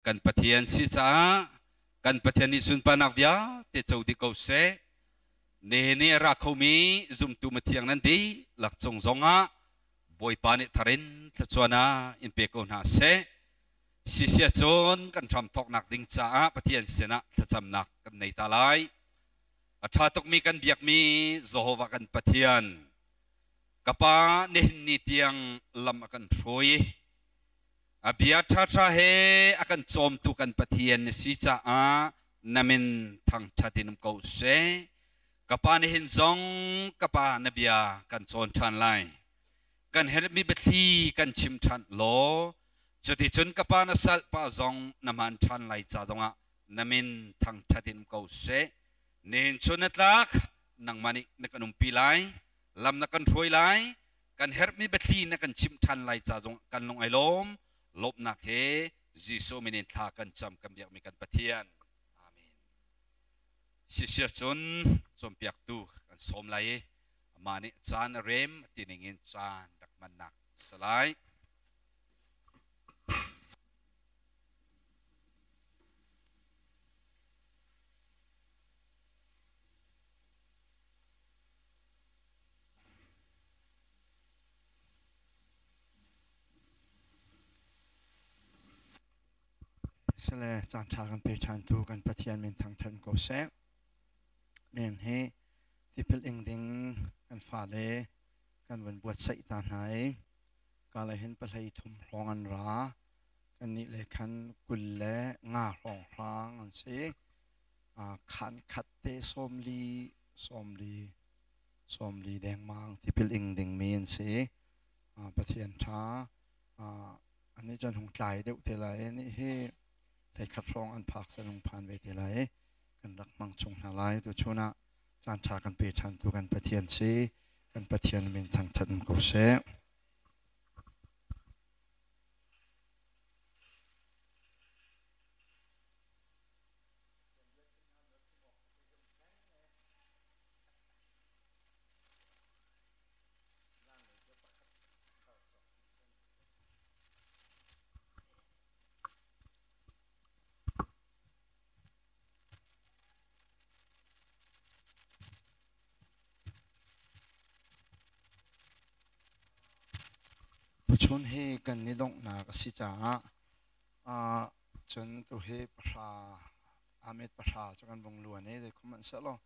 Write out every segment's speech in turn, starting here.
Kan Pathian si caah kan Pathian nih sunparnak vialte co dih ko seh. Nihin i a ra khomi zumtu mithiang nan dihlak cung zongah Bawipa nih thar in thluachuah ah in pe ko hna seh. Sisia cun kan hram thawknak ding caah Pathian sinah thlacamnak kan nei ta lai. A ṭha tukmi kan biakmi Jehovah kan Pathian, ka Pa nihin ni tiang lam a kan hruai i A bia ṭhaṭha he a kan cawmtu kan Pathian na si caah na min thangṭhat in um ko seh. Ka pa nihin zong ka pa na bia kan cawn ṭhan lai. Kan herhmi biathli kan chim ṭhan law cuticun ka pa na salpa zong na hman ṭhan lai ca zongah na min thangṭhat in um ko seh. Nihin chun na tlak nangmah nih na kan umpi lai, lam na kan hruai lai, kan herhmi biathli na kan chimh ṭhan lai ca zong kan lung ai lawm. Lawmhnak he Jesuh min in thla kan cam kan biakmi kan Pathian. Amen. Sisia cun cawnpiaktu kan sawm lai i amah nih caan a rem ti ning in caan rak hmannak si lai. Sile caanṭha kan pe ṭhantu kan Pathian min thangṭhat ko seh. Nen hi tipil ing ding kan fale kan vun buatsaih ta hna i kala hin pahlei thum hrawng an ra. Kannih le khan 25 hrawng hrang an si. Khan khat te 40 40 40 dengmang tipil ing dingmi an si. Pathian ṭha an nih cun hung tlai deuh te lai i nih hi hleikhat hrawng an phak san hung phan ve te lai i kan rak hmang chung hna lai. Tuchun ah caan ṭha kan pe ṭhantu kan Pathian si. Kan Pathian min thangṭhat um ko seh. Tuchun hi kan ni donghnak a si caah cun tu hi pahra met pahra cu kan vung luan i zei khum hmanh seh law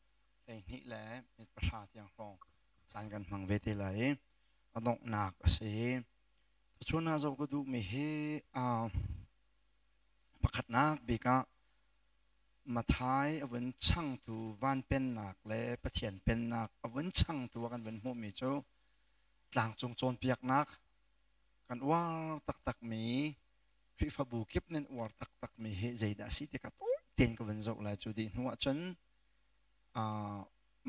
12 le met pahra tiang hrawng caan kan hmang ve te lai i a donghnak a si. Tuchun ah zoh ka duhmi hi pakhatnak bik ah Mathai a vun changtu van pennak le Pathian pennak a vun changtu a kan vun hmuhmi cu tlangcung cawnpiaknak kan uar taktakmi Khrihfabu kip nan uar taktakmi hi zeidah a si ti kha tawi tein ka vun zoh lai. Cu dih hnu ahcun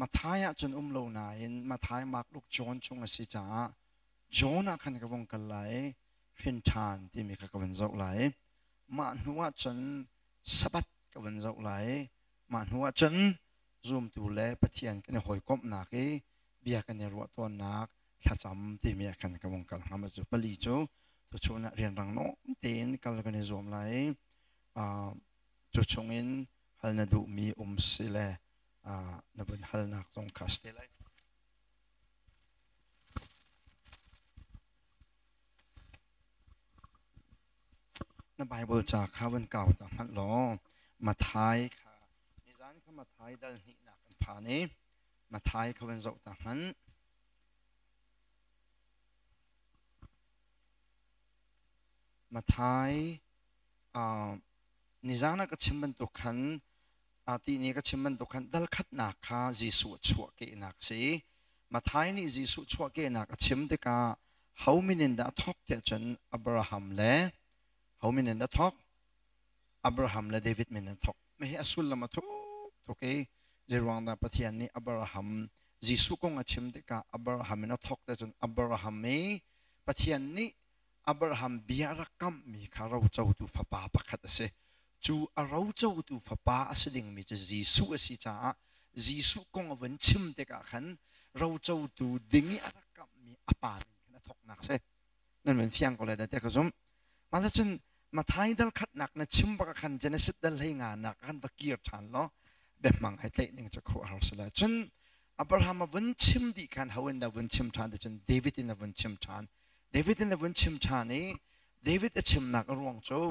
Mathai ah cun um lo nain Mathai, Mark, Luke, John chung a si caah John ah khan ka vung kal lai i hrin ṭhan timi kha ka vun zoh lai. Mah hnu ah cun Sabbath ka vun zoh lai. Mah hnu ah cun zumtu le Pathian kan i hawikomhnak i bia kan i ruah tawnnak thlacam timi ah khan ka vung kal hnga. Cu pali cu tuchun ah rianrang nawn tein kal kan i zuam lai i cu chungin hal na duhmi um si le na vun halnak zong kha si te lai. Na Bible ca kha van kau ta hmanh law Mathai kha nizan kha Mathai dal hnihnak kan phan i Mathai kha van zoh ta hmanh. Mathai nizan ah ka chim bantuk khan ti ni ka chim bantuk khan dal khatnak kha Jesuh chuahkehnak a si. Mathai nih Jesuh chuahkehnak a chim tikah ho min in dah a thawk tiah cun Abraham le ho min in dah thawk? Abraham le David min in thawk. Hihi a sullam a thuk tuk i zeiruang dah Pathian nih Abraham Jesuh kong a chim tikah Abraham in a thawk tiah cun Abraham i Pathian nih Abraham bia rak kamhmi kha rocotu fapa pakhat a si. Cu a rocotu fapa a si dingmi cu Jesuh a si caah Jesuh kong a vun chim tikah khan rocotu ding i a rak kamhmi a pa min khan a thawknak si. Nan vun fiang ko lai dah tiah ka zumh. Mah cun. Mathai dal khatnak na chim bak khan Genesis dal hlei nga nak khan va kir ṭhan law biahmang ai tlaih ning cu khuaruahhar si lai. Cun Abraham a vun chim dih khan ho in dah vun chim ṭhan ti cun David in a vun chim ṭhan. David in a vun chim ṭhan i David a chimnak a ruang cu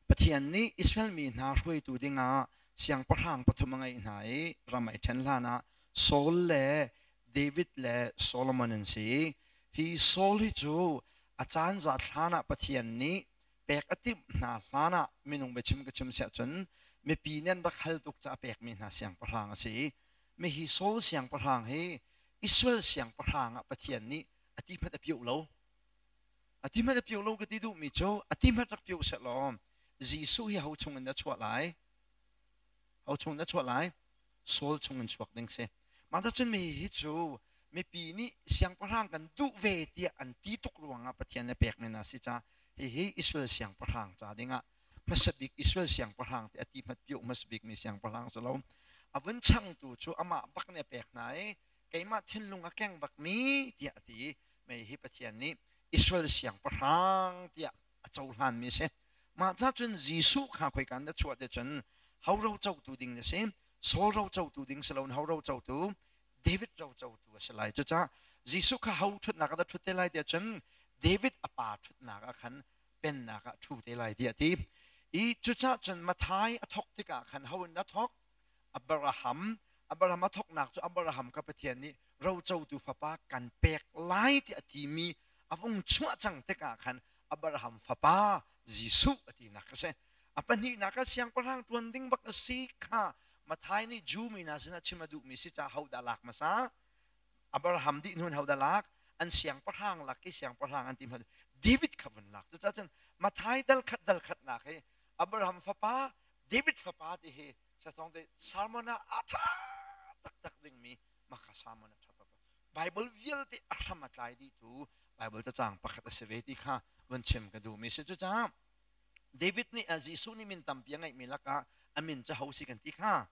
Pathian nih Israel mi hna hruaitu dingah siangpahrang pathum a ngeih hna i ram ai ṭhen hlanah Saul le David le Solomon an si. Hi Saul hi cu a caan zat hlanah Pathian nih pek a timh hna hlanah minung biachim ka chim siah cun mipi nih an rak hal tuk caah pekmi hna siangpahrang a si. Mi hi Saul siangpahrang hi Israel siangpahrang ah Pathian nih a ti hmanh a pioh lo. A ti hmanh a pio lo ka ti duhmi cu a ti hmanh rak pio seh law Jesuh hi ho chung in na chuah lai? Ho chung in na chuah lai? Saul chung in chuak ding si. Mah cun mi hi cu mipi nih siangpahrang kan duh ve tiah an ti tuk ruangah Pathian nih pekmi na si ca hihi Israel siangpahrang ca dingah hmasa bik Israel siangpahrang ti a ti hmat pio hmasa bik mi siangpahrang si lo. A vun changtu cu amah bak nih a pek hna i keimah thinlung a keng bak mi tiah a ti. Mei hi Pathian nih Israel siangpahrang tiah a cohlanmi a si. Mah ca cun Jesuh kha khoika na chuah te cun ho ro cotu ding na si? Saul ro cotu ding si loin ho ro cotu? David ro cotu a si lai. Cucaah Jesuh kha ho ṭhutnak ah dah ṭhut te lai tiah cun David a pa ṭhutnak ah khan pennak ah ṭhu te lai tiah a ti. I cucaah cun Matthai a thawk tikah khan ho in a thawk? Abraham Abraham a thawknak cu Abraham kha Pathian nih rocotu fapa kan pek lai tiah a timi a vung chuah cang tikah khan Abraham fapa Jesuh a tinak a si. A pahnihnak ah siangpahrang ṭuan ding bak a si kha Matthai nih Jew mi hna sinah chim a duhmi si caah hodah lak hmasa? Abraham dih hnu in hodah lak? An siangpahrang lak i siangpahrang an ti hmasa David kha vun lak. Cucaah cun Matthai dal khat dal khatnak hi Abraham fapa David fapa ti hi Satong te sermon ah a ṭha taktak dingmi maka sermon a ṭha taktak. Bible vialte a hram a tlai dihtu Bible cacang pakhat a si ve ti kha vun chim ka duhmi si. Cucaah David nih Jesuh nih min tampi a ngeihmi lakah a min cu ho si kan ti kha.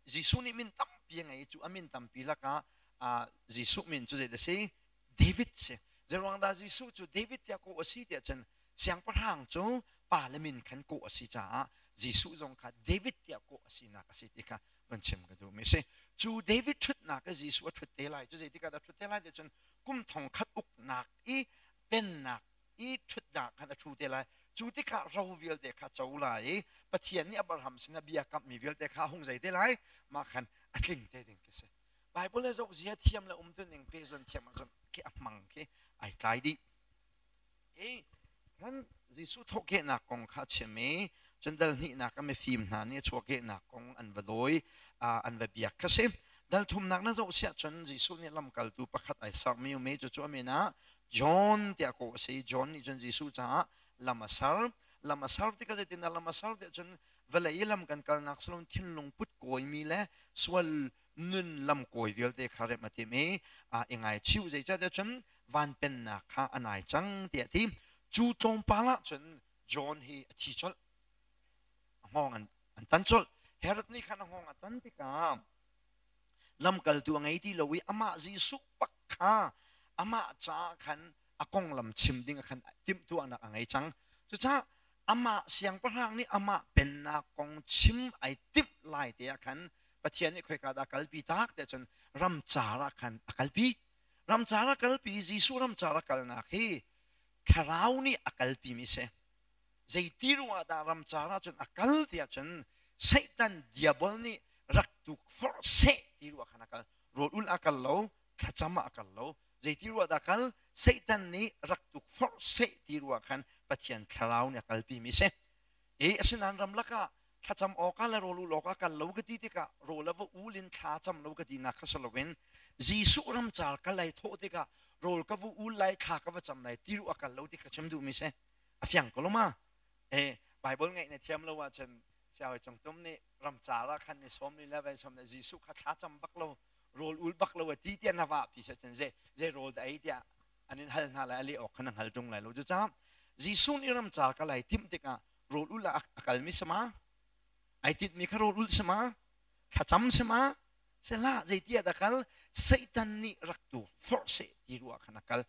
Jesuh nih min tampi a ngei cu a min tampi lakah Jesuh min cu zei a si? David si. Zeiruang dah Jesuh cu David tiah kawh a si tiah cun siangpahrang cu pa le min khan kawh a si caah Jesuh zong kha David tiah kawh a sinak a si ti kha van chim ka duhmi a si. Cu David ṭhutnak i Jesuh a ṭhut te lai cu zeitikah dah a ṭhut te lai ti cun kum thong khat uknak i pennak i ṭhutnak khan a ṭhu te lai. Cu tikah ro vialte kha co lai i Pathian nih Abraham sinah bia kamhmi vialte kha a hung zei te lai mah khan a tling te ding khi si. Bible le zoh zia thiam le um ning pe zon thiam ahcun khi a hmang khi ai tlai dih. Hi kan Jesuh thawhkehnak kong kha a chim i cun dal hnihnak ah mifim hna nih a chuahkehnak kong an va dawi an va biak kha si. Dal thumnak na zoh siah cun Jesuh nih lamkaltu pakhat ai sermi um i cucu a min ah John tiah kawh a si. John nih cun Jesuh caah lam a ser. Lam a ser tikah zeitindah lam a ser tiah cun vawlei i lam kan kalnak salon thinlung put kawimi le sual nun lam kawi vialte kha remh a tim i i ngaichiu zeicahtiah cun van pennak kha a nai cang tiah a ti. Cu tlawmpal ah cun John hi a thi colh. A hngawng an tan colh. Herod nih khan a hngawng a tan tikah lamkaltu a ngei ti lo i amah Jesuh bak kha amah caah khan a konglam chim ding khan timhtuahnak a ngei cang. Cucaah amah siangpahrang nih amah pennak kong chim ai timh lai te ah khan Pathian nih khoika dah kalpi tak tiah cun ramcar ah khan a kalpi. Ramcar a kalpi Jesuh ramcar a kalnak hi thlarau nih a kalpi mi si. Zeiti ruangah dah ramcar ah cun a kal tiah cun Satan diabol nih rak tuk forh seh ti ruah khan a kal. Rawl ul a kal lo, thlacam ah a kal lo. Zeiti ruah dah kal? Satan nih rak tuk forh seh ti ruah khan Pathian thlarau nih a kalpi mi si. E asinain ramlak ah thlacam awkah le rawl ul awkah kal lo ka ti tikah rawl a va ul in thla cam lo ka tinak kha si loin Jesuh ramcar kal ai thawh tikah rawl ka va ul lai thla ka va cam lai ti ruah kal lo ti kha chim duhmi si. A fiang ko lo ma? E Bible ngaih na thiam lo ahcun siawi cungtum nih ramcar ah khan ni sawm ni le vai sawm le Jesuh kha thla cam bak lo rawl ul bak lo a ti tiah na vah pi cun zei zei rawl dah ei tiah an in hal hna lai a leh awk khan na hngal ṭung lai lo cucaah Jesuh nih ramcar ka lai timh tikah rawl ul ah a kalmi sama ai tinhmi kha rawl ul sama thlacam sama sela zeiti ah dah kal Satan nih rak tu forh seh ti ruah khan a kal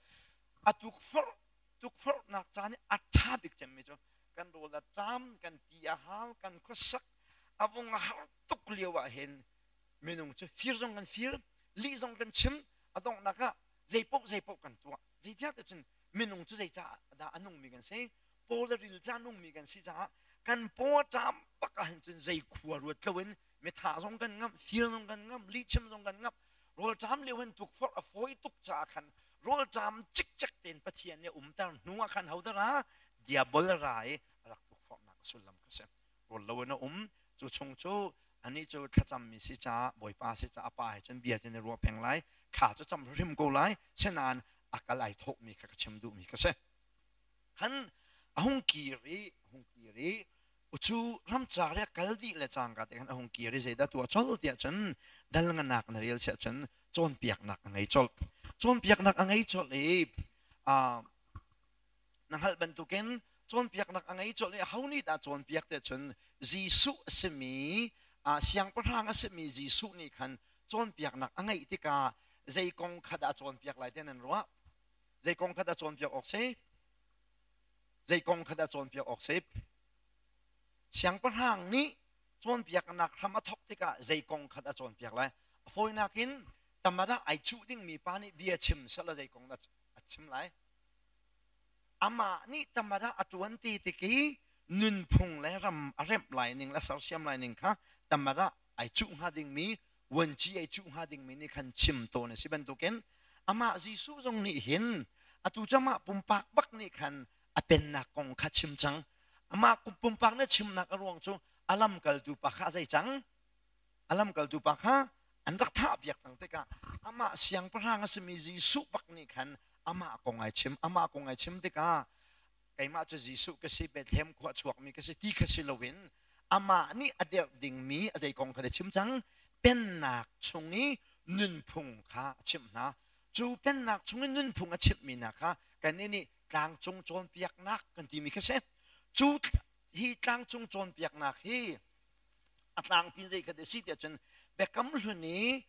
a tuk forh. Tukforhnak caan i a ṭha bik cemmi cu kan rawl a ṭam, kan ti a hal, kan khuasak a vung a har tuk lio ah hin minung cu fir zong kan fir, lih zong kan chim, a donghnak ah zeipaoh zeipaoh kan tuah. Zeitiah cun minung cu zeicah dah a nungmi kan si? Paw le ril ca nungmi kan si caah kan paw a ṭam bak ahhin cun zei khua ruat loin mitha zong kan ngamh, fir zong kan ngamh, lihchim zong kan ngamh. Rawlṭam lio hin tukforh a fawi tuk caah khan rawlṭam cikcek tein Pathian nih a umter hnu ah khan hodah ra diabol ra i a rak tukforhnak a sullam kha si. Rawl loin a um. Cu chung cu anih cu thlacammi si caah Bawipa si caah a pa he cun bia cu na ruah peng lai. Thla cu cam hrim ko lai. Sinain a kal ai thawhmi kha ka chim duhmi kha si. Khan a hung kir i hung kir i cu ramcar i a kal dih le cangka te khan a hung kir i zeidah tuah colh tiah cun dal nganak na rel siah cun cawnpiaknak a ngei colh. Cawnpiaknak a ngei colh i na hngalh bantukin cawnpiaknak a ngei colh i aho nih dah cawnpiak tiah cun Jesuh a simi siangpahrang a simi Jesuh nih khan cawnpiaknak a ngeih tikah zei kong kha dah cawnpiak lai tiah nan ruah? Zei kong kha dah cawnpiak awk si? Zei kong kha dah cawnpiak awk si? Siangpahrang nih cawnpiaknak hram a thawk tikah zei kong kha dah cawnpiak lai? A fawinak in tamada ai cuh dingmi pa nih bia chim sehla zei kong dah a chim lai? Amah nih tamada a ṭuan ti tik i nunphung le ram a remh lai ning le sersiam lai ning kha tamada ai cuh hnga dingmi vuanci ai cuh hnga dingmi nih khan chim tawn a si bantukin amah Jesuh zong nih hin atu cu amah pumpak bak nih khan a pennak kong kha chim cang. Amah pumpak nih chimnak a ruang cu a lamkaltu pa kha a zei cang? A lamkaltu pa kha an rak thah piak cang tikah amah siangpahrang a simi Jesuh bak nih khan amah kong ai chim. Amah kong ai chim tikah keimah cu Jesuh ka si, Bethlehem khua chuakmi ka si ti kha si loin amah nih a derh dingmi a zei kong kha a chim cang? Pennak chung i nunphung kha a chimh hna. Cu pennak chung i nunphung a chimhmi hna kha kannih nih tlangcung cawnpiaknak kan timi kha si. Cu hi tlangcung cawnpiaknak hi a tlangpi zei kha si tiah cun Biakam Hlun i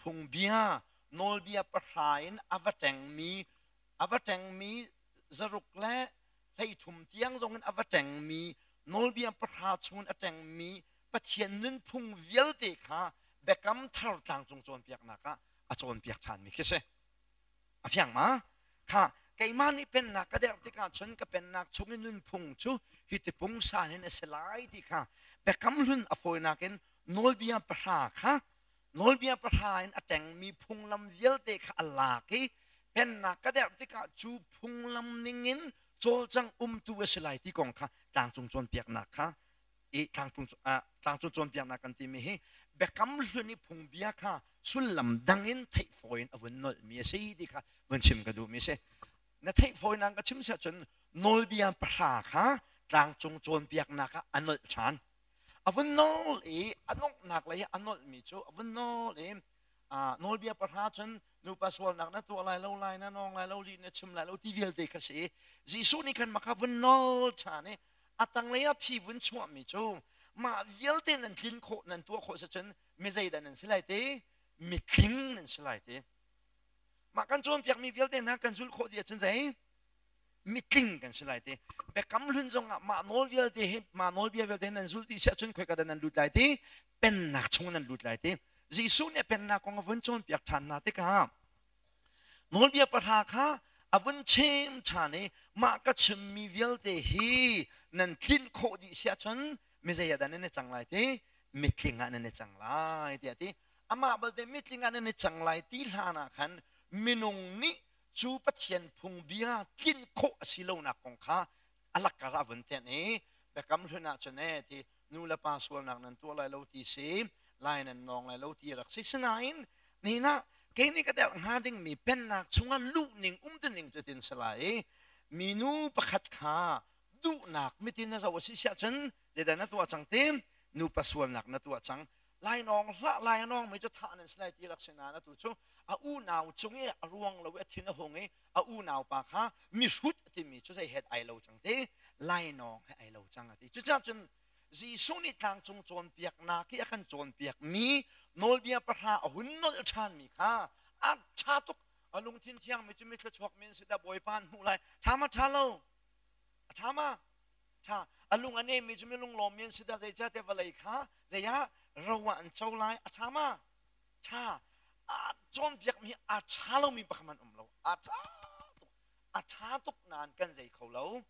phungbia nawlbia pahra in a va ṭengmi a va ṭengmi zaruk le 13 tiang zong in a va ṭengmi nawlbia pahra chung in a ṭengmi Pathian nunphung vialte kha Biakam Thar tlangcung cawnpiaknak ah a cawnpiak ṭhanmi khi si. A fiang ma? Kha keimah nih pennak ka derh tikah cun ka pennak chung i nunphung cu hi ti pungsan in a si lai ti kha Biakam Hlun a fawinak in nawlbia pahra kha nawlbia pahra in a ṭengmi phunglam vialte kha a lak i pennak ka derh tikah cu phunglam ningin cawlcang umtu a si lai ti kong kha tlangcung cawnpiaknak kha i tlangcung tlangcung cawnpiaknak kan timi hi biakam hlun i phungbia kha sullam dang in theih fawi in a vun nolhmi a si ti kha vun chim ka duhmi a si. Na theih fawi nang ka chim siah cun nawlbia pahra kha tlangcung cawnpiaknak ah a nolh ṭhan. A vun nawl i a donghnak lei a nolhmi cu a vun nawl i nawlbia pahra cun nupa sualnak na tuah lai lo, lai na nawng lai lo, lih na chim lai lo ti vialte kha si. Jesuh nih khan mah kha vun nawl ṭhan i a tanglei ah phi vun chuahmi cu mah vialte nan tlin khawh nan tuah khawh si cun mi zeidah nan si lai ti? Mitling nan si lai ti. Mah kan cawnpiakmi vialte hna kan zulh khawh dih ahcun zei? Mitling kan si lai ti. Biakam Hlun zong ah mah nawl vialte hi mah nawlbia vialte nan zulh dih si ahcun khoika dah nan lut lai ti? Pennak chung nan lut lai ti. Jesuh nih pennak kong a vun cawnpiak ṭhan hna tikah nawlbia pahra kha a vun chim ṭhan i mah ka chimmi vialte hi nan tlinh khawh dih si ahcun mi zei ah dah nan i cang lai ti? Mitling ah nan i cang lai tiah a ti. Amah balte mitling ah nan i cang lai ti hlan ah khan minung nih cu Pathian phungbia tlinh khawh a si lonak kong kha a lakkar ah vun tenh i Biakam Hlun ah cun ee ti nu le pa sualnak nan tuah lai lo ti si, lai nan nawng lai lo ti rak si. Sinain nihin ah kei nih ka derh hnga dingmi pennak chungah luh ning um ning cu tin si lai i minu pakhat kha duhnak mitin na zoh a si siah cun zeidah na tuah cang ti? Nupa sualnak na tuah cang. Lainawng hlah, lainawng mi cu thah nan si lai ti rak si nain atu cu a unau cung i a ruang lo i a thin a hung i a unau pa kha mihrut a timi cu zei het ai lo cang ti? Lainawng he ai lo cang a ti. Cucaah cun Jesuh nih tlangcung cawnpiaknak i a kan cawnpiakmi nawlbia pahra a hun nolh ṭhanmi kha a ṭha tuk. A lungthin thiangmi cu mi thluachuak mi an si dah Bawipa an hmuh lai. Ṭha ma ṭha lo? A ṭha ma? Ṭha. A lung a nemmi cu mi lunglawmmi an si dah zeicahtiah vawlei kha zei ah ro ah an co lai. A ṭha ma? Ṭha. A cawnpiakmi a ṭha lomi pakhat hmanh um lo. A ṭha tuk. A ṭha tuk nain kan zei kho lo.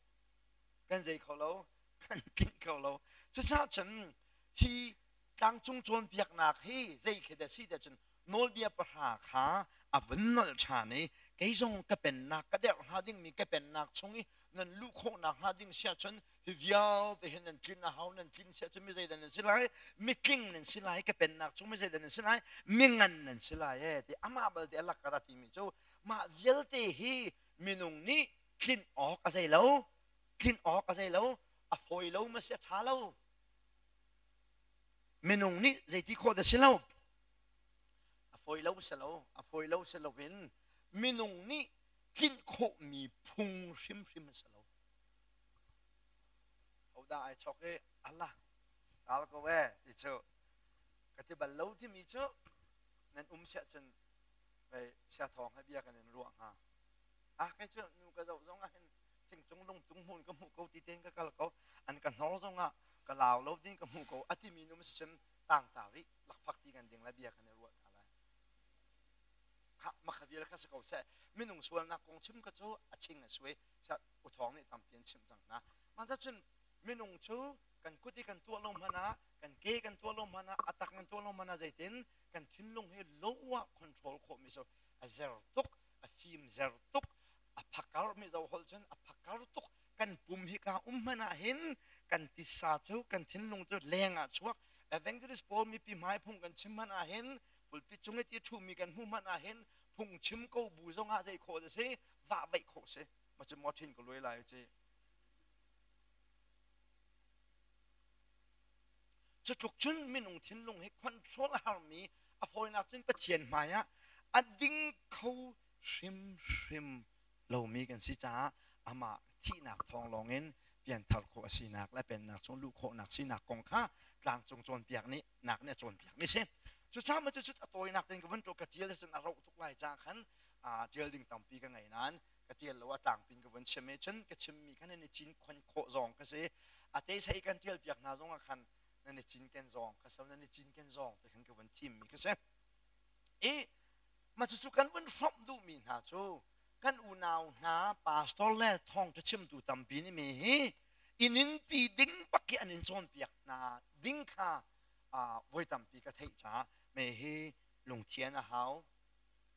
Kan zei kho lo. Kan tlinh kho lo. Cucaah cun hi tlangcung cawnpiaknak hi zei khi dah si dah cun nawlbia pahra kha a vun nolh ṭhan i kei zong ka pennak ka derh hnga dingmi ka pennak chung i nan luh khawhnak hnga ding si ahcun hi vialte hi nan tlin a hau. Nan tlin si ahcun mi zeidah nan si lai? Mitling nan si lai. Ka pennak chung mi zeidah nan si lai? Mingan nan si lai e ti amah balte a lak ka ra timi cu mah vialte hi minung nih tlin awk a zei lo, tlin awk a zei lo, a fawi lo ma si, a ṭha lo. Minung nih zeiti khawh dah si lo, a fawi lo si lo, a fawi lo si loin minung nih tlinh khawhmi phung hrimhrim a si lo. Hodah ai chok i Allah tal ko e ti cu ka ti bal lo timi cu nan um siah cun vei sia thawng he bia kan in ruah hnga. Ah, kei cu nu ka zoh zong ah hin thingtung lungtung hmun ka hmuh ko ti tein ka kal ko, an ka hnor zong ah ka lau lo ding ka hmuh ko a timi nu si cun tangta rih lakphak ti kan ding lai, bia kan i ruah ta lai. Kha makha vial kha si ko seh. Minung sualnak kong chim ka cu a ching a sui uthawng nih tampi an chimh cang hna. Mah cun minung cu kan kut i kan tuah lo hmanh ah, kan ke kan tuah lo hmanh ah, a tak kan tuah lo hmanh ah, zeitin kan thinlung hi lo ah control khawh mi cu a zer tuk, a fim zer tuk, a phakar. Mizo holh cun a phakar tuk. Kan pum hi ka um hmanh ah hin kan tisa cu, kan thinlung cu leng ah chuak. Evangelist Paul mipi hmai phung kan chim hmanh ah hin, pulpit cung i ti ṭhumi kan hmuh hmanh ah hin, phung chim ko bu zong ah zei khawh si, vah veih khawh si. Ma cu maw thin ka luai lai ci. Cu tluk cun minung thinlung hi control a harmi, a fawinak cun Pathian hmai ah a ding kho hrimhrim lomi kan si caah amah thihnak thawng lawngin pianthar khawh a sinak le pennak chung luh khawhnak sinak kong kha tlangcung cawnpiak nih nak nih a cawnpiak mi si. Cucaah maw cucu a tawinak tein ka vun ka ṭial cun a roh tuk lai caah khan ṭial ding tampi ka ngei nain ka ṭial lo, a tlangpin ka vun chim i cun ka chimmi kha nan i cinkhon khawh zong ka si. A te sei kan ṭial piak hna zong ah khan nan i cinken zong ka so nan i cinken zong te khan ka vun thimmi ka si. I mah cucu kan vun hrawmh duhmi hna cu kan unau hna pastor le thawngṭha chimtu tampi nih mi hi inn pi ding bak hi an in cawnpiak hna ding kha voi tampi ka theih caah me hi lungthian a hau.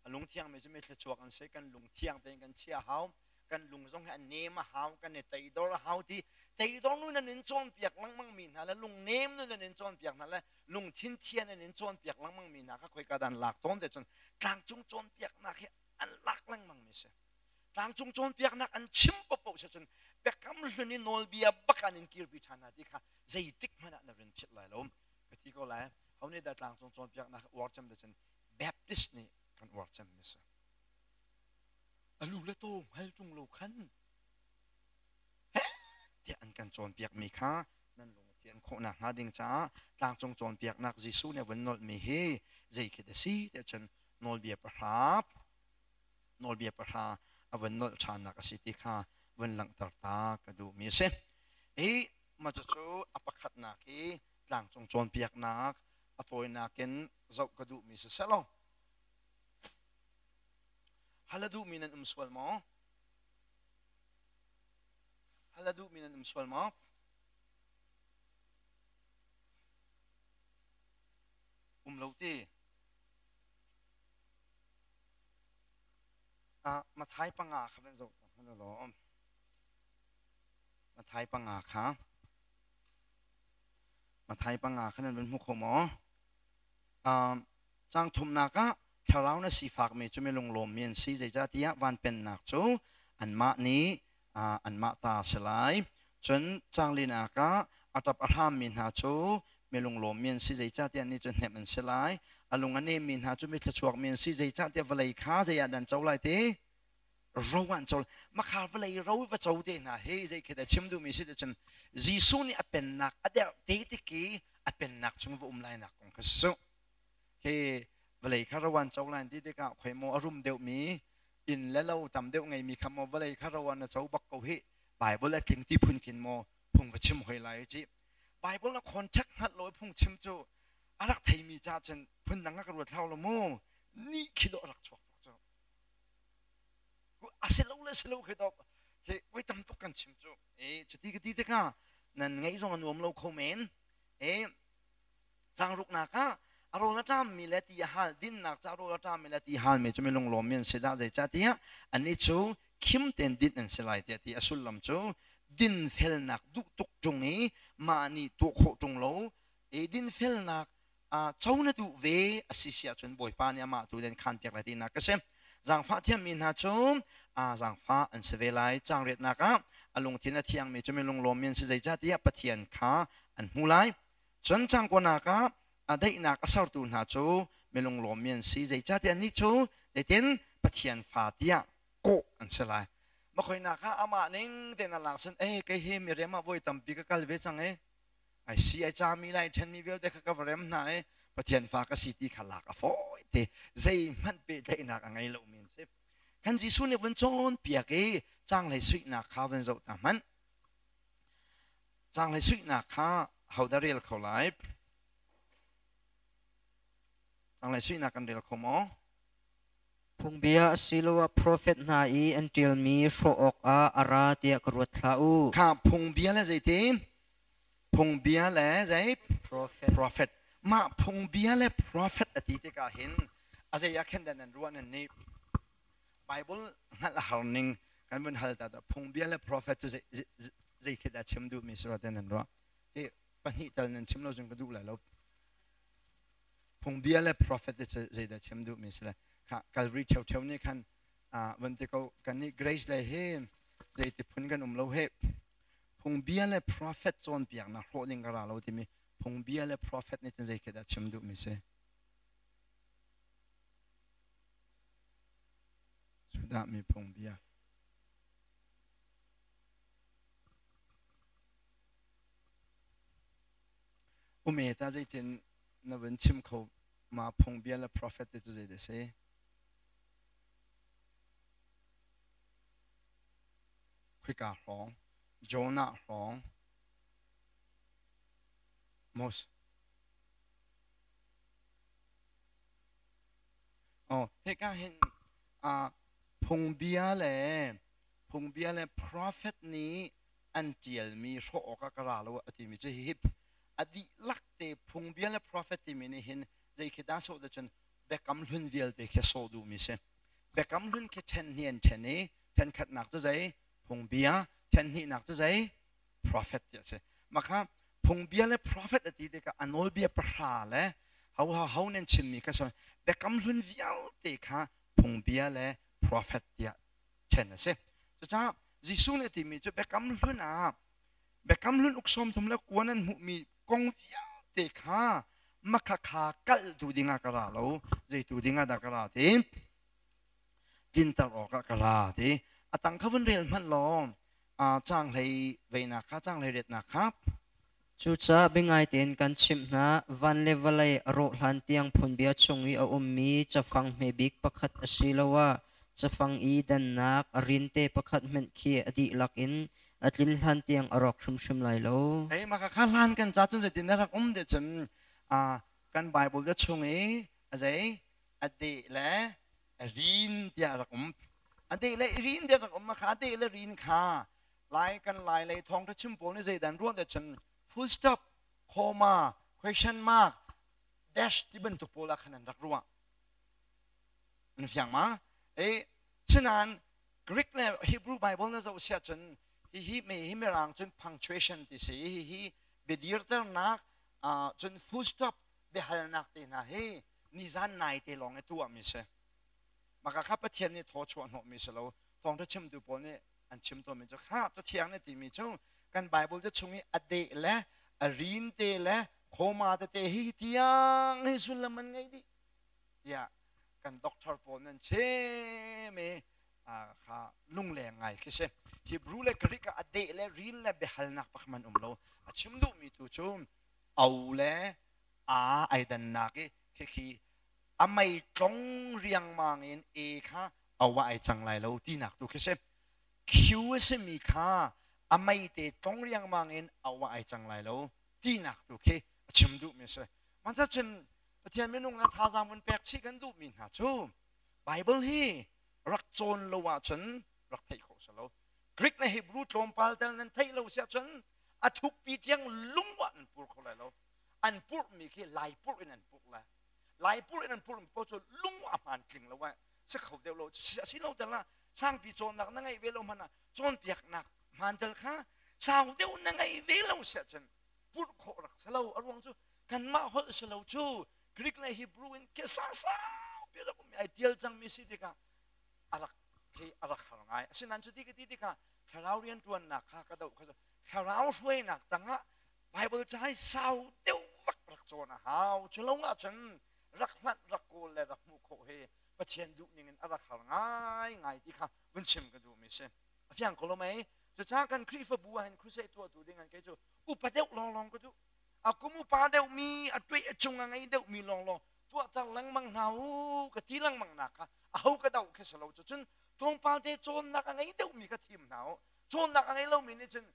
A lungthiang mi cu mi thluachuak an si. Kan lungthiang tein kan chia hau, kan lung zong hi a nem a hau, kan i teidor a hau ti teidor nun an in cawnpiak lengmang mi hna le lungnem nun an in cawnpiak hna le lungthin thian an in cawnpiak lengmang mi hna kha khoika dan lak tawn te cun tlangcung cawnpiaknak hi an lak lengmang mi si. Tlangcung cawnpiaknak an chim paohpaoh si cun biakam hlun i nawlbia bak an in kirpi ṭhan hna ti kha zeitik hmanh ah na rin philh lai lo ka ti ko lai. Ho nih dah tlangcung cawnpiaknak uar cem te cun Baptist nih kan uar cem mi si. A lu le taw hngal ṭung lo khan tiah an kan cawnpiak mi kha nan lung a fian khawh nakhnga ding caah tlangcung cawnpiaknak Jesuh nih a vun nolhmi hi zei khi dah si tiah cun nawlbia pahra, nawlbia pahra a vun nolh ṭhannak a si ti kha vun langhter ta ka duhmi a si. Hi mah cucu a pakhatnak hi tlangcung cawnpiaknak a tawinak in zoh ka duhmi si selaw hal a duhmi nan um sual maw? Hal a duhmi nan um sual maw? Um lo ti. Ah, Mathai 5 kha van zoh ta hmanh law. Mathai 5 kha. Mathai 5 kha nan vun hmu kho maw? Cang thumnak ah thlarau na sifakmi cu mi lunglawmmi an si, zeicahtiah van pennak cu anmah nih anmah ta a si lai. Cun cang linak ah a ṭap a hrammi hna cu mi lunglawmmi an si, zeicahtiah annih cu hnemh an si lai. A lung a nemmi hna cu mi thluachuakmi an si, zeicahtiah vawlei kha zei ah dah an co lai ti? Ro an co. Makha vawlei ro va co te hna hi zei khi dah chim duhmi si cun Jesuh nih a pennak a derh te tik i a pennak chung va um lainak kong kha si. Khi vawlei kha ro an co lai ti tikah khoi maw a rum deuhmi Inn le lo tam deuh ngeimi kha maw vawlei kha ro ah na co bak ko hih. Bible a tling ti phun khin maw phung va chim hoi lai ci. Bible na contact hngalh lo i phung chim cu a rak theimi ca cun phun dang ah ka ruat hlau lo mu. Ni khi dawh a rak chuak tuk cu. A si lo le si lo khi dawh khi voi tam tuk kan chim cu. E cuti ka ti tikah nan ngaih zong a nuam lo kho men. E Changruknak ah a rawl a ṭammi le ti a hal dinnak ca rawl a ṭammi le ti a halmi cu mi lunglawmmi an si dah zeicahtiah annih cu khim tein dinh an si lai tiah ti a sullam cu dinfelnak duh tuk ṭung i mah nih tuah khawh ṭung lo i dinfelnak co na duh ve a si si ahcun Bawipa nih amah tu den khaan piak lai tinak a si. Zaangfah thiammi hna cu zaangfah an si ve lai. Cangriatnak ah a lungthin a thiangmi cu mi lunglawmmi an si zeicahtiah Pathian kha an hmu lai. Cun cangkuanak ah a daihnak a sertu hna cu milunglawmmi an si, zeicahtiah annih cu zeitin Pathian fa tiah kawh an si lai. Makhoinak ah amah ning tein a lak cun, "Ei, kei hi miriam ah voi tampi ka kal ve cang i ai si ai cami lai ṭhenmi vialte kha ka va rem hna i Pathian fa ka si ti kha lak a fawi te zeihmanh pehtlaihnak a ngei lomi an si." Kan Jesuh nih vun cawnpiak i canglei suihnak kha vun zoh ta hmanh. Canglei suihnak kha hodah rel kho lai? Canglei suihnak kan rel kho maw? Phungbia asiloah profet hna i an ṭialmi hrawh awkah a ra tiah ka ruat hlah u. Kha phungbia le zeiti? Phungbia le zei? Profet. Profet. Mah phungbia le profet a ti tikah hin a zei ah khin dah nan ruah nan nih? Bible hngalh a har ning kan vun hal ta phungbia le prophet cu zei khi dah chim duhmi si rua nan ruah ti pahnih tal nan chim lo cun ka duh lai lo phungbia le prophet cu zei dah chim duhmi si le kha Calvary theu theu nih khan van ti ko kan nih grace le he zei ti phun kan um lo he phungbia le prophet cawnpiaknak hlawh ding ka ra lo timi phungbia le prophet nih cun zei khi dah chim duhmi si Judah mi phungbia. Ume ta zeitin na vun chim kho ma phungbia le prophet te cu zei dah si? Khika hrawng, Jonah hrawng, Moses. Oh, hika hin phungbia le phungbia le prophet nih an ṭialmi hrawh awkah ka ra lo a timi cu hihi a dihlak te phungbia le prophet timi nih hin zei khi dah sawh cun biakam hlun vialte khi sawh duhmi si. Biakam hlun khi ṭhen hnih an ṭhen i ṭhen khatnak cu zei phungbia, ṭhen hnihnak cu zei prophet ti a si. Mah kha phungbia le prophet a ti tikah a nawlbia pahra le ho ho ho nan chimmi kha son biakam hlun vialte kha phungbia le prophet tiah ṭhen a si. Cucaah Jesuh nih a timi cu biakam hlun ah biakam hlun uk sawm thum le kuan an hmuhmi kong vialte kha makhakha kalh tu dingah ka ra lo zeitu dingah dah ka ra ti tlinter awkah ka ra ti a tang kha vun rel hmanh law caang hlei veinak kha caang hlei riatnak kha Cucaah biangai tein kan chimh hna, van le vawlei a rawh hlan tiang phunbia chung i a ummi cafang hme bik pakhat asiloah cafang i dannak a rinte pakhat hmanh khi a dihlak in a tlin hlan tiang a rawk hrimhrim lai lo. Ei mah kha hlan kan ca cun zeitin a rak um ti cun kan Bible ca chung i a zei a deh le rin tiah rak um a deh le rin tiah rak um kha a deh le rin kha lai kan lai lei thawngtha chim pawl nih zeidan ruah te cun full stop comma question mark dash ti bantuk pawl ah khan an rak ruah an fiang ma e cunan Greek le Hebrew Bible na zoh siah cun hihi me hi mirang cun punctuation ti si hihi biadirternak cun full stop biahalnak te hna hi nizan nai te lawng i tuahmi si maka kha Pathian nih thaw chuah hnawhmi si lo thawngtha chimtu pawl nih an chim tawnmi cu kha cathiang nih timi cu kan Bible te chung i a deh le a rin te le khoma tete hi tiang hi sullam an ngei dih tiah kan doctor pawl nan chim i kha lungleng ngai khi si Hebrew le Greek ah a deh le rin le biahalnak pakhat man um lo a chim duhmi tu cu au le a ai dannak i khikhi a mei tlong riangmang in e kha Awa ai cang lai lo tinak tu khi si. Q a simi kha a meite tlong riangmang in awa ai cang lai lo tinak tu khi a chim duhmi a si. Mah cun Pathian minung na thazaang vun pek chih kan duhmi hna cu Bible hi rak cawn lo ahcun rak theih khawh si lo. Greek le Hebrew tlawmpal tel nan theih lo si ahcun a thukpi tiang lungwah nan pur kho lai lo. An purhmi khi lai purh in an purh lai. Lai purh in an purhmi paoh cu lungwah hmaan tling lo ah si kho deuh lo. Si lo tel ah sangpi cawnnak na ngeih ve lo hmanh ah cawnpiaknak hmaan tel kha sau deuh na ngeih ve lo si ahcun purh khawh rak si lo. A ruang cu kanmah holh si lo cu Greek le Hebrew in ke sau pi rak um ai tial cangmi si tikah a rak khi a rak har ngai. Asinain cuti ka ti tikah thlarau rianṭuannak kha ka doh kha thlarau hruainak tangah Bible ca hi sau deuh vak rak cawn a hau. Cu lo ahcun rak hlanh rak kawl le rak hmuh khawh hi Pathian duh ning in a rak har ngai ngai ti kha vun chim ka duhmi si. A fiang ko lo mei? Cucaah kan Khrihfabu ah hin crusade tuahtu ding an kei cu upa deuh lawnglawng ka duh. A kum upa deuhmi, a tuih a cung a ngei deuhmi lawnglawng tuahter lengmang hna u ka ti lengmang nak kha aho ka doh khi si lo. Cucun tlawmpal te cawnnak a ngei deuhmi ka thim hna u. Cawnnak a ngei lomi nih cun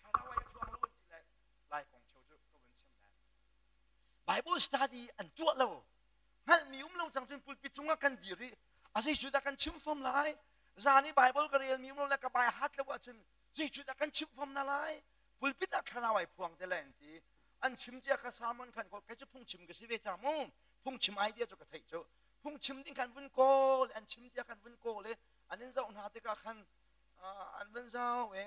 thlarau ai thuang lo an ti le lai kong cheu cu ka vun chim lai. Bible study an tuah lo. Hngalhmi um lo cang cun pulpit cungah kan dir i a zei cu dah kan chim fom lai? Zan i Bible ka relmi um lo le ka bai hat lo ahcun zei cu dah kan chim fom na lai? Pulpit ah thlarau ai phuang te le an ti. An chim cia kha sermon khan kei cu phungchim ka si ve ca mu. Phungchim idea cu ka theih cu. Phungchim ding khan vun kawl an chim cia khan vun kawl i an in zoh hna tikah khan an vun zoh i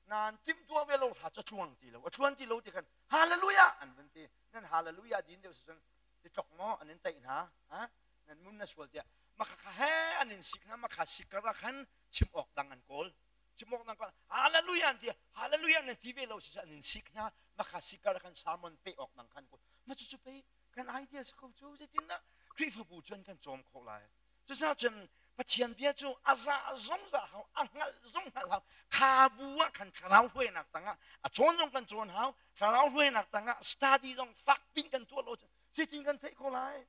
nan timhtuah ve lo hra cu tluang ti lo a tluan ti lo ti khan hallelujah an vun ti nan hallelujah din deuh cun ti tlok maw an in taih hna ha nan mun na sual tiah makha kha he an in sik hna makha sik kar ah khan chim awk dang an kawl chim awk dang kawl hallelujah an ti hallelujah nan ti ve lo si an in sik hna makha sik kar ah khan sermon pe awk dang khan kawl ma cu cu pei kan idea si ko cu zeitin dah Khrihfabu cun kan cawm khawh lai Cucaah cun Pathian bia cu a zah zong zah hau, a hngalh zong hngalh hau. Kha bu ah khan thlarau hruainak tangah a cawn zong kan cawn hau, thlarau hruainak tangah study zong fak pin kan tuah lo cutin kan theih ko lai.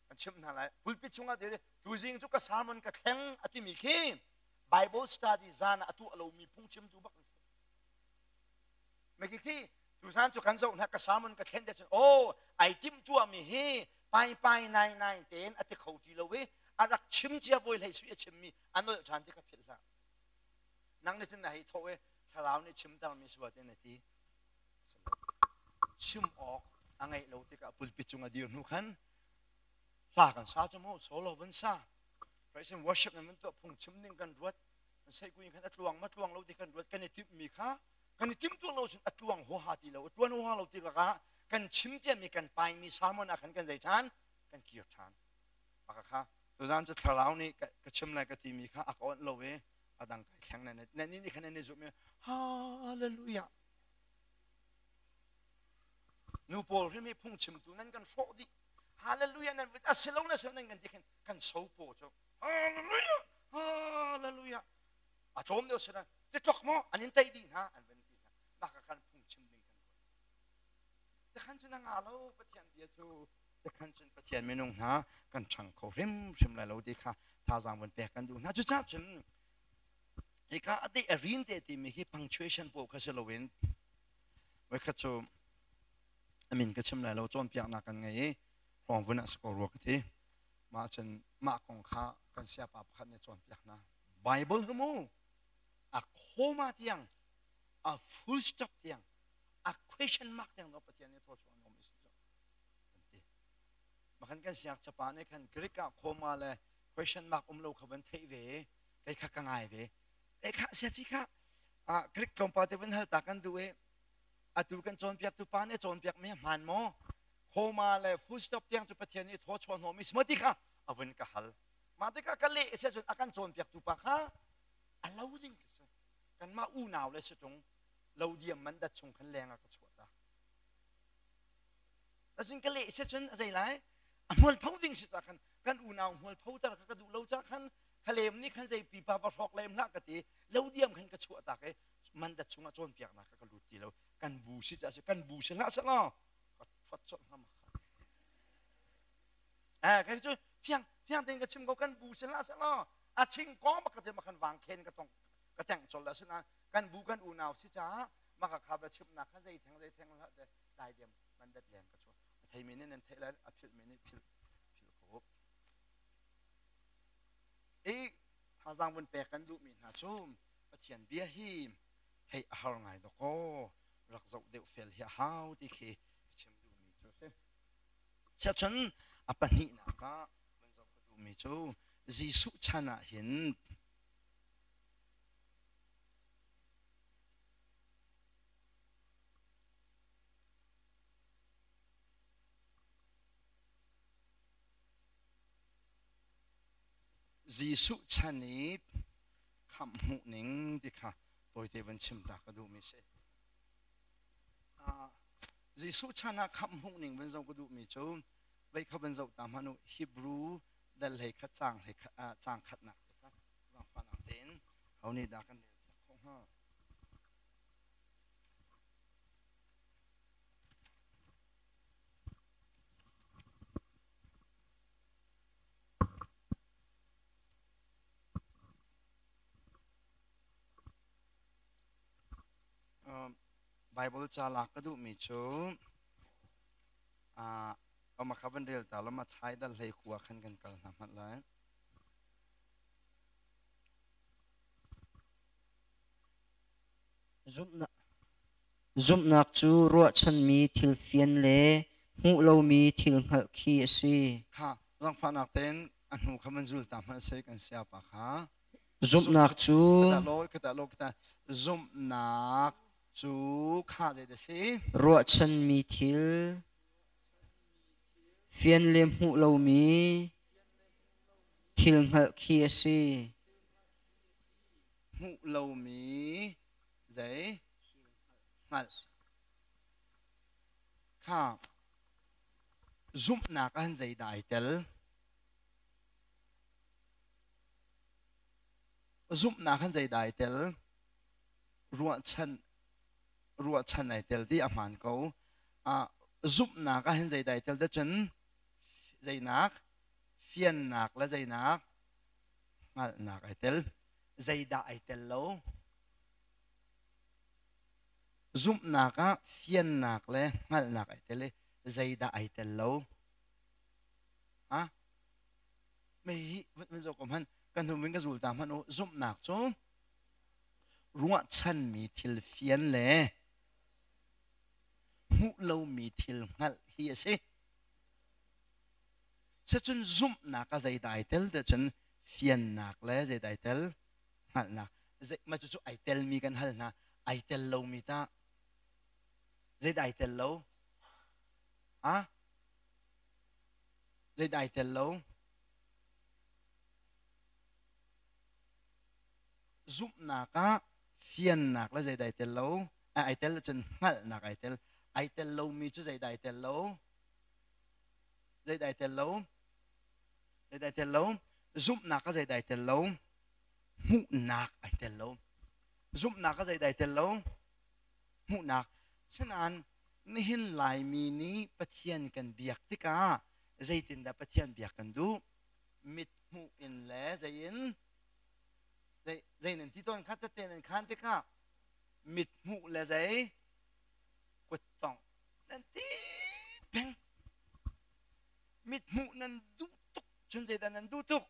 Kan chimh hna lai. Pulpit chungah dir tuzing cu ka sermon ka thleng a timi khi Bible study zan ah a tuah lomi phungchimtu bak an si. Meki khi tuzan cu kan zoh hna ka sermon ka thlen te cun oh ai timh tuahmi hi pai pai nai nai tein a ti kho ti lo i a rak chim cia voi hlei sui a chimmi a nolh ṭhan ti kha philh hlah. Nang nih cun na hei thawh i thlarau nih chimtermi sual te na ti. Chim awk a ngeih lo tikah pulpit cung a dir hnu khan hla kan sa cu mu solo vun sa praise and worship nan vun tuah phung chim ding kan ruat kan seikui khan a tluang ma tluang lo ti kan ruat kan i timhmi kha kan i timhtuah lo cun a tluang huaha ti lo a tuan huaha lo ti lakah kan chim ciami kan paimi sermon ah khan kan zei ṭhan kan kir ṭhan maka kha tuzan cu thlarau nih ka chim lai ka timi kha a ka onh lo i a dang kai thleng nan nan nih khan nan i zumh i hallelujah nu pawl hrim hi phungchimtu nan kan hrawh dih hallelujah nan a si lo na si nan kan ti khan kan sopo cu hallelujah hallelujah a tlawm deuh si ti tlok maw an in tei dih hna an van ti hna mah ka khan phungchim ding kan ruat tikhan cun a nga lo pathian bia cu tikhan cun pathian minung hna kan ṭhang kho hrimhrim lai lo ti kha thazaang vun pek kan duh hna cucaah cun hika a deh a rin te timi hi punctuation pawl kha si loin voikhat cu a min ka chim lai lo cawnpiaknak kan ngei i hrawng vun ah si ko rua ka ti mah cun mah kong kha kan siapa pakhat nih cawnpiak hna Bible hi mu a comma tiang a full stop tiang a question mark tiang no Pathian nih thawchuah nom isi cu kan ti makhan kan siak chapa nih khan Greek ah comma le question mark um lo kha van theih ve kei kha ka ngai ve e kha sia chi kha a Greek tlawmpal te van hal ta kan duh e atu kan cawnpiak tu pa nih cawnpiak mi hmaan maw comma le full stop tiang cu Pathian nih thawchuah hnawhmi si maw ti kha a vun ka hal mah tikah ka leh si ahcun a kan cawnpiaktu pa kha a lo ding ka si kanmah unau le si ṭung lo diam man dat chung khan leng ah ka chuah ta Acun ka leh si cun a zei lai a hmualpho ding si ca khan kan unau hmualpho ter kha ka duh lo ca khan khalem nih khan zei pipa va hrawk lem hlah ka ti lo diam khan ka chuah tak i mandat chungah cawnpiaknak ka lut ti lo kan bu si ca si kan bu si hlah seh law ka thuat colh hnga ma kha eh kai cu Fiang fiang tein ka chim ko kan bu sin la se law a ching kong bak ka te ma khan wang khen ka tong ka teng chol la sina kan bu kan unau si caah maka kha ba chimnak khan zei theng zei theng la de dai dem man dat leng ka chu a thei mi nih nan theih lai a philh mi nih philh philh ko i thazang vun pek kan duh mi hna cu Pathian bia hi theih a har ngai dawkaw rak zoh deuh fel hi a hau ti khi ka chim duhmi cu a si. Siahcun a pahnihnak ah vun zoh ka duhmi cu Jesuh chan ah hin Jesuh chan i khamh hmuh ning ti kha tawite van chim ta ka duhmi si. Jesuh chan ah khamh hmuh ning van zoh ka duhmi cu vei kha van zoh ta hmanh u Hebrew dal hlei khat caang hlei caang khatnak te kha zaangfahnak tein ho nih dah kan rel piak khawh hnga? Bible ca lak ka duhmi cu ama kha van rel ta lo ma thai dal hlei khua khan kan kal hna hmanh lai. Zumhnak cu ruahchanmi thil fian le hmuh lomi thil hngalh khi a si. Kha zangfahnak tein a hnu kha van zul ta hmanh seh kan sayapa kha. Zumhnak cu Zumhnak cu kha zei dah si? Ruahchanmi thil fian le hmuh lomi thil hngalh khi a si. Hmuh lomi zei hngalh kha zumhnak ah hin zeidah ai tel? Zumhnak han zeidah ai tel? Ruahchan ruahchan ai tel ti a hmaan ko. Zumhnak ah hin zeidah ai tel te cun zeinak fiannak le zeinak hngalhnak ai tel. Zeidah ai tel lo? Zumhnak ah fiannak le hngalhnak ai tel i zeidah ai tel lo? Ha? Mei hi vun zoh ko hmanh kan hnu vun ka zul ta hmanh u zumhnak cu ruahchanmi thil fian le hmuh lomi thil hngalh hi a si. Sicun zumhnak ah zeidah ai tel ti cun fiannak le zeidah ai tel hngalhnak. Mah cucu ai telmi kan hal hna ai tel lomi tah zeidah ai tel lo? Ah Zeidah ai tel lo? Zumhnak ah fiannak le zeidah ai tel lo? Ai tel cun hngalhnak ai tel. Ai tel lomi cu zeidah ai tel lo? Zeidah ai tel lo? Zeidah ai tel lo? Zumhnak ah zeidah ai tel lo? Hmuhnak ai tel lo. Zumhnak ah zeidah ai tel lo? Hmuhnak. Sinain nihin Laimi nih Pathian kan biak tikah zeitindah Pathian biak kan duh? Mit hmuh in le zei in zei zei nan ti tawn kha tete nan khan tikah mit hmuh le zei kut tongh nan ti peng mit hmuh nan duh tuk cun zeidah nan duh tuk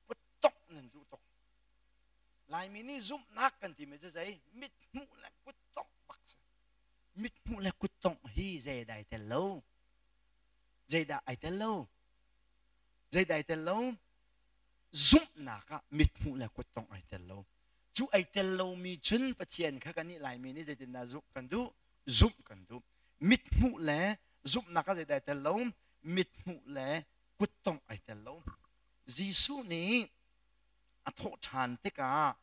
kut tongh nan duh tuk Laimi nih zumhnak kan timi cu zei mit hmuh le kut tongh bak si mithmuh le kuttongh hi zeidah ai tel lo zeidah ai tel lo zeidah ai tel lo zumhnak ah mithmuh le kuttongh ai tel lo cu ai tel lomi cun Pathian kha kan nih Laimi nih zeitindah zumh kan duh zumh kan duh mithmuh le zumhnak ah zeidah ai tel lo mithmuh le kuttongh ai tel lo Jesuh nih a thawh ṭhan tikah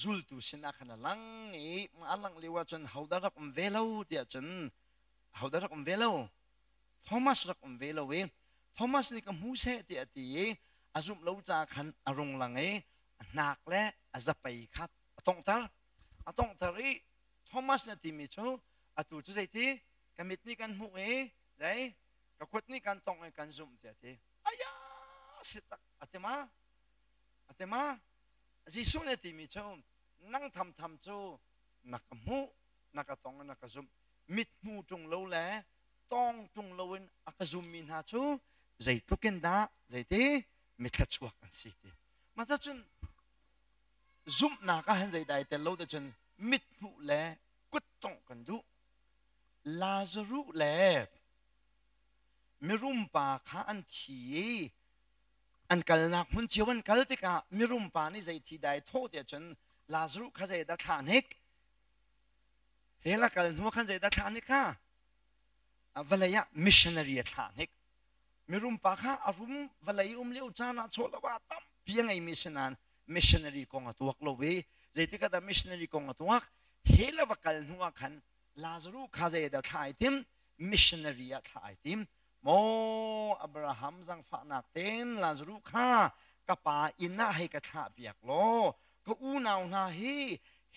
zultu sinah khan a lang i a langh lio ahcun hodah rak um ve lo tiah cun hodah rak um ve lo Thomas rak um ve lo i Thomas nih ka hmu seh tiah a ti i a zumh lo caah khan a rung lang i a hnak le a zapei kha a tonghter a tonghter i Thomas nih a timi cu atu cu zeiti ka mit nih kan hmuh i zei ka kut nih kan tongh i kan zumh tiah a ti aya! si tak atima atima Jesuh nih timi cu nang thamtham cu na ka hmuh na ka tong na ka zumh mit hmu ṭung lo le tawng ṭung loin a ka zummi hna cu zeitluk in dah zeiti mithluachuak an si ti mah cun zumhnak ah hin zeidah ai tel lo te cun mit hmuh le kut tongh kan duh Lazaruh le mirum pa kha an thi i an kalnak hmun cio an kal tikah mirum pa nih zei thi dai thawh tiah cun Lazaruh kha zeidah thlah hnik hell a kal hnu khan zeidah thlah hnik kha vawlei ah missionary a thlah hnik mirum pa kha a rum vawlei um lio caan ah chaw lo ah tampi a ngeimi si nain missionary kong a tuak lo i zeitik ah dah missionary kong a tuak hell a va kal hnu ah khan Lazaruh kha zeidah thlah ai tim missionary ah thlah ai tim maw Abraham zangfahnak ten Lazaruh kha ka pa inn ah hei ka thlah piak law ka unau hna hi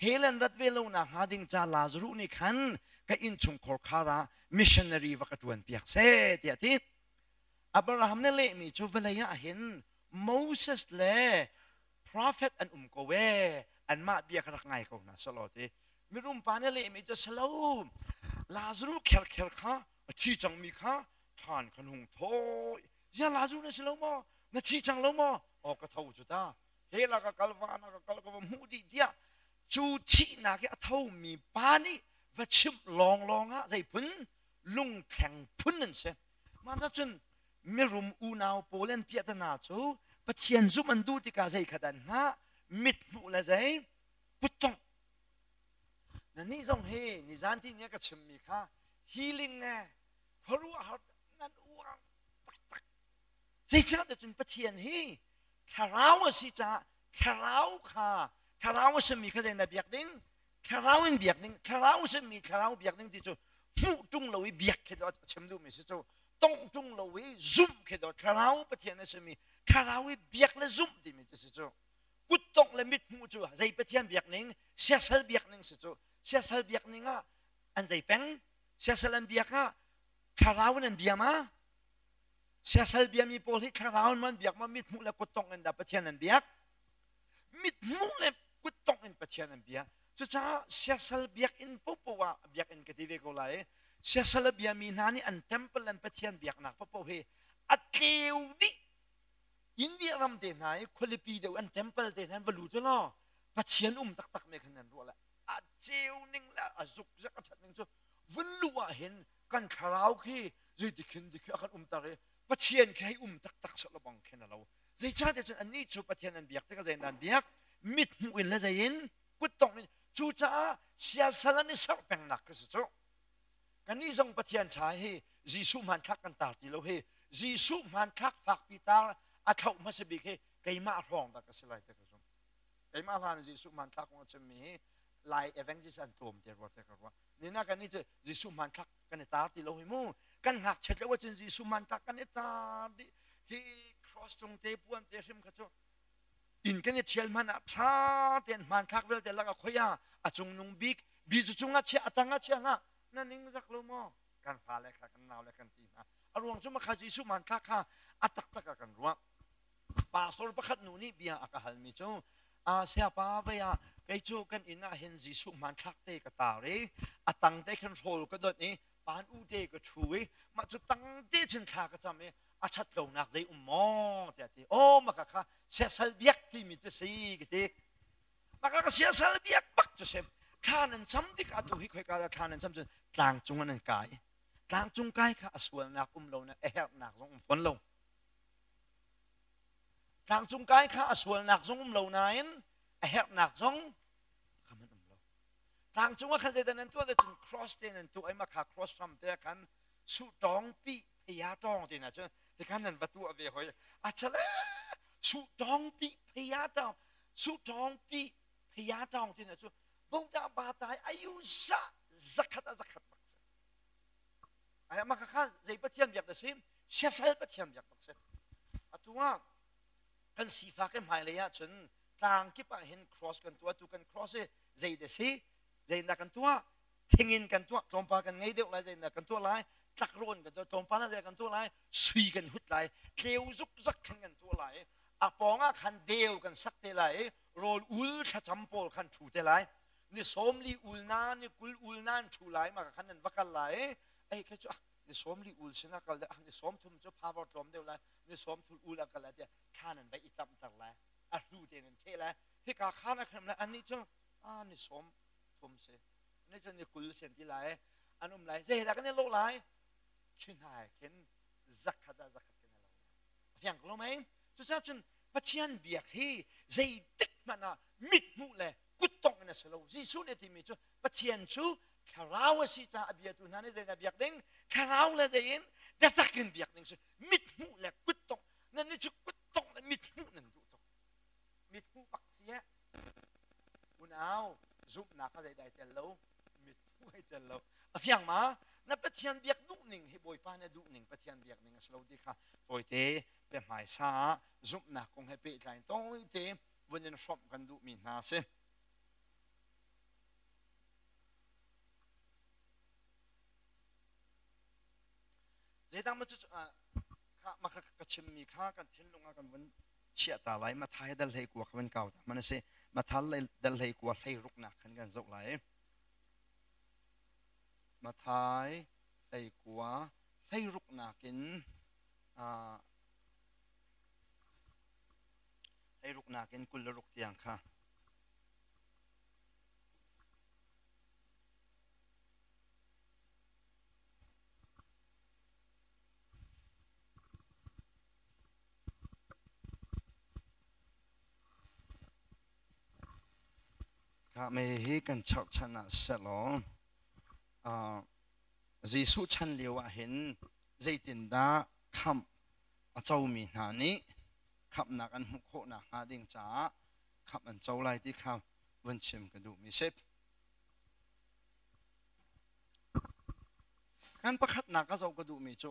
hell an rat ve lo nak hnga ding ca Lazaruh nih khan ka innchungkhar khar ah missionary va ka ṭuan piak seh tiah ti Abraham nih lehmi cu vawlei ah hin Moses le prophet an um ko e anmah bia kha rak ngai ko hna selaw ti mirum pa nih lehmi cu selo Lazaruh kherkher kha a thi cangmi kha thlan khan hung thawi zia Lazaruh na si lo maw na thi cang lo maw aw ka tho cu ta hell ah ka kal van ah ka kal ka va hmuh dih tiah cu thihnak i a thomi pa nih va chimh lawnglawng ah zei phun lungthleng phun an si mah cun mirum unau pawl an piahtana cu Pathian zumh an duh tikah zei kha dan hngah mit hmuh le zei kuttongh na nih zong hi nizan ti nih ka chimmi kha healing ne khuaruahhar nan uar taktak Zeicahtiah cun Pathian hi thlarau a si caah thlarau kha thlarau a simi kha zei na biak ding thlarau in biak ding thlarau a simi thlarau biak ding ti cu hmuh ṭung lo i biak khi a chim duhmi si cu tongh ṭung lo i zumh khi do thlarau Pathian a simi thlarau i biak le zumh timi cu si cu kuttongh le mithmuh cu zei Pathian biak ning siasal biak ning si cu siasal biak ning ah an zei peng siasal an biak ah thlarau in an bia ma Siasal biami pawl hi thlarau in an biak ma mithmuh le kuttongh in dah Pathian an biak? Mithmuh le kuttongh in Pathian an biak. Cucaah siasal biakinn popo ah biakinn ka ti ve ko lai. Siasal a biami hna nih an temple an Pathian biaknak popo hi a tleu dih. India ram te hna i khualipi deuh an temple te hna an va lut law Pathian um taktak me khan nan ruah le a ceu ning le a zuk zek a that ning cu vun lu ah hin kan thlarau khi zeiti khin dikhi a kan umter i Pathian khi hei um taktak seh bang khin a lo zeicahtiah cun annih cu Pathian an biak tikah zeiin an biak mit hmuh in le zeiin kuttongh in cucaah siasal an i serh pengnak khi si cu kannih zong Pathian ṭha hi Jesuh hmanthlak kan tar ti lo hi Jesuh hmanthlak fakpi tar a thlauh hmasa bik hi keimah hrawng dah ka si lai te ka zum keimah hlan Jesuh hmanthlak kong a chimmi hi Lai evangelist an tlawm te rua te ka ruah nina kan nih cu Jesuh hmanthlak kan i tar ti lo hi mu kan ngakchiat lio ahcun Jesuh hmanthlak kan i tar dih hi cross cung te puan te hrim kha cu inn kan i ṭhial hmanh ah ṭha tein hmanthlak vialte lak a khoi ah a cungnung bik bizu cung ah chia a tang ah chia hlah na ning zak lo maw kan fale kha kan nau le kan ti hna a ruang cu makha Jesuh hmanthlak kha a taktak ah kan ruah pastor pakhat nu nih bia a ka halmi cu a siapa vei ah kei cu kan inn ah hin Jesuh hmanthlak te ka tar i a tang te khan hrawl ka donh i pan u te ka ṭhu i mah cu tang te cun thla ka cam i a ṭhat lonak zei um maw tiah ti aw maka kha siasal biak timi cu si ka ti maka ka siasal biak bak cu si thla nan cam tik atu hi khoika dah thla nan cam cun tlang cung an kai tlang cung kai kha a sualnak um lo na a herhnak zong um fawn lo Tlangcung kai kha a sualnak zong um lo nain a herhnak zong kha man um lo. Tlangcung ah khan zeidah nan tuah cun cross te nan tuah i makha cross hram te khan su tawng pi phaya tawng te na cun tikhan nan va tuah ve hoi a chale su tawng pi phaya tawng su tawng pi phaya tawng te na cu boda ba tai ayu za zakhat a zakhat bak si ai maka kha zei pathian biak da si siasal pathian biak bak si atu ah kan sifak i hmailei ah cun tlang kip ah hin cross kan tuah tu kan cross i zei da si zei na kan tuah thingin kan tuah tlawmpal kan ngei deuh lai zei na kan tuah lai Tlakrawng kan tuah, tlawmpal ah zei kan tuah lai, sui kan hut lai, tleu zukzak khan kan tuah lai, a pawng ah khan deu kan sak te lai i rawl ul thlacam pawl khan ṭhu te lai. Ni 40 ul na, ni 20 ul na an ṭhu lai, mah khan nan va kal lai i ei kha cu ni 40 ul sin ah kal deuh, ni 30 cu power tlawm deuh lai, ni 30 ul ah kal lai tiah thla nan vai i camter lai, a hlu te nan ṭheh lai. Hika khan a khan lai, annih cu ni 30 si, ni cu ni 20 sen ti lai, an um lai. Zeidah kan i lawh lai? Khi hna he khin zakhat ah zakhat kan i lo lai. A fiang ko lo mei? Cucaah cun Pathian biak hi zeitik hmanh ah mithmuh le kuttongh in a si lo. Jesuh nih a timi cu Pathian cu thlarau a si caah a biatu hna nih zeidah biak ding? Thlarau le zei in biatak in biak ding si. Mithmuh le kuttongh. Nan nih cu kuttongh le mithmuh nan duh tuk. Mithmuh bak si eh. Unau, zumhnak kha zeidah ai tel lo? Mithmuh ai tel lo. A fiang ma? Na Pathian biak duh ning hi Bawipa nih a duh ning Pathian biak ning a si lo ti kha tawite biahmaisa ah zumhnak kong he pehtlai in tawite vun in hrawmh kan duhmi hna a si. Zeidang ma cu kha ma kha ka chimmi kha kan thinlung ah kan vun chiah ta lai. Mathai dal hlei kua kha van kau ta man a si. Mathai dal hlei kua hlei ruknak khan kan zoh lai. Mathai hlei kua hlei ruknak in hlei ruknak in 26 tiang kha. Kha me hi kan cherhchan ah sehlaw Jesuh chan lio ah hin zeitindah khamh a comi hna nih khamhnak an hmuh khawh nakhnga ding caah khamh an co lai ti kha vun chim ka duhmi si. Kan pakhatnak a zoh ka duhmi cu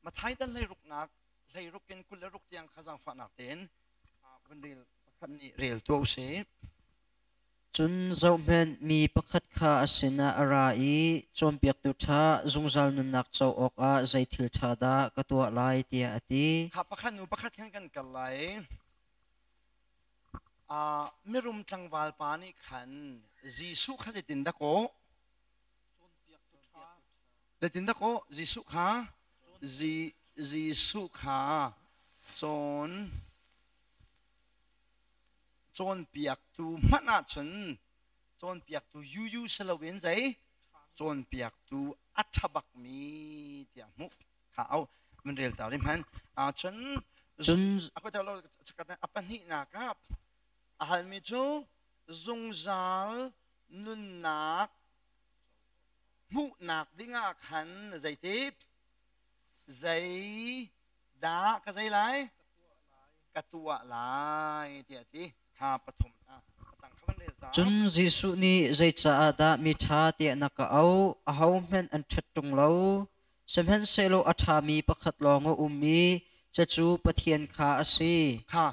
Mathai dal hleiruknak 16 in 26 tiang kha zaangfahnak tein vun rel pakhat nih rel tuah usih. Cun zohhmanh, mi pakhat kha a sinah a ra i cawnpiaktu ṭha zungzal nunnak co awkah zei thil ṭha dah ka tuah lai tiah a ti. Kha pakhat hnu pakhat khan kan kal lai. Mirum tlangval pa nih khan Jesuh kha zeitindah kaw Zeitindah kaw Jesuh kha Jesuh kha cawn cawnpiaktu hmanh ahcun cawnpiaktu yuyu si loin zei cawnpiaktu a ṭha bakmi tiah hmuh kha au min rel ta rih hman cun Cun a pahnihnak ah a halmi cu zungzal nunnak hmuhnak dingah khan zeiti zei dah ka zei lai ka tuah lai tiah a ti kha pathum Cun Jesuh nih zeicaah dah mi ṭha tiah na ka auh? Ahohmanh an ṭhat ṭung lo. Sihmanhsehlaw a ṭhami pakhat lawng a um i cucu Pathian kha a si. Kha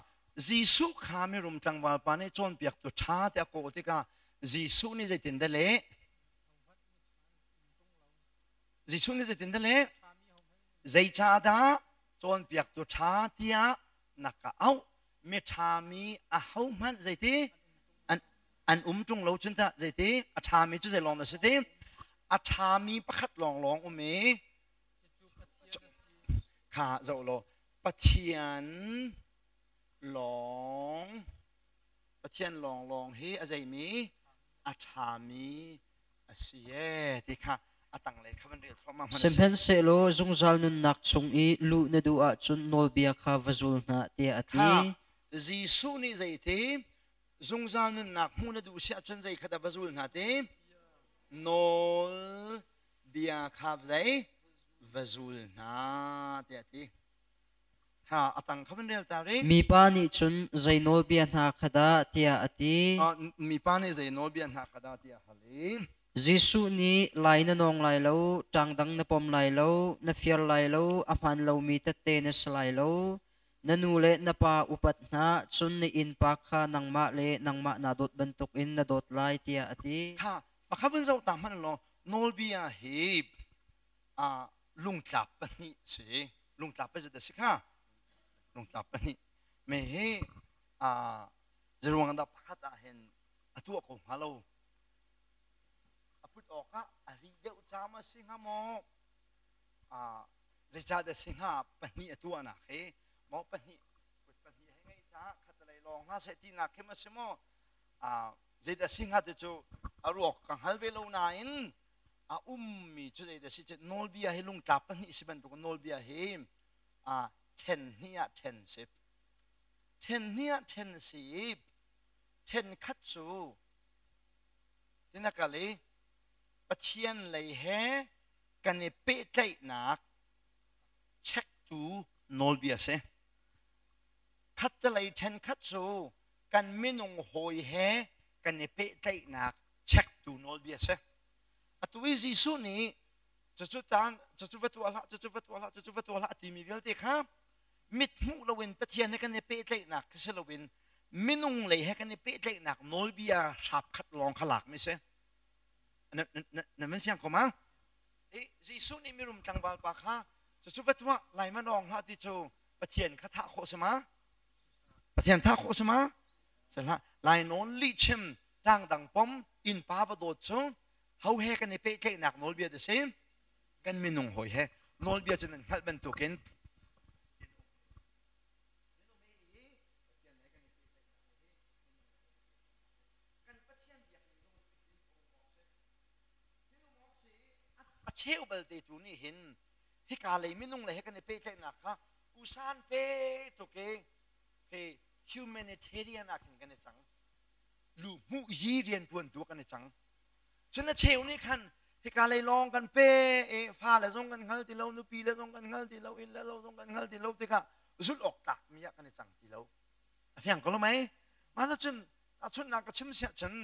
Jesuh kha mirum tlangval pa nih cawnpiaktu ṭha tiah a kawh tikah Jesuh nih zeitindah leh? Jesuh nih zeitindah leh? Zeicahdah cawnpiaktu ṭha tiah na ka auh? Miṭhami ahohmanh zeiti an um ṭung lo cun tah zeiti a ṭhami cu zei lawng dah si ti? A ṭhami pakhat lawnglawng um i kha zoh law Pathian lawng Pathian lawnglawng hi a zeimi a ṭhami a si ee ti kha a tanglei kha van rel thluahmah hmanh a si. Sihmanhsehlaw zungzal nunnak chung i luh na duh ahcun nawlbia kha va zul hna tiah a ti. Kha Jesuh nih zeiti zungzal nunnak hmuh na duh si ahcun zei kha dah va zul hna ti? Nawlbia kha zei va zul hna tiah a ti. Kha a tang kha van rel ta rih. Mipa nih cun zei nawlbia hna kha dah tiah a ti. Mipa nih zei nawlbia hna kha dah tiah a hal i. Jesuh nih lai na nawng lai lo, ṭangdang na pom lai lo, na fir lai lo, a hmaan lomi tette na si lai lo, na nu le na pa upat hna, cun na innpa kha nangmah le nangmah naa dawt bantukin na dawt lai tiah a ti. Kha pakhat vun zoh ta hmanh law nawlbia hi. Lungtlap pahnih si. Lungtlap pazat a si kha. Lungtlap pahnih. Me hi zeruang dah pakhat ah hin a tuah ko hnga lo. A put awk ah a ri deuh cam a si hnga maw? Zeicahdah si hnga pahnih a tuahnak hi maw pahnih kut pahnih hei ngeih caah khatalei lawng hna seh tinak khi ma si maw? Zeidah si hnga ti cu a ruak ka hngal ve lo nain a ummi cu zeidah si cu nawlbia hi lungtlap pahnih si bantuk nawlbia hi then hnih ah then si. Then hnih ah then si i then khat cu tinakal i Pathian lei he kan i pehtlaihnak chektu nawlbia si. Khattelei then khat cu kan minung hawi he kan i pehtlaihnak chektu nawlbia si. Atu i Jesuh nih cucu tan cucu va tuah hlah, cucu va tuah hlah, cucu va tuah hlah a timi vialte kha mit hmuh loin Pathian he kan i pehtlaihnak khi si loin minung lei he kan i pehtlaihnak nawlbia hrap khat lawng kha lakmi si. Na man fiang ko ma? Jesuh nih mirum tlangval pa kha cucu va tuah lai ma nawng hlah ti cu Pathian kha thah khawh si ma? Pathian thah khawh si ma? Hlah lai nawn lihchim tlangdang pom innpa va dawt cu ho he kan i pehtlaihnak nawlbia ti si kan minung hawi he nawlbia cu nan hngalh bantukin a cheu balte tu nih hin hika lei minung le he kan i pehtlaihnak kha usan pe tuk i he humanitarian ah khin kan i cang lu hmuh yi rian tuan tu kan i cang cun a cheu nih khan hika lei lawng kan pe e fa le zong kan hngal ti lo nupi le zong kan hngal ti lo inn le lo zong kan hngal ti lo tikah zulh awk tlak mi ah kan i cang ti lo a fiang ko lo mei mah cun a chunnak ka chim siah cun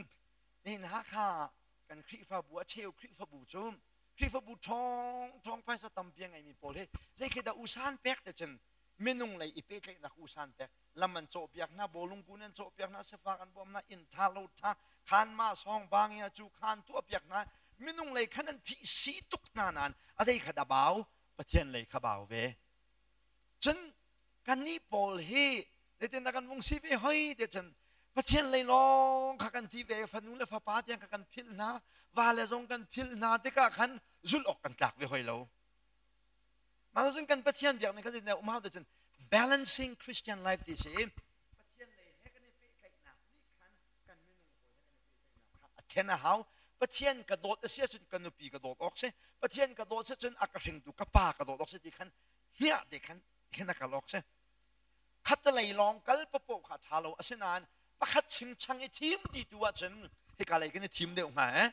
nihin Hakha kan Khrihfabu a cheu Khrihfabu cu Khrihfabu ṭhawng ṭhawng phaisa tampi a ngeimi pawl hi zei khi dah usan pek te cun minung lei i pehtlaihnak usan pek lam an cawhpiak hna bawlung kun an cawhpiak hna sifak an bawm hna inn ṭha lo ṭha khan ma song bang ya cu khan tuahpiak hna minung lei khan an phih si tuk hna nain a zei kha dah bau Pathian lei kha bau ve cun kannih pawl hi zeitindah kan vung si ve hoi ti cun Pathian lei lawng kha kan ti ve fanu le fapa tiang kha kan philh hna va le zong kan philh hna tikah khan zulh awk kan tlak ve hoi lo mah cun kan Pathian biak ning kha zeitindah um hau ti cun balancing Christian life ti si Pathian lei he kan i pehtlaihnak nih khan kan minung hawi he kan i pehtlaihnak kha a thlen a hau Pathian ka dawt a si ahcun ka nupi ka dawt awk si Pathian ka dawt si cun a ka hringtu ka pa ka dawt awk si ti khan hmiah te khan khin a kal awk si khatalei lawng kal papoh kha ṭha lo asinain pakhat chingchang i thim ti tu ahcun hika lei kan i thim deuh hnga eh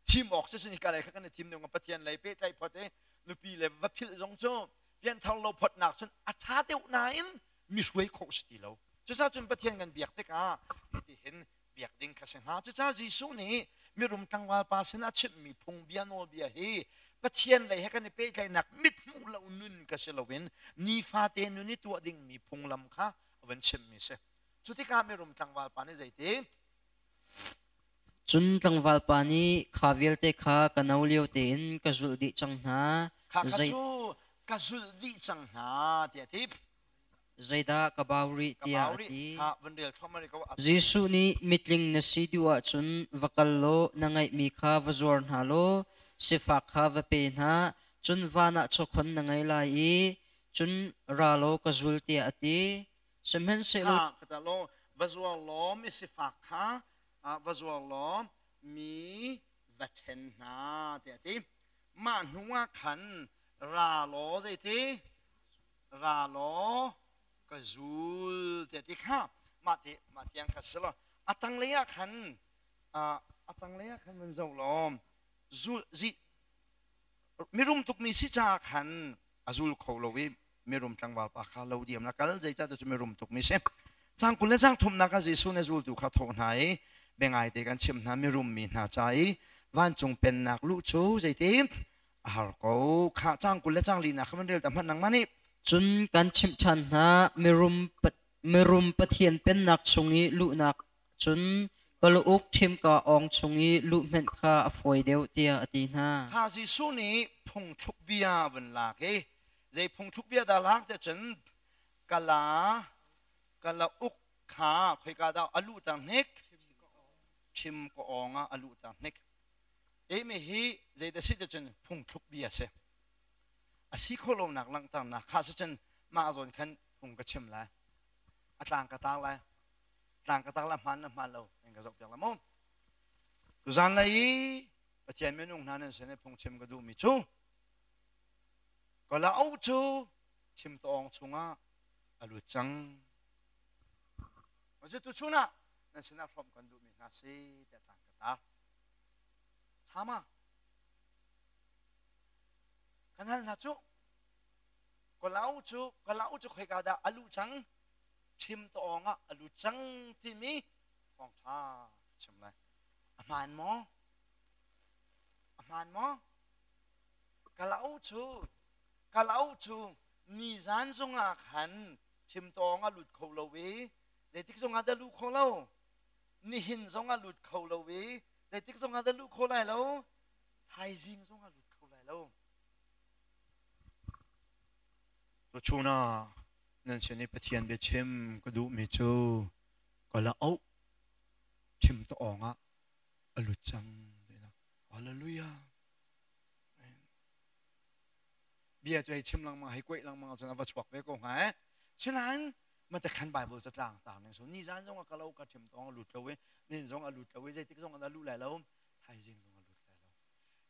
thim awk si sin hika lei kha kan i thim deuh hnga Pathian lei pehtlaih phot i nupi le va philh zong cu pianthar lo photnak cun a ṭha deuh nain mi hruai khawh si ti lo cucaah cun Pathian kan biak tikah hiti hin biak ding kha si hnga cucaah Jesuh nih mirum tlangval pa sinah chimhmi phungbia nawlbia hi Pathian lei he kan i pehtlaihnak mithmuh lo nun ka si loin nifate nun i tuah dingmi phunglam kha a van chimmi si cu tikah mirum tlangval pa nih zeiti Cun tlangval pa nih kha vialte kha ka no lio tein ka zulh dih cang hna kha kha cu ka zulh dih cang hna tiah a ti Zeidah ka bau rih tiah a ti. Jesuh nih mitling na si duh ahcun va kal law na ngeihmi kha va zuar hna law sifak kha va pe hna, cun van ah chawkhon na ngei lai i cun ra law ka zul tiah a ti. Sihmanhsehlaw va zuar law mi sifak kha va zuar law mi va ṭhen hna tiah a ti. Mah hnuah khan ra law zeiti ra law ka zul tiah ti kha mah ti mah tiang kha si lo a tanglei ah khan a tanglei ah khan van zoh law zul zi mirum tukmi si caah khan a zul kho lo i mirum tlangval pa kha lo diam na kal zeicah cu mirum tukmi si cang kul le cang thumnak ah Jesuh nih zultu kha thawh hna i bengai te kan chim hna mirum mi hna ca i vancung pennak luh cu zeiti a har ko kha cang kul le cang li nak kha van rel ta hmanh nangmah nih Cun kan chimh ṭhan hna, mirum Pathian pennak chung i luhnak cun kalauk ṭhimka awng chung i luh hmenh kha a fawi deuh, tiah a ti hna. Kha Jesuh nih Phungthluk bia vun lak i zei phungthluk bia dah lak tiah cun kala kala uk kha khoika dah a luhter hnik? Ṭhim ka awng ah a luhter hnik. Emi hi zeidah si tiah cun phungthluk bia si. A si khawh lonak langhternak kha si cun mah zawn khan phung ka chim lai. A tlang ka tar lai. Tlang ka tar la hmaan le hmaan lo in ka zohpiak la mu. Tuzan lei i Pathian minung hna nan sin i phungchim ka duhmi cu kalauk cu chimtawng chungah a lut cang. Cu tuchun ah nan sinah hrawmh kan duhmi hna si tiah tlang ka tar. Ṭha ma? Kan hal hna cu kalauk cu kalauk cu khoika dah a luh cang? Chimtawng ah a lut cang timi thawngṭha chim lai. A hmaan maw? A hmaan maw? Kalauk cu kalauk cu nizan zongah khan chimtawng a lut kho lo i zeitik zongah dah luh kho lo? Nihin zongah lut kho lo i zeitik zongah dah luh kho lai lo? Thaizing zongah lut kho lai lo. Tuchun ah nan sin i Pathian biachim ka duhmi cu kalauk chim ta-awng ah a lut cang. Hallelujah. Bia cu hei chim lengmang hei kuaih lengmang cun a va chuak ve ko hnga eh. Sinain mate khan Bible catlang tang ning so ni zan zong a kalo ka thim tong a lut lo i nin zong a lut lo i zeitik zong a lut lai lo thaizing zong a lut lai lo.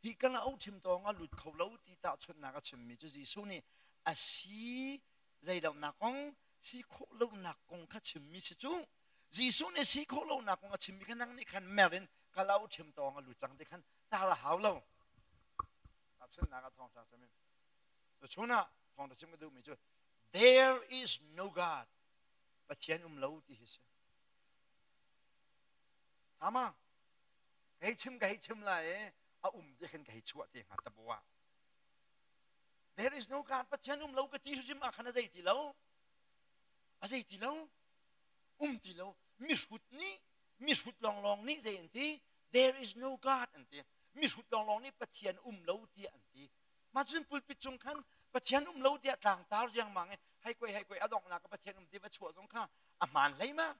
Hi kan a thim tong a lut kho lo ti tahchunhnak a chimmi cu Jesuh nih a si zeilonak kong si khawh lonak kong kha chimmi si cu Jesuh nih si khawh lonak kong a chimmi kha nang nih khan mer in ka lo ṭhim tawng a lut cang ti khan tar a hau lo. Tahchunhnak ah thawngṭha chim in tuchun ah thawngṭha chim ka duhmi cu there is no God, Pathian um lo ti hi si. Tama ka hei chim ka hei chim lai i a um ti khan ka hei chuah te hnga tabu ah. There is no God, Pathian um lo ka ti hrim ah khan a zei ti lo. A zei ti lo. Um ti lo. Mihrut nih mihrut lawnglawng nih zei an ti? There is no God an ti. Mihrut lawnglawng nih Pathian um lo tiah an ti. Mah cun pulpit cung khan Pathian um lo tiah tlangtar riangmang i hei koi hei koi a donghnak ah Pathian um ti va chuah zong kha a hmaan hlei ma.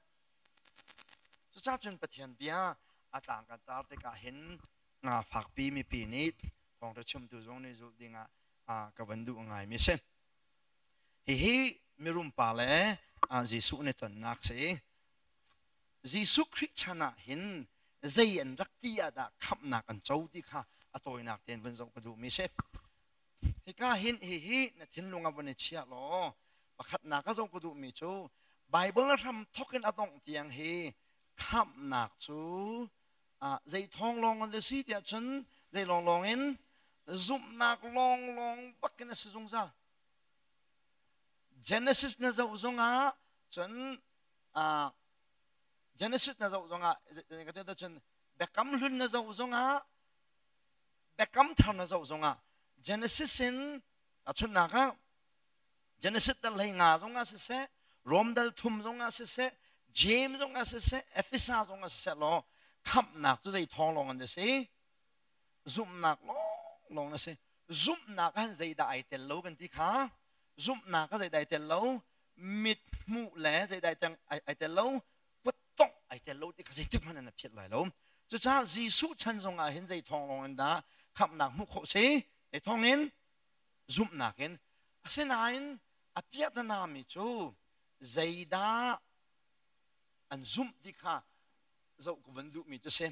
Cucaah cun Pathian bia a tlang kan tar tikah hin nga fakpi mipi nih thawngṭha chimtu zong nih zulh dingah ka van duh ngaimi a si. Hihi mirum pa le Jesuh nih tonnak si. Jesuh Khrih chan ah hin zei an rak ti ah dah khamhnak an co ti kha a tawinak tein vun zoh ka duhmi si. Hika hin hihi na thinlung ah vun i chiah law pakhatnak ka zoh ka duhmi cu Bible hram thawk in a dongh tiang hi khamhnak cu zei thawng lawng an si tiah cun zei lawnglawng in zumhnak lawnglawng bak in a si zungzal. Genesis na zoh zongah cun Genesis na zoh zongah cun Biakam Hlun na zoh zongah Biakam Thar na zoh zongah Genesis in tahchunhnak ah Genesis dal hlei nga zongah siseh Rom dal thum zongah siseh James zongah siseh Efesa zongah siseh law khamhnak cu zei thawng lawng an si zumhnak lawng na si. Zumhnak ah zeidah ai tel lo kan ti kha? Zumhnak ah zeidah ai tel lo? Mit hmuh le zeidah ai tel lo? Kuttongh ai tel lo ti kha zeitik hmanh an phiat lai lo. Cucaah Jesuh chan zong ah hin zei thawng lawng in dah khamhnak hmuh khawh si? Zei thawng in? Zumhnak in. Asinain a piahtana mi cu zeidah an zumh ti kha zoh ka vun duhmi cu si.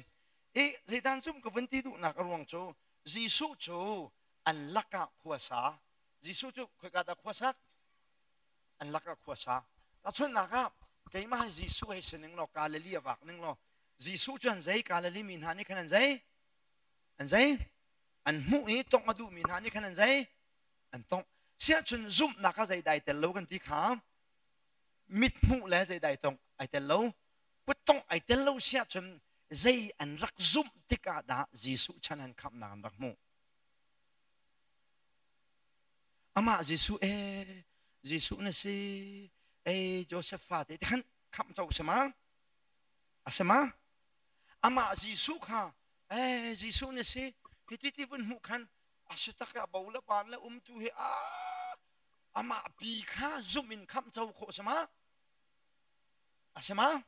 I zeidan zumh ka vun ti duhnak a ruang cu Jesuh cu an lakah khua sa. Jesuh cu khoika dah khua sak? An lakah khua sa. Tahchunhnak ah keimah hi Jesuh hei si ning law Galilee a vak ning law Jesuh cu an zei Galilee mi hna nih khan an zei? An zei? An hmuh i tongh a duhmi hna nih khan an zei? An tongh. Siahcun zumhnak ah zeidai tel lo kan ti kha mit hmuh le zeidai tongh ai tel lo kuttongh ai tel lo siahcun zei an rak zumh tikah dah Jesuh chan an khamhnak an rak hmuh? Amah Jesuh e Jesuh na si e Joseph fa te khan khamh co si ma? A si ma? Amah Jesuh kha e Jesuh na si hiti ti vun hmuh khan A si tak a bo le pan le umtu hi a amah pi kha zum in khamh co khawh si ma? A si ma?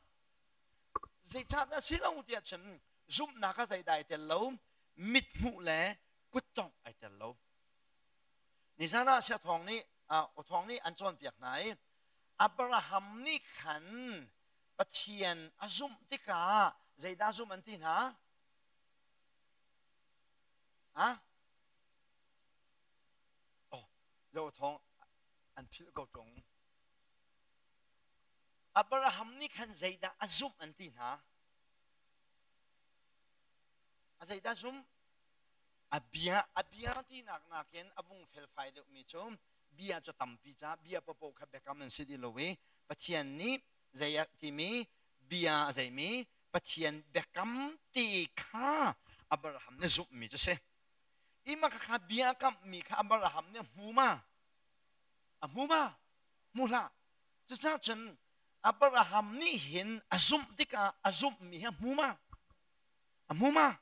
Zeicahdah si lo tiah cun zumhnak a zeidah ai tel lo, mit hmuh le kuttongh ai tel lo. Nizan ah sia thawng nih aw thawng nih an cawnpiak hna i Abraham nih khan Pathian a zumh tikah zeidah zumh an ti hna? Ha? Oh, zo thawng an philh ko ṭung. Abraham nih khan zeidah a zumh an ti hna? A zeidah zumh? A bia, a bia tinak nakin a vung felfai deuhmi cu bia cu tampi ca bia paohpaoh kha biakam an si ti lo i Pathian nih zei a timi bia a zeimi Pathian biakam ti kha Abraham nih zumhmi cu si. Ima kha bia kamhmi kha Abraham nih a hmu ma? A hmu ma? Hmu hlah. Cucaah cun Abraham nih hin a zumh tikah a zumhmi hi a hmu ma? A hmu ma?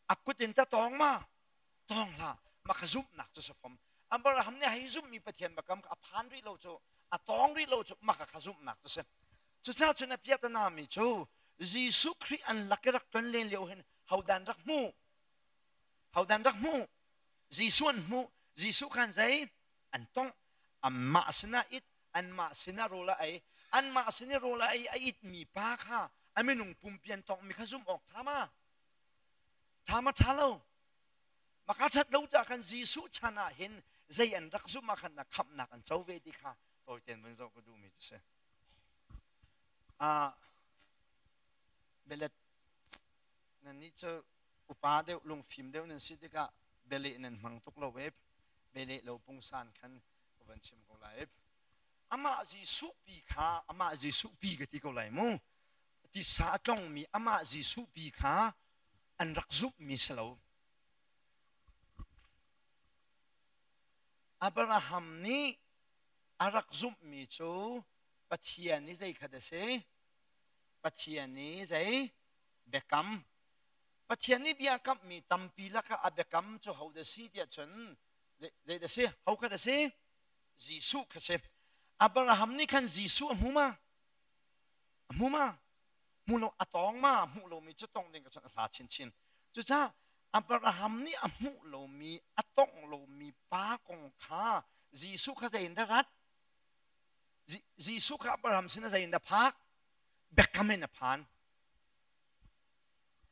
A kut in ta tawng ma? Tawng hlah. Mah kha zumhnak cu si fom. Abraham nih hei zumhmi Pathian biakam kha a phan rih lo cu, a tawng rih lo cu, mah kha zumhnak cu si. Cucaah cun a piahtana mi cu Jesuh Khrih an lak i rak ton len lio hin hodan rak hmuh? Hodan rak hmuh? Jesuh an hmuh. Jesuh khan zei? An tongh. Anmah sinah it, anmah sinah rawl a ei. Anmah sin i rawl a ei a itmi pa kha a minung pumpi an tonghmi kha zumh awk ṭha ma? Ṭha ma ṭha lo? Maka ṭhat lo ca khan Jesuh chan ah hin zei an rak zumh ah khan na khamhnak an co ve ti kha tawitein vun zoh ka duhmi cu si. Belet nannih cu upa deuh lungfim deuh nan si tikah bialeh nan hmang tuk lo e bialeh lo pungsan khan ka van chim ko lai. Amah Jesuh pi kha amah Jesuh pi ka ti ko lai mu. Tisa a tlongmi amah Jesuh pi kha an rak zumhmi si lo. Abraham nih a rak zumhmi cu Pathian i zei kha dah si? Pathian i zei biakam? Pathian nih bia kamhmi tampi lakah a biakam cu ho dah si tiah cun zei dah si? Ho kha dah si? Jesuh kha si. Abraham nih khan Jesuh a hmu ma? A hmu ma? Hmu lo a tawng ma? Hmuh lomi cu tong ding ka cun a hla chinchin. Cucaah Abraham nih a hmuh lomi, a tongh lomi pa kong kha Jesuh kha zei in dah rat? Jesuh kha Abraham sin a zei in dah phak? Biakam in a phan.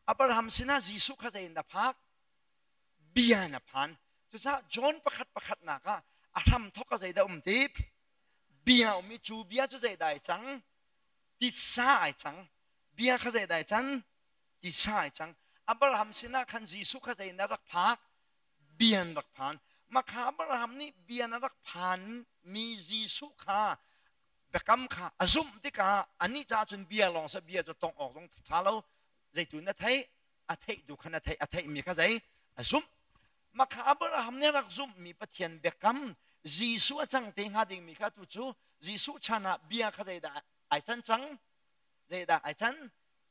Abraham sinah Jesuh kha zei in dah phak? Bia in a phan. Cucaah John pakhat pakhatnak ah a hram thok a zeidah um ti? Bia um i cu bia cu zeidah ai cang? Titsa ai cang. Bia kha zeidah ai can? Titsa ai cang. Abraham sinah khan Jesuh kha zei in dah rak phak? Bia in rak phan. Makha Abraham nih bia na rak phan mi Jesuh kha biakam kha a zumh tikah anih caah cun bia lawng sa bia cu tongh awk zong ṭha lo zeitu na theih a theih tu kha na theih a theihmi kha zei a zumh makha Abraham nih rak zumhmi Pathian biakam Jesuh a cang te hnga dingmi kha tu cu Jesuh chan ah bia kha zeidah ai can cang zeidah ai can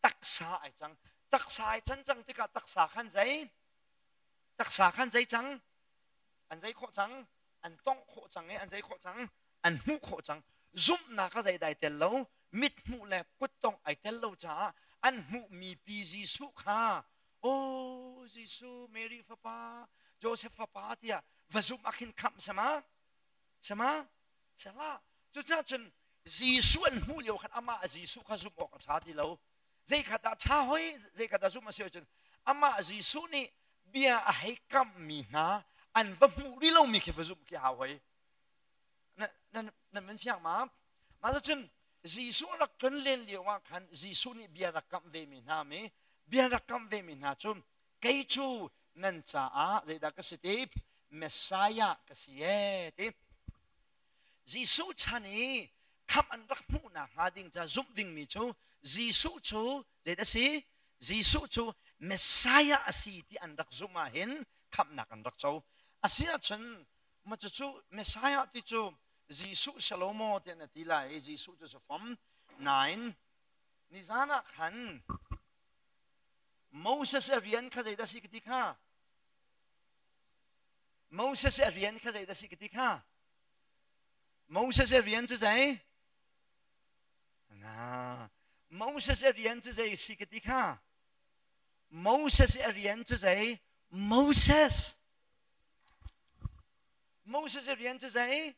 taksa ai cang taksa ai can cang tikah taksa khan zei taksa khan zei cang an zei khawh cang an tongh khawh cang i an zei khawh cang an hmuh khawh cang zumhnak a zeidai tel lo mit hmuh le kuttongh ai tel lo caah an hmuhmi pi Jesuh kha oh Jesuh Mary fapa Joseph fapa tiah va zumh ah khin khamh sama sama sala cucaah cun Jesuh an hmuh lio khan amah Jesuh kha zumh awk a ṭha ti lo Zei kha dah ṭha hoi, zei kha dah zumh a si ahcun amah Jesuh nih bia a hei kamhmi hna an va hmuh rih lomi khi va zumh khi hau hoi. Nan nan van fiang ma? Mah cun Jesuh rak tlon len lio ah khan Jesuh nih bia rak kamh vemi hna mi bia rak kamh vemi hna cu kei cu nan caah zeidah ka si ti Messiah ka si ee ti. Jesuh chan i khamh an rak hmuhnak hnga ding ca zumh dingmi cu Jesuh cu zeidah si? Jesuh cu Messiah a si ti an rak zumh ah hin khamhnak an rak co. A si ahcun ma cucu Messiah ti cu Jesuh Salomo tiah na ti lai i Jesuh cu si fom. Nain nizan ah khan Moses a rian kha zeidah si ka ti kha? Moses a rian kha zei dah si ka ti kha? Moses a rian cu zei? Na Moses a rian cu zei si ka ti kha? Moses a rian cu zei? Moses. Moses a rian cu zei?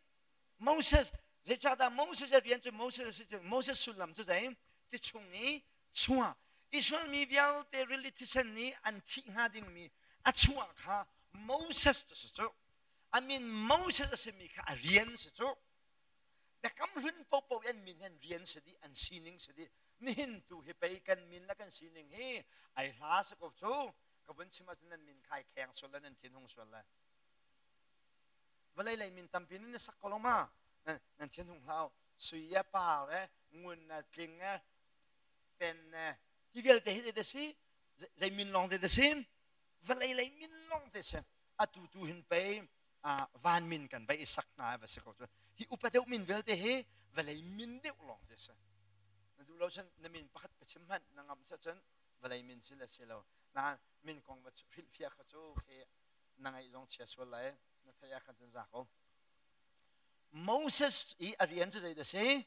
Moses. Zeicahdah Moses a rian cu Moses a si cu Moses sullam cu zei? Ti chung i chuah. Israel mi vialte rili thisen nih an thih hnga dingmi a chuah kha Moses cu si cu. A min Moses a simi kha a rian si cu. Biakam hlun popo an min hi an rian si dih, an sining si dih. Nihin tu hi pei kan min le kan sining hi ai hla si ko cu. Ka vun chim ahcun nan min khai kheng sual le nan thin hung sual le. Vawlei lei min tampi nan sak ko lo ma? Nan thin hung hlau. Sui e par e ngun e tling e pen e hi vialte hi zei si? Zei min lawng te si? Vawlei lei min lawng te si. Atu tu hin pei van min kan vai i sak hna va si ko cu. Hi upa deuh min vialte hi vawlei min deuh lawng te si. Na duh lo cun na min pakhat ka chim hmanh na ngam sa cun vawlei min si le si lo. Na min kong va hrilhfiah kha cu khi na ngaih zong chia sual lai na theih ah khan cun za ko. Moses i a rian cu zei dah si?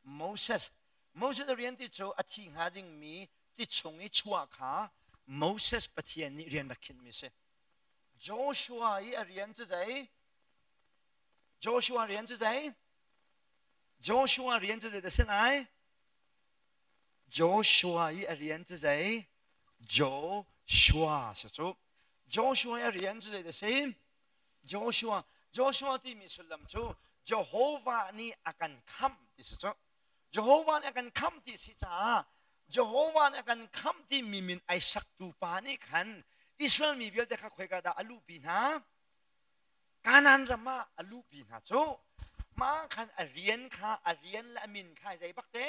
Moses Moses a rian ti cu a thi hnga dingmi ti chung i chuah kha Moses Pathian nih rian rak khinhmi si. Joshua i a rian cu zei? Joshua rian cu zei? Joshua rian cu zei dah si lai? Joshua i a rian cu zei? Joshua si cu. Joshua i a rian cu zei dah si? Joshua Joshua timi sullam cu Jehovah nih a kan khamh ti si cu. Jehovah nih a kan khamh ti si caah Jehovah nih a kan khamh timi min ai saktu pa nih khan Israel mi vialte kha khoika dah a luhpi hna? Kanaan ram ah a luhpi hna cu. Mah khan a rian kha a rian le a min kha zei bak te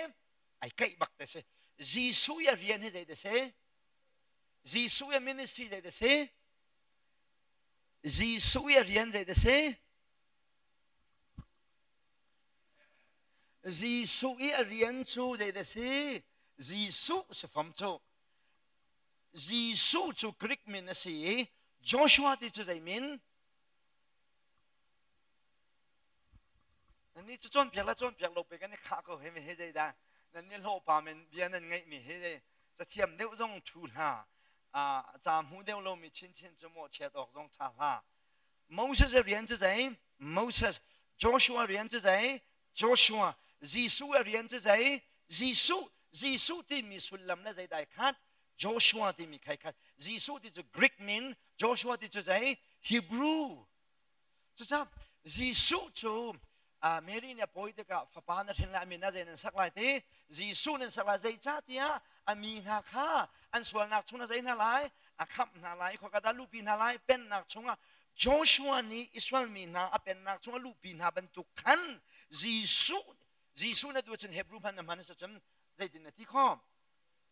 ai kaih bak te si. Jesuh i a rian hi zei te si? Jesuh i a ministry zei te si? Jesuh i a rian zei te si? Jesuh i a rian cu zei dah si? Jesuh si fam cu. Jesuh cu Greek min a si i Joshua ti cu zei min? Nannih cu cawnpiak le cawnpiak lo pe kan i khah ko he he zeidah nan nih hlawhpa men bia nan ngeihmi he zei cathiam deuh zong ṭhu hlah ca hmu deuh lomi chinchin cu mawhchiat awk zong ṭha hlah Moses rian cu zei? Moses. Joshua rian cu zei? Joshua. Jesuh rian cu zei? Jesuh. Jesuh timi sullam le zei dai khat? Joshua timi khai khat. Jesuh ti cu Greek min, Joshua ti cu zei? Hebrew. Cucaah Jesuh cu Mary nih a pawi tikah fapa na hrin lai, a min ah zei nan sak lai ti? Jesuh nan sak lai. Zeicahtiah a mi hna kha an sualnak chung na zei hna lai? A khamh hna lai, khua dah luhpi hna lai? Pennak chungah Joshua nih Israel mi hna a pennak chungah luhpi hna bantuk khan Jesuh Jesuh na duh cun Hebrew hman na hman a cun zeitin na ti kho?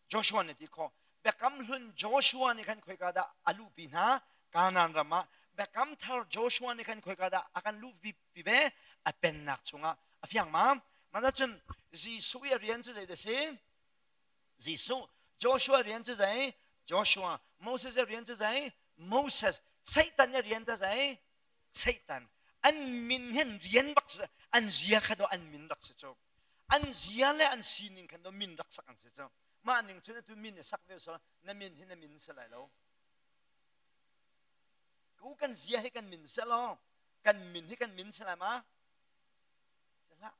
Joshua na ti kho. Biakam hlun Joshua nih khan khoika dah a luhpi hna? Kanaan ram ah. Biakam thar Joshua nih khan khoika dah a kan luhpi ve? A pennak chungah. A fiang ma? Mah cun Jesuh i a rian cu zei dah si? Jesuh. Joshua rian cu zei? Joshua. Moses rian cu zei? Moses. Satan i rian ta zei? Satan. An min hin rian bak an zia kha do an min rak si cu. An zia le an sining khan do min rak sak an si cu. Mah ning cun atu min i sak ve so na min hi na min si lai lo. Ku kan zia hi kan min se lo. Kan min hi kan min si lai ma? Si hlah.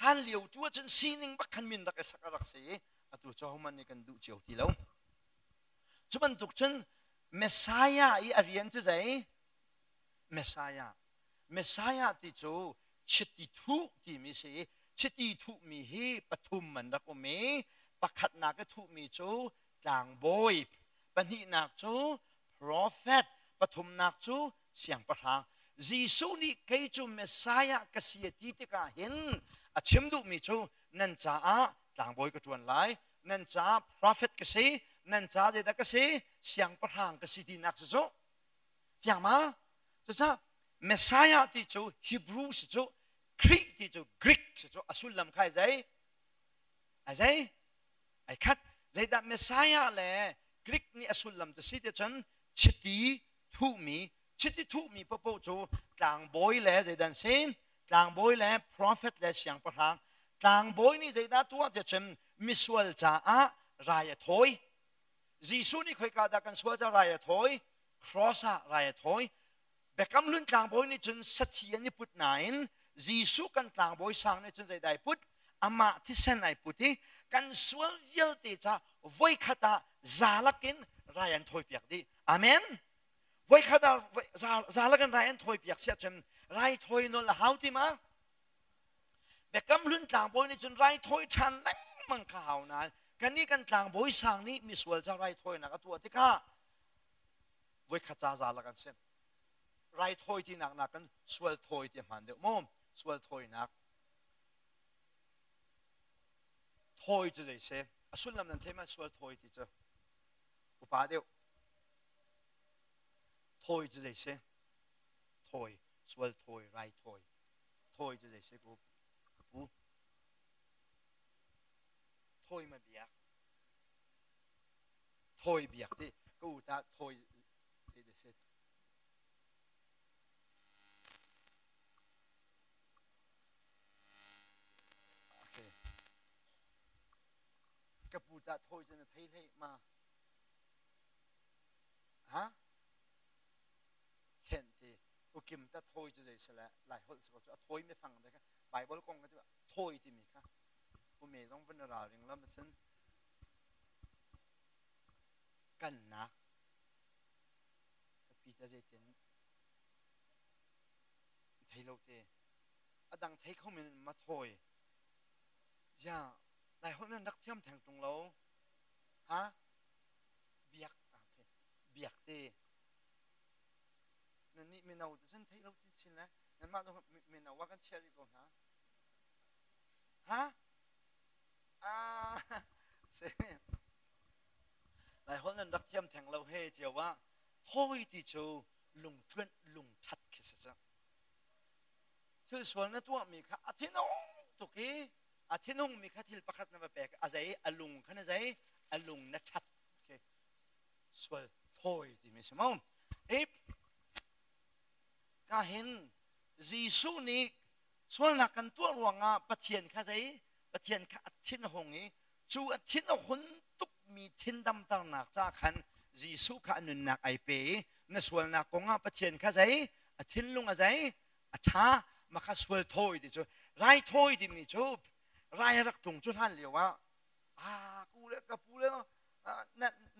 Hlan lio tu ahcun sining bak khan min rak i sak a rak si i atu cu hohmanh nih kan duh cio ti lo. Cu bantuk cun Messiah i a rian cu zei? Messiah. Messiah ti cu chiti thuh timi si i chiti thuhmi hi pathum an rak um i pakhatnak i thuhmi cu tlangbawi, pahnihnak cu profet, pathumnak cu siangpahrang. Jesuh nih kei cu Messiah ka si a ti tikah hin a chim duhmi cu nan caah tlangbawi ka ṭuan lai, nan caah prophet ka si, nan caah zeidah ka si, siangpahrang ka si tinak si cu. Fiang ma? Cucaah Messiah ti cu Hebrew si cu, Khrih ti cu Greek si cu, a sullam kha ai zei? Ai zei? Ai khat. Zeidah Messiah le Greek nih a sullam cu si ti cun chiti thuhmi Chiti thuhmi paohpaoh cu tlangbawi le zeidah an si? Tlangbawi le profet le siangpahrang. Tlangbawi nih zeidah tuah tiah cun misual caah rai a thawi. Jesuh nih khoika dah kan sual caah rai a thawi? Cross ah rai a thawi. Biakam hlun tlangbawi nih cun sathi an i put nain Jesuh kan tlangbawi sang nih cun zeidah ai put? Amah thisen ai put i kan sual vialte ca voikhat ah zalak in rai an thawipiak dih. Amen. Voikhat ah zalak in rai an thawipiak siah cun rai thawi nawl a hau ti ma? Biakam hlun tlangbawi nih cun raithawi ṭhan lengmang kha hau nain kannih kan tlangbawi sang nih misual ca raithawinak a tuah tikah voikhat ca za lak an si. Raithawi tinak nakin sual thawi ti a hmaan deuh maw? Sual thawinak. Thawi cu zei si? A sullam nan thei ma sual thawi ti cu? Upa deuh. Thawi cu zei si? Thawi, sual thawi, raithawi. Thawi cu zei si ku ka pu thawi ma biak thawi biak ti ka u ta thawi zei de si okay ka pu ta thawi cu na thei hlei ma ha thenh ti ukim ta thawi cu zei si le lai holh si ko cu a thawi mi fang te kha bible kong kha cu thawi timi kha ume zong vun ralring lam cun kannak ka pi ta zeitin thei lo te a dang thei kho min ma thawi ya lai holh nan rak thiam theng tung lo ha biak okay biak te Nannih mino cu cun theih lo chinchin le nanmah zong mino ah kan chiah rih ko hna. Ha? Ah, si. Lai holh nan rak thiam theng lo he cio ah thawi ti cu lungtluanh lungthat khi si cu. Thil sual na tuahmi kha a thinung tuk i a thinungmi kha thil pakhat na va pek a zei a lung kha na zei a lung na that okay. Sual thawi timi si mo i ka hin Jesuh nih sualnak kan tuah ruangah Pathian kha zei Pathian kha a thin a hung i cu a thin a hun tukmi thin damternak ca khan Jesuh kha a nunnak ai pe i na sualnak kongah Pathian kha zei a thinlung a zei a ṭha ma kha sual thawi ti cu rai thawi timi cu rai a rak tlung cu hlan lio ah a ku le ka pu le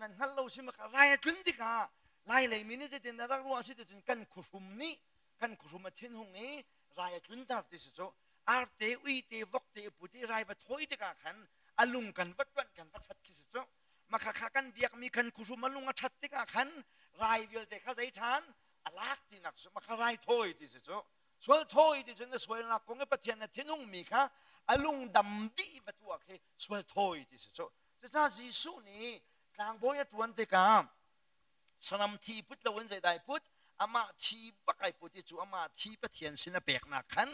nan hngalh lo si maka rai a tlun tikah lai lei mi nih zeitin rak ruah si ticun kan khuhrum nih kan khuhrum a thin hung i rai a tlunter ti si cu arte uite vokte pute rai va thawi tikah khan a lung kan va tuanh kan va that khi si cu makha kha kan biakmi kan khuhrum a lung a that tikah khan rai vialte kha zei ṭhan a lak tinak cu makha rai thawi ti si cu sual thawi ti cun na sualnak kong i Pathian na thinhung mi kha a lung dam dih va tuah khi sual thawi ti si cu. Cucaah Jesuh nih tlangbawi a ṭuan tikah saram thi put loin zeidah ai put? Amah thi bak ai put i cu amah thi Pathian sin a peknak khan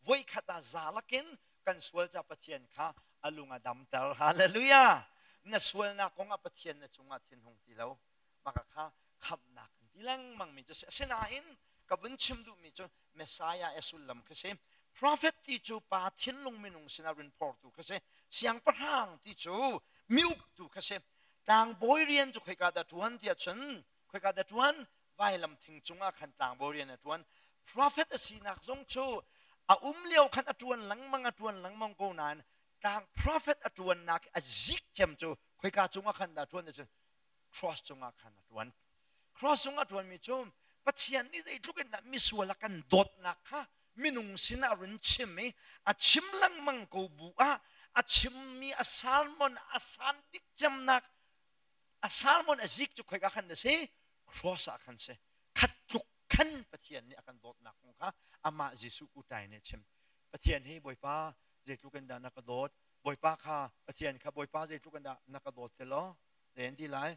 voikhat ah za lakin kan sual ca Pathian kha a lung a damter. Hallelujah! Na sualnak kongah Pathian na cungah thinhung ti lo. Maka kha khamhnak kan ti lengmang mi cu si. Asinain ka vun chim duhmi cu Messiah a sullam kha si. Prophet ti cu pa thinlung minung sinah rin phortu kha si. Siangpahrang ti cu mi uktu kha si. Tlangbawi rian cu khoika dah ṭuan tiah cun khoika dah ṭuan vailam thing cungah khan tlangbawi rian a ṭuan. Prophet a sinak zong cu a um lio khan a ṭuan lengmang a ṭuan lengmang ko nain tlang prophet a ṭuannak a zik cem cu khoika cungah khan dah ṭuan ti cun cross cungah khan a ṭuan. Cross cungah a ṭuanmi cu Pathian nih zeitluk in dah misual a kan dawtnak kha minung sinah run chim i a chim lengmang ko bu ah a chimmi a sermon a san bik cemnak a sermon a zik cu khoika khan na si cross ah khan si khat tluk khan Pathian nih a kan dawtnak kong kha amah Jesuh kutai nih a chim Pathian hi Bawipa zeitluk in dah na ka dawt Bawipa kha Pathian kha Bawipa zeitluk in dah na ka dawt ti law zei an ti lai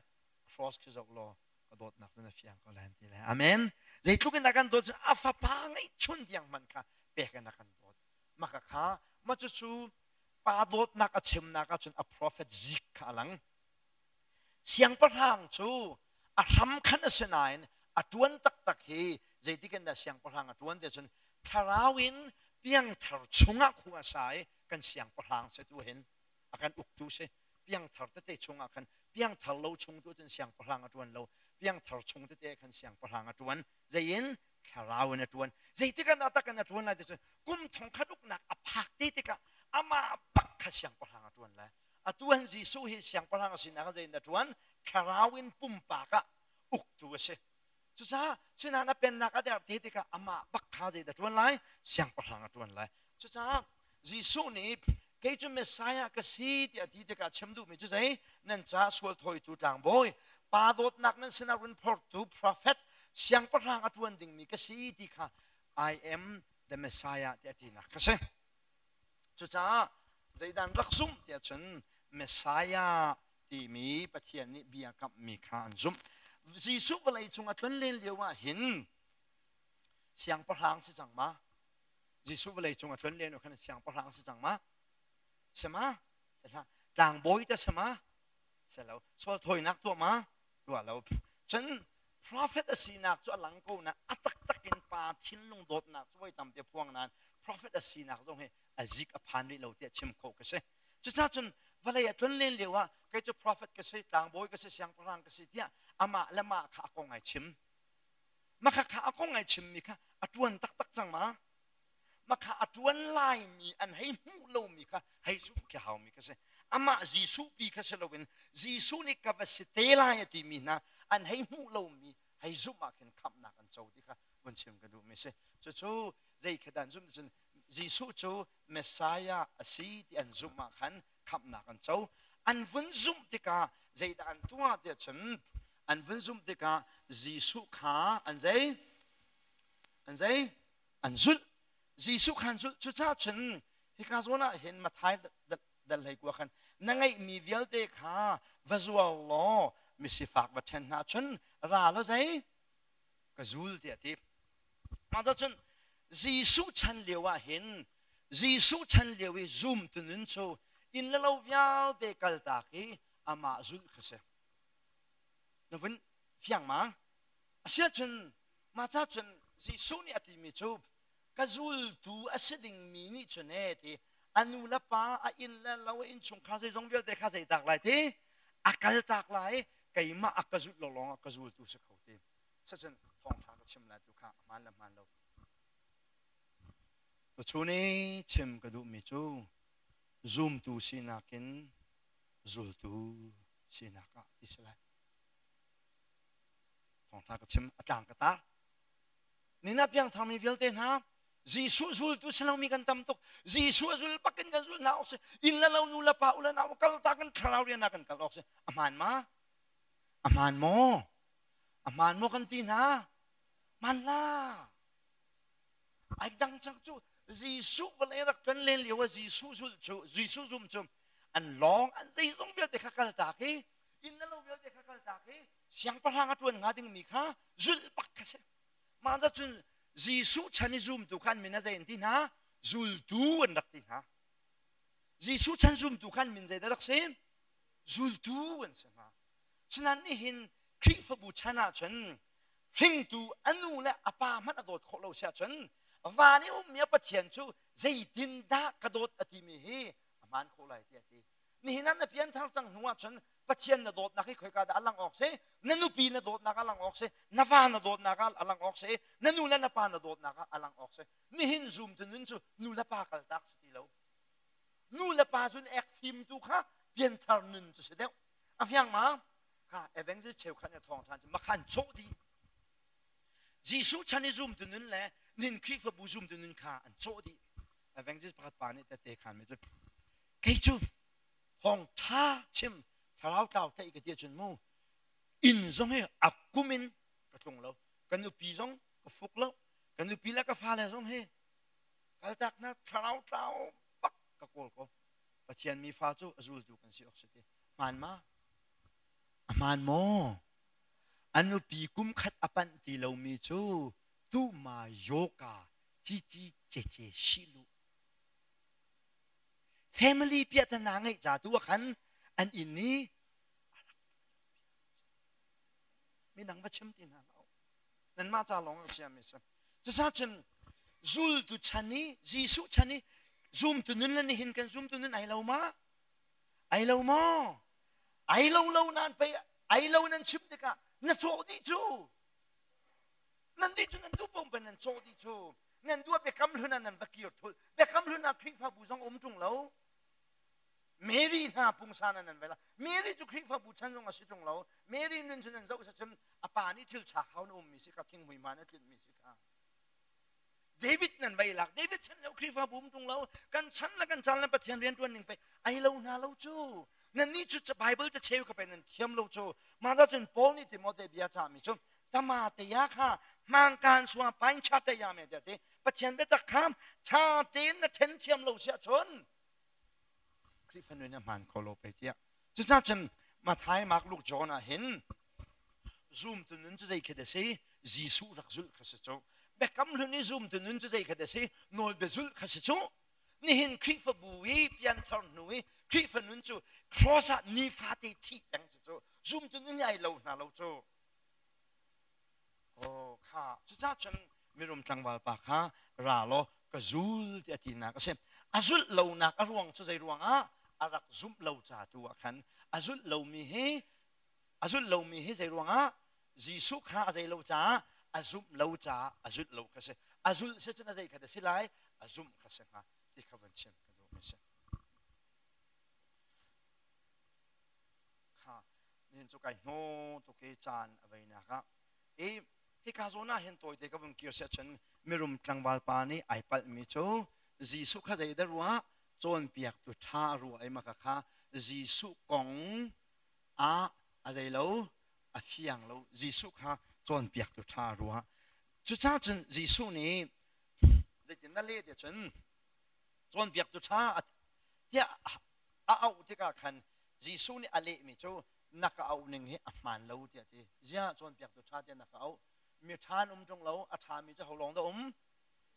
cross khi zoh law ka dawtnak cu na fiang ko lai an ti lai amen zeitluk in a kan dawt cu a fapa ngeihchun tiang hmanh kha pek in a kan dawt maka kha ma cucu pa dawtnak a chimnak ahcun a prophet zik kha a lang siangpahrang cu a hram khan a si nain A ṭuan taktak hi zeitik in dah siangpahrang a ṭuan ti cun thlarau in piangthar chungah khua a sa i kan siangpahrang si tu hin a kan uktu si. Piangthar tete chungah khan, piangthar lo chung tu cun siangpahrang a ṭuan lo, piangthar chung tete khan siangpahrang a ṭuan. Zei in? Thlarau in a ṭuan. Zeitik ah dah tak in a ṭuan lai ti cun kum thongkhat uknak a phak te tikah amah bak kha siangpahrang a ṭuan lai. Atu han Jesuh hi siangpahrang a sinak ah zei in a ṭuan? Thlarau in pumpak ah uktu a si. Cucaah sinain a pennak a derh te tikah amah bak kha zei dah ṭuan lai? Siangpahrang a ṭuan lai. Cucaah Jesuh nih kei cu Messiah ka si tiah ti tikah chim duhmi cu zei? Nan caah sual thawitu tlangbawi, pa dawtnak nan sinah run phortu prophet, siangpahrang a ṭuan dingmi ka si ti kha I am the Messiah tiah tinak kha si. Cucaah zeidan rak zumh tiah cun Messiah timi Pathian nih bia kamhmi kha an zumh. Jesuh vawlei cung a tlon len lio ah hin siangpahrang si cang ma? Jesuh vawlei cung a tlon len khan siangpahrang si cang ma? Si ma? Si hlah. Tlangbawi ta si ma? Si lo. Sual thawinak tuah ma? Tuah lo. Cun prophet a sinak cu a lang ko na a taktak in pa thinlung dawtnak cu voi tampi a phuang nain prophet a sinak zong hi a zik a phan rih lo tiah chim khawh ka si. Cucaah cun vawlei a tlon len lio ah kei cu prophet ka si, tlangbawi ka si, siangpahrang ka si tiah amah le mah kha a kong ai chim. Makha kha a kong ai chimmi kha a ṭuan taktak cang ma? Makha a ṭuan laimi an hei hmuh lomi kha hei zumh khi haumi kha si. Amah Jesuh pi kha si loin Jesuh nih ka va si te lai a timi hna an hei hmuh lomi hei zumh ah khin khamhnak an co ti kha vun chim ka duhmi si. Cucu zei kha dah an zumh cun Jesuh cu Messiah a si ti an zumh ah khan khamhnak an co. An vun zumh tikah zeidah an tuah tiah cun an vun zumh tikah Jesuh kha an zei? An zei? An zulh. Jesuh kha an zulh. Cucaah cun hika zawn ah hin Matthai dal hlei kua khan na ngeihmi vialte kha va zuar law misifak va ṭhen hna cun ra law zei ka zul tiah a ti. Mah cun Jesuh chan lio ah hin Jesuh chan lio i zumtu nun cu inn le lo vialte kaltak i amah zulh kha si. Na vun fiang ma? Asiahcun mah ca cun Jesuh nih a timi cu ka zultu a si dingmi nih cun e ti a nu le pa a inn le lo a innchungkhar zeizong vialte kha zeitak lai ti a kaltak lai keimah a ka zulh lo lawngah ka zultu si kho ti. Sacun thawngṭha ka chim lai tu kha a hmaan le hmaan lo. Tuchun i chim ka duhmi cu zumtu sinak in zultu sinak ah ti si lai. Thawngṭha ka chim a tlang ka tar. Nina piangthar mi vialte hna Jesuh zultu si lomi kan tam tuk. Jesuh a zul bak in kan zul hna awk si. Inn le lo nu le pa u le nau kal ta kan thlarau rian ah kan kal awk si. A hmaan ma? A hmaan maw? A hmaan maw kan ti hna? Hmaan la. Ai dang cang cu Jesuh vawlei rak ṭuan len lio ah Jesuh zulh cu Jesuh zum cu an lawng an zeizong vialte kha kaltak i inn le lo vialte kha kaltak i siangpahrang a ṭuan hnga dingmi kha zulh bak kha si. Mah cun Jesuh chan i zumtu kha an min a zei an ti hna? Zultu an rak ti hna. Jesuh chan zumtu kha an min zeidah rak si? Zultu an si hna. Sinain nihin Khrihfabu chan ahcun hringtu a nu le a pa hmanh a dawt khawh lo si ahcun van i ummi a Pathian cu zeitindah ka dawt a timi hi a hmaan khawh lai tiah a ti. Nihin ah na pianthar cang hnu ahcun Pathian na dawtnak hi khoika dah a lang awk si? Na nupi na dawtnak a lang awk si? Na va na dawtnak ah a lang awk si? Na nu le na pa na dawtnak ah a lang awk si? Nihin zumtu nun cu nu le pa kaltak si ti lo. Nu le pa cun ek fim tu kha pianthar nun cu si deuh. A fiang ma? Kha evangelist cheukhat nih thawng ṭhan cu makhan cawh dih. Jesuh chan i zumtu nun le nin Khrihfabu zumtu nun kha an cawh dih. Evangelist pakhat pa nih tete khan mi cu kei cu thawng ṭha chim thlarau tlau tlaih ka ti ahcun mu inn zong hi a kum in ka tlung lo ka nupi zong ka fuk lo ka nupi le ka fale zong hi kaltak na thlarau tlau bak ka kawl ko Pathian mi fa cu a zultu kan si awk si ti. Hmaan ma? A hmaan maw? A nupi kum khat a panh ti lomi cu tu ma yoka cici cece shilu. Family piahtana ngeih ca tu ah khan an inn i midang va chim ti hna hlah. Nanmah ca lawng a chiami si. Cucacun zultu chan i Jesuh chan i zumtu nun le nihin kan zumtu nun ai lo ma? Ai lo maw? Ai lo lo nan pei ai lo nan chim tikah na cawh dih cu. Nan dih cu nan duh paoh nan cawh dih cu. Nan duh biakam hlun ah nan va kir thul. Biakam hlun ah Khrihfabu zong um ṭung lo. Mary hna pungsan ah nan vai la. Mary cu Khrihfabu chan zong a si ṭung lo. Mary nun cu nan zoh sacun a pa nih thil ṭha hau na ummi si kha thinghmui man a tlunhmi si kha. David nan vai lak. David chan lo Khrihfabu um ṭung lo. Kan chan le kan caan le Pathian rian ṭuan ning pei ai lo hna lo cu. Nannih cu Bible te cheu ka pe nan thiam lo cu. Mah cun Paul nih Timote bia cahmi cu tama te ya kha hmangkan sua pain cha te ya me te ti Pathian biatak kha ṭha tein na ṭhen thiam lo si ahcun Khrihfa nun a hmaan kho lo pei tiah. Cucaah cun Matthai, Mark, Luke, John ah hin zumtu nun cu zei khi a si? Jesuh rak zulh kha si cu. Biakam hlun i zumtu nun cu zei kha a si? Nawlbia zulh kha si cu. Nihin Khrihfabu i pianthar hnu i Khrihfa nun cu cross ah nifate thih peng si cu. Zumtu nun hi ai lo hna lo cu. Oh, kha cucaah cun mirum tlangval pa kha ra law ka zul ti a tinak a si. A zulh lonak a ruang cu zei ruangah a rak zumh lo ca tu ah khan a zulh lomi hi a zulh lomi hi zei ruangah Jesuh kha a zei lo caah a zumh lo caah a zulh lo kha si. A zulh si cun a zei kha a si lai a zumh kha si hnga ti kha van chim ka duhmi si. Kha nihin cu kai hnaw tuk i caan a veinak ah i hika zawn ah hin tawite ka vun kir siah cun mirum tlangval pa nih ai palhmi cu Jesuh kha zeidah ruah cawnpiaktu ṭha a ruah i maka kha Jesuh kong ah a zei lo a fiang lo Jesuh kha cawnpiaktu ṭha a ruah cucaah cun Jesuh nih zeitin na leh tiah cun cawnpiaktu ṭha tiah a auh tikah khan Jesuh nih a lehmi cu na ka auh ning hi a hmaan lo tiah a ti. Ziah cawnpiaktu ṭha tiah na ka auh? Mi ṭha an um ṭung lo, a ṭhami cu ho lawng dah um?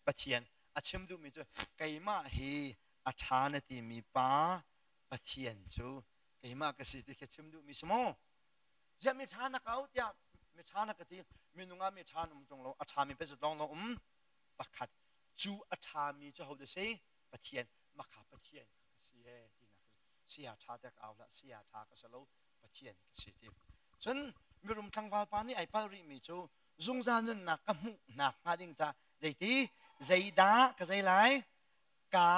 Pathian. A chim duhmi cu keimah hi a ṭha na timi pa Pathian cu keimah ka si ti khi chim duhmi si maw? Ziah mi ṭha na ka auh tiah mi ṭha na ka ti. Minung ah mi ṭha an um ṭung lo, a ṭhami pe lawng lo um. Pakhat. Cu a ṭhami cu ho dah si? Pathian. Makha Pathian kha ka si ee tinak saya ṭha te ka au hlah saya ṭha ka si lo Pathian ka si ti cun mirum tlangval pa nih ai pal rihmi cu zungzal nunnak ka hmuh nak hnga ding ca zeiti zeidah ka zei lai ka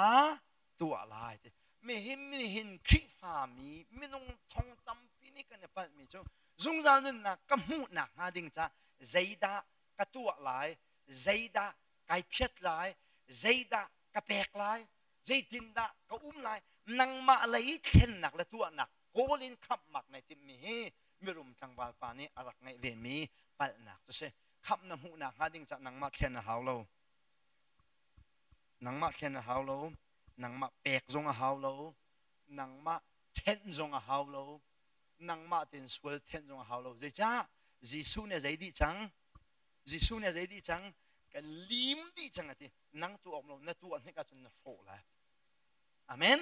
tuah lai ti mihin nihin Khrihfa mi minung thong tampi nih kan i palhmi cu zungzal nunnak ka hmuh nak hnga ding ca zeidah ka tuah lai zeidah kai phiat lai zeidah ka pek lai zeitindah ka um lai nangmah lei thlennak le tuahnak kawl in khamhmak nai timhmi hi mirum tlangval pa nih a rak ngeih vemi palhnak cu si khamh na hmuhnak hnga ding cah nangmah thlen a hau lo nangmah thlen a hau lo nangmah pek zong a hau lo nangmah thenh zong a hau lo nangmah ten sual thenh zong a hau lo zeicah Jesuh nih zei dih cang Jesuh nih zei dih cang kan lim dih cang a ti nang tuah awk lo na tuah hnik ahcun na hrawh lai amen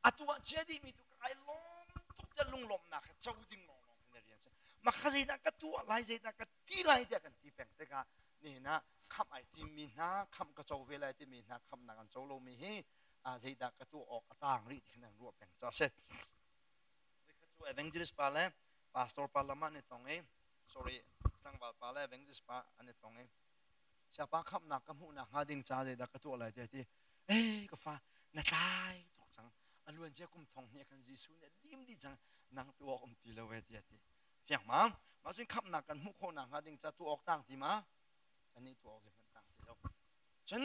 a tuah cia dihmi tu ka ai lawm tuk tiah lunglawmhnak he co ding lawnglawng hin na rian si ma kha zeidah ka tuah lai zeidah ka ti lai tiah kan ti peng tikah nihin ah khamh ai timmi hna khamh ka co ve lai timi hna khamhnak an co lomi hi zeidah ka tuah awk a taang rih ti khan an ruah peng ca si cu evangelist pa le pastor pa lam ah an i tong i sorry tlangval pa le evangelist pa an i tong i siapa khamhnak ka hmuhnak hnga ding ca zeidah ka tuah lai tiah ti ei ka fa na tlai tuk cang a luan cia kum thong hnih khan Jesuh nih a lim dih cang nang tu awk um ti lo e tiah ti fiang ma mah cun khamhnak kan hmuh khawhnak hnga ding ca tu awk tang ti ma kan nih tu awk zeihmanh tang ti lo cun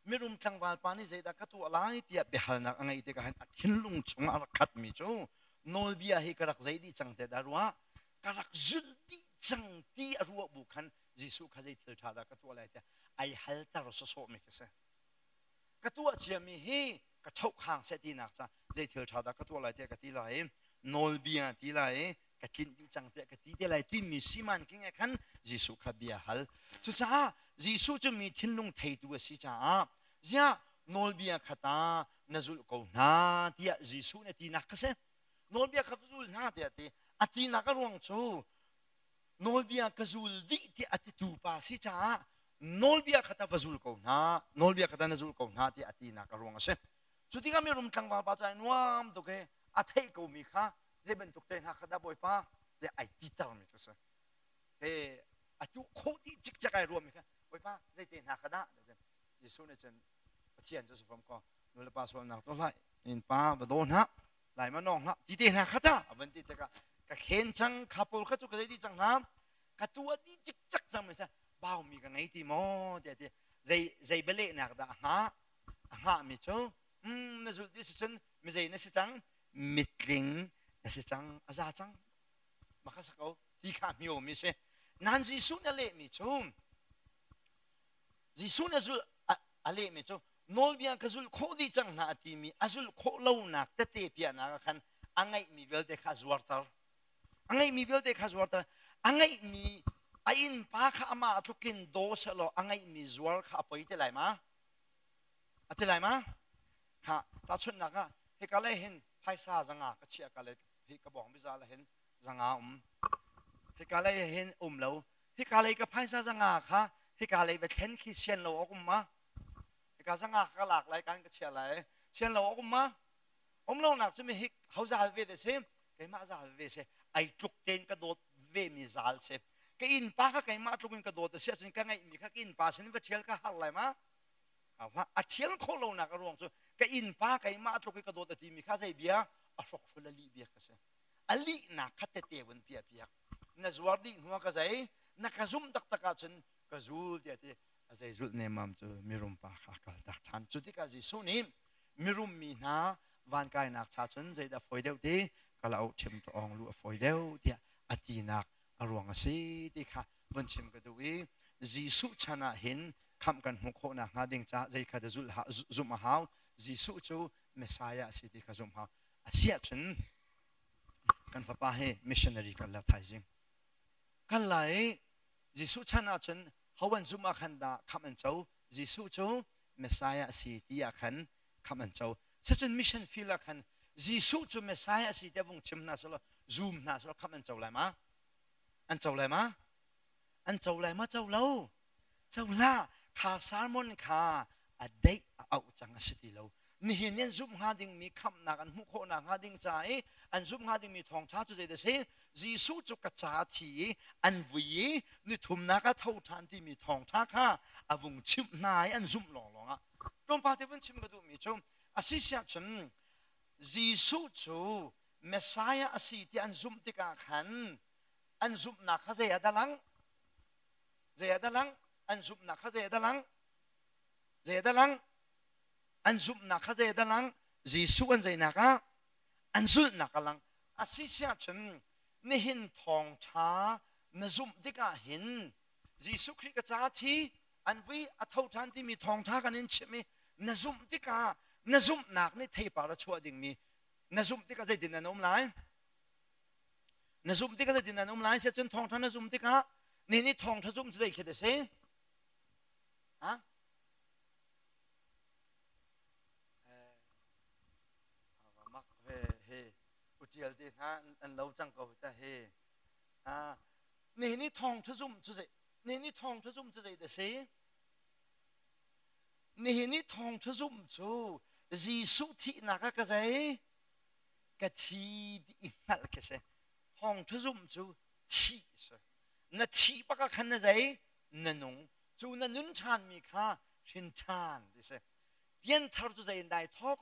mirum tlangval pa nih zeidah ka tuah lai tiah biahalnak a ngeih tikah hin a thinlung chungah a rak khatmi cu nawlbia hi ka rak zei dih cang te dah ruah ka rak zulh dih cang ti a ruah bu khan Jesuh kha zei thil ṭha dah ka tuah lai tiah ai halter sawsawhmi khi si ka tuah ciami hi ka ṭhohkhang seh tinak ca zei thil ṭha dah ka tuah lai tiah ka ti lai nawlbia ti lai ka tlinh dih cang tiah ka ti te lai timi siman king e khan Jesuh kha bia hal cucaah Jesuh cu mi thinlung theitu a si caah ziah nawlbia kha ta na zulh ko hna tiah Jesuh nih a tinak kha si nawlbia kha zul hna tiah ti a tinak a ruang cu. Nawlbia ka zul dih tiah a titu pa si caah nawlbia kha ta va zul ko hna, nawlbia kha ta na zul ko hna tiah a tinak a ruang a si. Cu tikah mirum tlangval pa cu ai nuam tuk i a theih komi kha zei bantuk te hna kha dah Bawipa tiah ai titermi kha si. He a tuh khawh dih cikcek ai ruahmi kha Bawipa zei te hna kha dah Jesuh nih cun Pathian cu si fom ko nu le pa sualnak tuah hlah in pa va daw hna lai ma nawng hlah ti te hna kha ta a van ti tikah ka khen cang kha pawl kha cu ka zei dih cang hna ka tuah dih cikcek cang mi sa bau mi ka ngei ti maw tiah ti zei zei bialehnak dah a hngah a hngah mi cu na zulh ti si cun mi zei na si cang mitling na si cang a za cang maka sa ko ti kha hmio mi si nan Jesuh na leh mi cu Jesuh na zulh a leh mi cu nawlbia ka zulh khawh dih cang hna a timi a zulh khawh lonak tete piahnak ah khan a ngeihmi vialte kha a zuarter. A ngeihmi vialte kha zuarter. A ngeihmi a innpa kha amah tlukin daw sehlaw a ngeihmi zuar kha a poi te lai ma? A ti lai ma? Kha tahchunhnak ah hika lei hin phaisa zanga ka chiah ka le hi ka bawng biza le hin zanga um. Hika lei hin um lo. Hika lei ka phaisa zanga kha hika lei va thlen khi sian lo awk um ma? Hika zanga ka lak lai kan ka chia lai. Sian lo awk um ma? Um lo nak cu mi hik ho zal ve de si keimah zal ve si ai tluk tein ka dawt ve mi zal si. Ka innpa kha keimah tluk in ka dawt a si ahcun ka ngeih mi kha ka innpa sin va ṭhial ka har lai ma? A ṭhial khawh lonak a ruang cu ka innpa keimah tluk i ka dawt a timi kha zei bia a hrokhrol a lih bia ka si. A lihnak kha tete vun piah piak. Na zuar dih hnu ka zei na ka zumh taktak ahcun ka zul tiah ti a zei zulh nemmam cu mirum pa kha a kal tak ṭhan. Cu tikah Jesuh nih mirum mi hna van kainak cha cun zeidah fawi deuh ti kalauk ṭhim ṭawng lu a fawi deuh tiah a tinak a ruang a si ti kha vun chim ka duh i Jesuh chan ah hin khamh kan hmuh khawh nakhnga ding caah zei kha dah zulh zumh a hau Jesuh cu Messiah a si ti kha zumh hau a si ahcun kan fapa hi missionary kal la thaizing kal lai Jesuh chan ahcun ho an zumh ah khan dah khamh an co Jesuh cu Messiah a si ti ah khan khamh an co sicun mission field ah khan Jesuh cu Messiah a si tiah vung chim hna selaw zum hna selaw khamh an co lai ma an co lai ma an co lai ma co lo co hlah kha sermon kha a deih a auh cang a si ti lo nihin ni an zumh hnga dingmi khamhnak an hmuh khawhnak hnga ding ca i an zumh hnga dingmi thawngṭha cu zeidah si Jesuh cu ka ca thi i an vui i nithumnak a tho ṭhan timi thawngṭha kha a vung chimh hna i an zumh lawnglawng ah tlawmpal te vun chim ka duhmi cu a si siah cun Jesuh cu Messiah a si ti an zumh tikah khan an zumhnak kha zei ah dah lang zei ah dah lang an zumhnak kha zei ah dah lang zei ah dah lang an zumhnak kha zei ah dah lang Jesuh an zeinak ah an zulhnak a lang a si siah cun nihin thawngṭha na zumh tikah hin Jesuh Khrih ka ca thi an vui a tho ṭhan timi thawngṭha kan in chimh i na zumh tikah na zumhnak nih theipar a chuah dingmi na zumh tikah zeitin nan um lai na zumh tikah zeitin nan um lai siah cun thawngṭha na zumh tikah ni nih thawngṭha zumh cu zei khi a si ha mak ve he utial te hna an lo cang ko ta he nihin ni thawngṭha zumh cu zei nihin ni thawngṭha zumh cu zei dah si nihin ni thawngṭha zumh cu Jesuh thihnak ah ka zei ka thi ti i hngalh khi si thawngṭha zumh cu thih si na thih bak ah khan na zei na nung cu na nun ṭhanmi kha hrin ṭhan ti si pianthar cu zei in dai thawk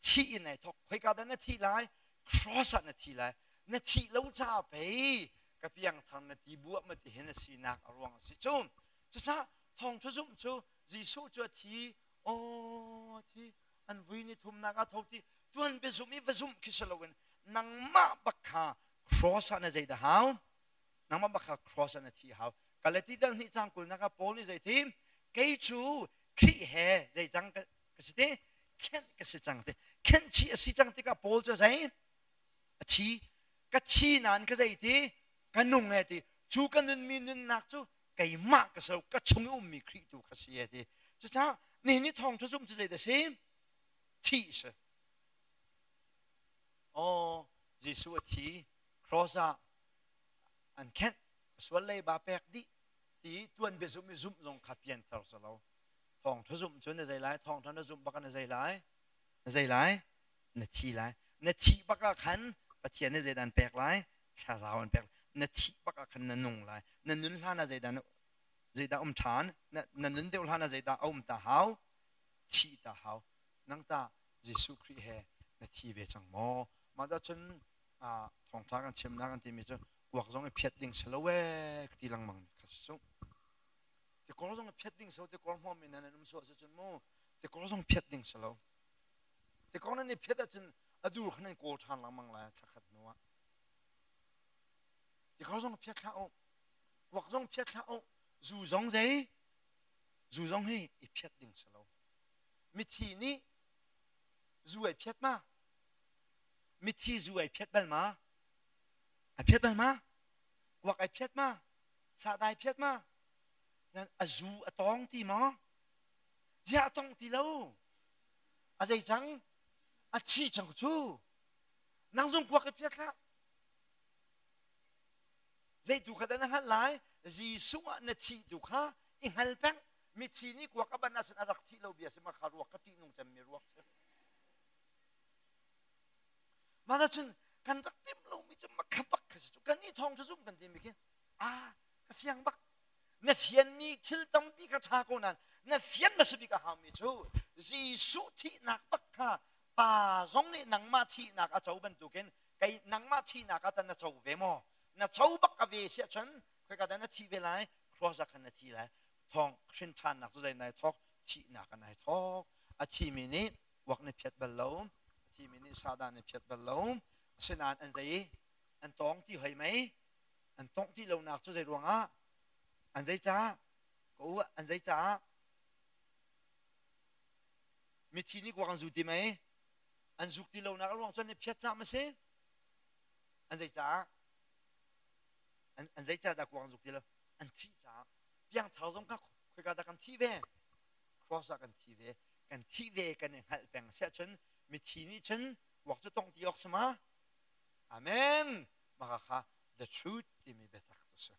thih in ai thawk khoika dah na thih lai cross ah na thi lai na thih lo caah pei ka piangthar na ti buah ma ti hin a sinak a ruang a si cu cucaah thawngṭha zumh cu Jesuh cu a thi aw thi an vui ni thumnak ah tho ti tuan bia zumh i va zumh khi si loin nangmah bak kha cross ah na zei dah hau nangmah bak kha cross ah na thi hau Galati dal hnih cang kulnak ah Paul nih zei ti kei cu Khrih he zei cang ka si te khenh ka si cang te khenh chih a si cang tikah Paul cu zei a thi ka thi nain ka zei ti ka nung e ti cu ka nunmi nunnak cu keimah ka so ka chung i ummi Khrih tu kha si e ti cucaah nihin ni thawngṭha zumh cu zei dah si thih si aw Jesuh a thi cross ah an khenh. Sual leiba pek dih ti tuan bia zumh i zumh zong kha pianthar si lo. Thawngṭha zumh cu na zei lai? Thawngṭha na zumh bak ah na zei lai? Na zei lai? Na thi lai. Na thih bak ah khan Pathian nih zeidah an pek lai? Thlarau an pek lai. Na thih bak ah khan na nung lai. Na nun hlan ah zeidah zeidah um ṭhan? Na, na nun deuh hlan ah zeidah a um ta hau? Thih ta hau. Nang ta Jesuh Khrih he na thi ve cang maw? Mah dah cun thawngṭha kan chimnak an timi cu kuak zong i phiat ding si lo ee ka ti lengmang mi kha cu. Tikor zong i phiat ding si lo, tikor hmawm in nan um suah cun mu, tikor zong phiat ding si lo. Tikor nan i phiat ahcun a dur kha nan kawl ṭhan lengmang lai thla khat hnu ah. Tikor zong phiat hlah u, kuak zong phiat hlah u, zu zong zei, zu zong hi i phiat ding si lo. Mithi nih zu ai phiat ma? Mithi zu ai phiat bal ma? Ai phiat bal ma? Kuak ai phiat ma? Sahdai phiat ma? A zu a tawng ti maw? Ziah a tong ti lo? A zei cang? A thi cang cu. Nang zong kuak i phiat hlah. Zei tu kha dah na hngalh lai? Jesuh ah na thih tu kha i hngal peng. Mithi nih kuak a ban ahcun a rak thih lo bia si ma kha ruak ka ṭihnung cemmi ruak si. Mah cun kan rak pim lomi cu makha bak kha si cu. Kan i thawng zum kan timi khi ah ka fiang bak. Na fianmi thil tampi kha ṭha ko nain na fian hmasa bik a haumi cu Jesuh thihnak bak kha pa zong nih nangmah thihnak a co bantukin kei nangmah thihnak ah tan na co ve maw? Na co bak a ve siah cun khoika dah na thi ve lai? Cross ah khan na thi lai. Thawng hrin ṭhannak cu zei nai thawk? Thihnak ah nai thawk. A thimi nih uak na phiat bal lo. A thimi nih sahdah na phiat bal lo. Asinain an zei? An tawng ti hoi mei? An tongh ti lonak cu zei ruangah? An zei caah? Ka u, an zei caah? Mithi nih kuak an zu ti mei? An zuk ti lonak a ruang cu an i phiat caah ma si? An zei caah? An, an zei caah dah kuak an zuk ti lo? An thih caah. Piangthar zong kha khoika dah kan thih ve? Cross ah kan thi ve. Kan thih ve kan i hngalh peng siah cun mithi nih cun kuak cu tongh ti awk si ma? Amen. Maka kha the truth timi biatak cu si.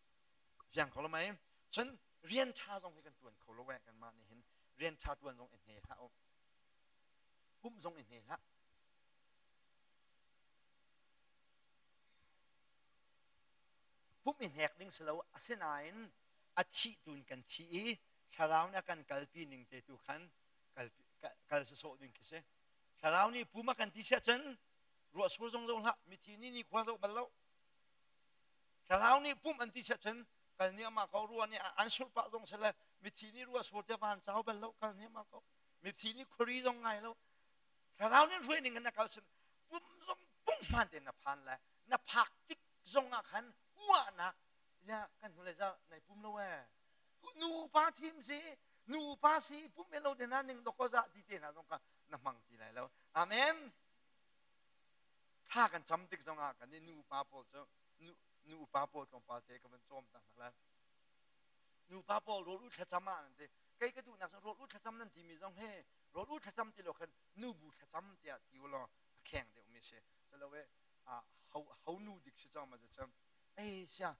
Fiang ko lo mei? Cun rian ṭha zong hi kan ṭuan kho lo eh kanmah nih hin rian ṭha ṭuan zong i hne hlah u. Pumh zong i hne hlah. Pumh i hnek ding si lo asinain a thih tun kan thi i thlarau nih a kan kalpi ning te tu khan kal, kal sawsawh ding khi si. Thlarau nih pum a kan ti siah cun ruah sur zong zong hlah mithi nih ni khua zoh bal lo. Thlarau nih pum an ti siah cun kal nih amah ko ruah nih an surh pah zong sile mithi nih ruah sur te van cau bal lo kal nih amah ko mithi nih khuari zong ngai lo thlarau nih hruai ning in na kal sin pum zong pung hman te na phan le na phak tik zong ah khan uahnak ya kan hnulei za nai pum lo e nu pa thim si nu pa si pum e lo te na ning doko za ti te na zong ka na hmang ti lai lo amen thla kan cam tik zong ah kan nu pa pawl cu nu nu upa pawl tlawmpal te ka van cawm ta hna lai nu pa pawl rawl u thlacam ah nan ti kei ka duhnak cu rawl u thlacam nan timi zong he rawl u thlacam ti lo khan nu bu thlacam tiah ti u law a kheng deuh mi si silo e ho ho nu dik si cang ma cam ei sia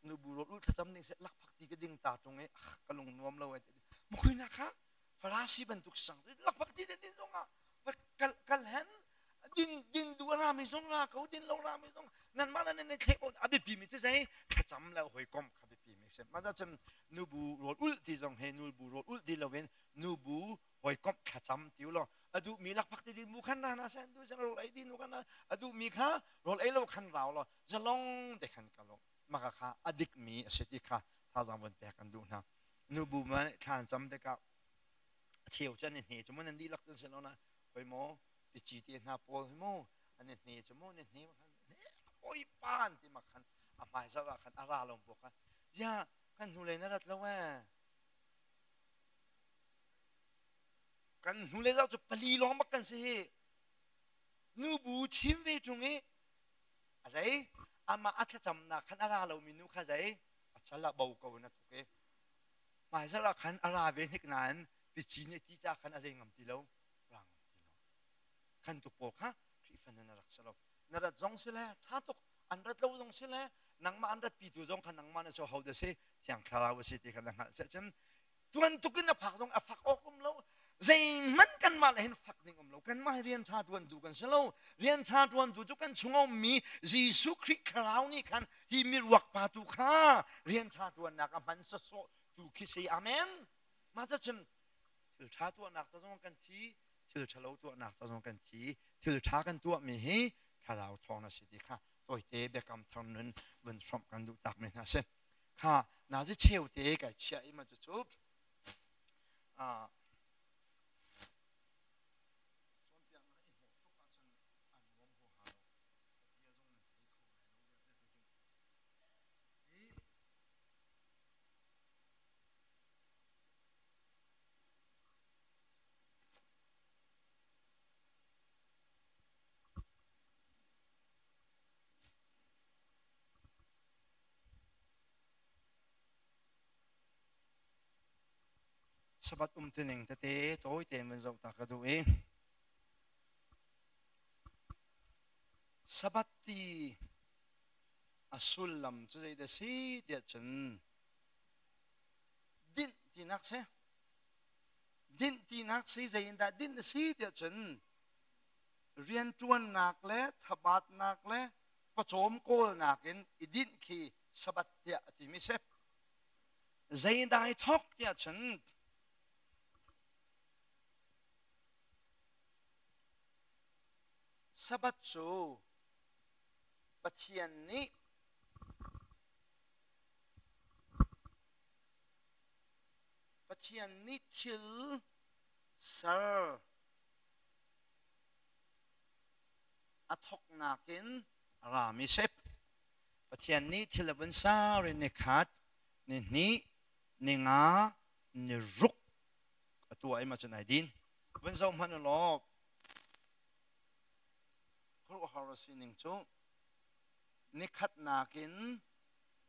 nu bu rawl u thlacam ding se lakphak ti ka ding ta tung e ka lung nuam lo e mukhui na kha Farasi bantuk sang lakphak ti din zong ah kal kal hen din din du rami zong ra ko din lo rami zong nan mah nan ne thlek a biapi mi cu zei thlacam le hawikom kha biapi mi si ma cun nubu rawl ul ti zong he nubu rawl ul ti loin nubu hawikom thlacam ti lo a duh mi lakphak ti din mu khan ra na sen du sen rawl ei din mu khan a duh mi kha rawl ei lo khan rau lo zalong te khan ka lo maka kha a dik mi a si ti kha thazang von pek kan duh hna nubu ma thlan cam tikah a cheu cu an i hne cu mu nan dihlak cun si lo na hoi maw pici te hna pawl hi mu an i hne cu mu an i hne khan hoi pa an ti ma khan a hmai zarh ah khan a ra lo bu khan zia kan hnulei na rat lo eh kan hnulei zarh cu pali lawng bak kan si hi nubu thim ve ṭung i a zei amah a thlacamnak khan a ra lomi nu kha zei a cal ah bo ko na tuk i hmaizarh ah khan a ra ve hnik nain pici nih ti ca khan a zei ngam ti lo ra ngam ti lo khan tuk pawl kha Khrihfa nan rak si lo na rat zong si le tha tuk an rat lo zong si le Nangmah an ratpitu zong kha nangmah na so ho da si Thiang Thlarau a si ti kha na hngalh seh cun tuan tukin a phak zong a fak awk um lo. Zeihmanh kanmah le hin fak ding um lo. Kanmah hi rian ṭha ṭuan tu kan si lo. Rian ṭha ṭuan tu cu kan chung a ummi Jesuh Khrih Thlarau nih khan hi miruak pa tu kha rian ṭha ṭuannak a hman sawsawh tu khi si. Amen. Mah cu cun thil ṭha tuahnak ca zong kan thi, thil ṭhalo tuahnak ca zong kan thi. Thil ṭha kan tuahmi hi thlarau thawng a si ti kha tawite biakam thar nun vun hrawmh kan duh tak mi hna si. Kha nazi cheu te kai chiah i ma cu cu Sabbath umtuning tete tawi tein vun zoh ta ka duh i Sabbath ti a sullam cu zeidah si tiah cun dinh tinak si. Dinh tinak si zei in dah dinh a si tiah cun rianṭuannak le thabatnak le pawcawm kawlnak in i dinh khi Sabbath tiah a timi si. Zeidah i thawk tiah cun Sabbath cu Pathian nih Pathian nih thil ser a thawknak in a rami si. Pathian nih thil a vun ser i ni khat, ni hnih, ni nga, ni ruk a tuah i mah cu nai din. Vun zoh hmanh u law khuaruahhar a sining cu ni khatnak in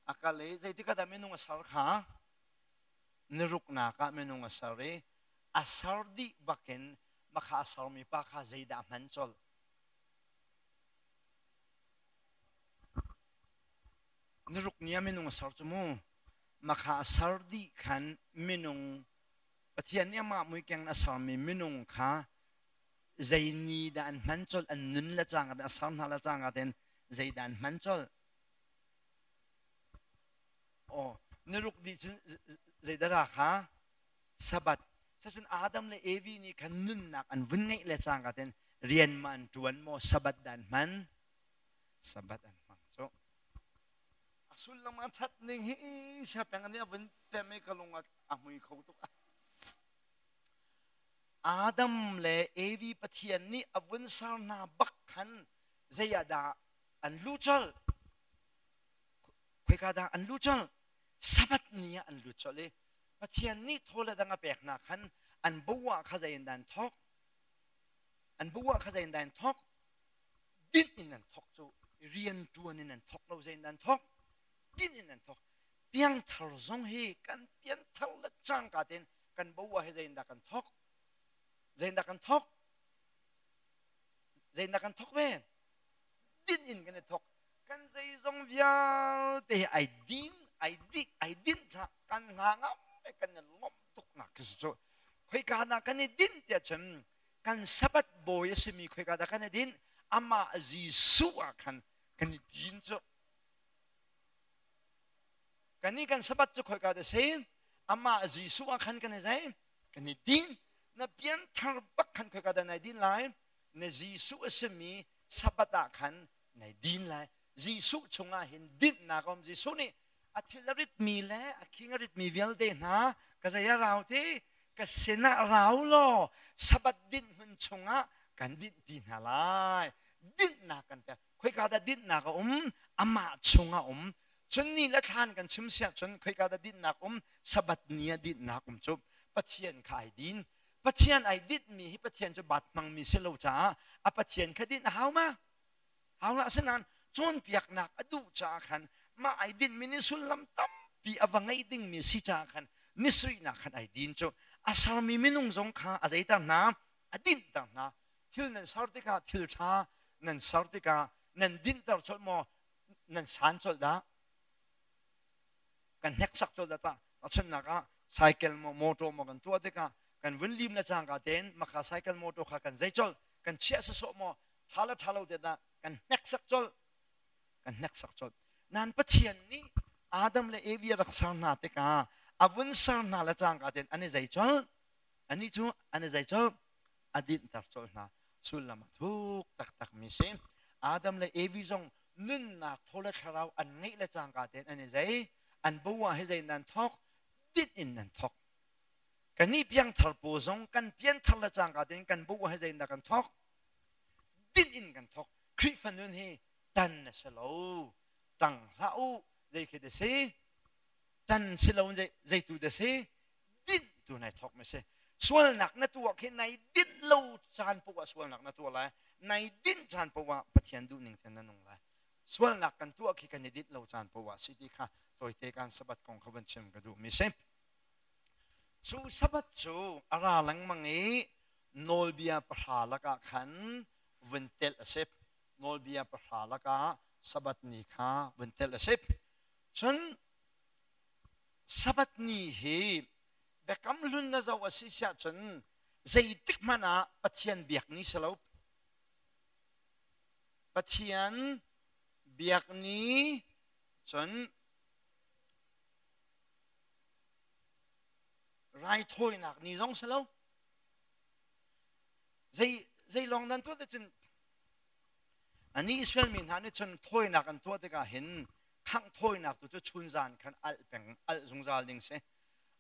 a kal i zeitik ah dah minung a ser kha ni ruknak ah minung a ser i a ser dih bakin makha a sermi pa kha zeidah a hman colh? Ni ruk ni ah minung a ser cu mu. Makha a ser dih khan minung Pathian nih amah muikeng a sermi minung kha zei ni dah an hman colh, an nun le cangka a ser hna le cangka tein zeidah an hman colh? Aw, ni ruk dih cun zeidah ra kha? Sabbath. Cucun Adam le Evi nih khan nunnak an vun ngeih le cangka tein rian ma an ṭuan maw Sabbath dah an hman? Sabbath an hmang cu. A sullam a ṭhat ning hi siapeng nih a vun pem i ka lung a hmui kho tuk. Adam le Evi Pathian nih a vun ser hna bak khan zei ah dah an luh colh? Khoika dah an luh colh? Sabbath ni ah an lut colh i Pathian nih thaw le dang a pek hna khan an bo ah kha zei in dah an thawk? An bo ah kha zei in dah an thawk? Dinh in an thawk cu rian ṭuan in an thawk lo zei in dah an thawk? Dinh in an thawk. Piangthar zong hi kan pianthar le cangka tein kan bo ah hi zei in dah kan thawk? Zei in dah kan thawk? Zei in dah kan thawk ve? Dinh in kan i thawk. Kan zeizong vialte hi ai din ai dik ai dinh ca kan hna ngam kan i lawmh tuk nak khi si cu. Khoika dah kan i dinh tiah cun kan Sabbath bawi a simi khoika dah kan i dinh? Amah Jesuh ah khan kan i din cu. Kannih kan Sabbath cu khoika dah si? Amah Jesuh ah khan kan i zei? Kan i din. Na pianthar bak khan khoika dah nai din lai? Na Jesuh a simi Sabbath ah khan nai din lai. Jesuh chungah hin dinhnak a um. Jesuh nih a thil a ritmi le a khing a ritmi vialte hna ka zei a rau ti ka sinah rau law Sabbath dinh hmun chungah kan dinhpi hna lai. Dinhnak kan pek. Khoika dah dinhnak a um? Amah chungah um. Cun ni le thlan kan chim siah cun khoika dah dinhnak um? Sabbath ni ah dinhnak um cu Pathian kha ai din. Pathian ai dinhmi hi Pathian cu baat hmangmi si lo caah a Pathian kha dinh a hau ma? Hau hlah. Asinain cawnpiaknak a duh caah khan mah ai dinhmi nih sullam tampi a va ngeih dingmi si caah khan ni suihnak khan ai din cu. A sermi minung zong kha a zeiter hna? A dinhter hna. Thil nan ser tikah, thil ṭha nan ser tikah nan dinhter colh maw? Nan san colh dah? Kan hneksak colh dah tah. Tahchunhnak ah cycle maw motor maw kan tuah tikah kan vun lim le cangka tein maka cycle motor kha kan zei colh, kan chiah sawsawh maw tha le tha lo te dah kan hneksak colh, kan hneksak colh. Nan Pathian nih Adam le Evi a rak ser hna tikah a vun ser hna le cangka tein an i zei colh, ani cu an i zei colh, a dinhter colh hna. Sullam a thuk taktak mi si. Adam le Evi zong nunnak thaw le thlarau an ngeih le cangka tein an i zei, an bo ah hi zei nan thok, dinh in nan thok. Kannih piangthar pawl zong kan pianthar le cangka tein kan bo ah hi zei dah kan thok, dinh in kan thok. Khrihfa nun hi tan a si lo, tang hlah u, zei khi da si, tan si lo in zei tu da si, dinh tu nai thok mi si. Sualnak na tuah khi nai dinh lo caan poah sualnak na tuah lai, nai dinh caan poah Pathian duh ning ten na nung lai. Sualnak kan tuah khi kan i dinh lo caan poah si ti kha tawite kan Sabbath kong kha van chim ka duh mi si. Cu Sabbath cu a ra lengmang i nawlbia pahra lakah khan vun telh a si. Nawlbia pahra lakah Sabbath ni kha vun telh a si. Cun Sabbath ni hi Biakam Hlun na zoh a si siah cun zeitik hmanh ah Pathian biak ni si lo. Pathian biak ni cun raithawinak ni zong si lo. Zei zei lawng nan tuah cun ani Israel mi hna nih cun thawinak an tuah tikah hin khangh thawinak tu cu chunzan khan alh peng alh zungzal ding si.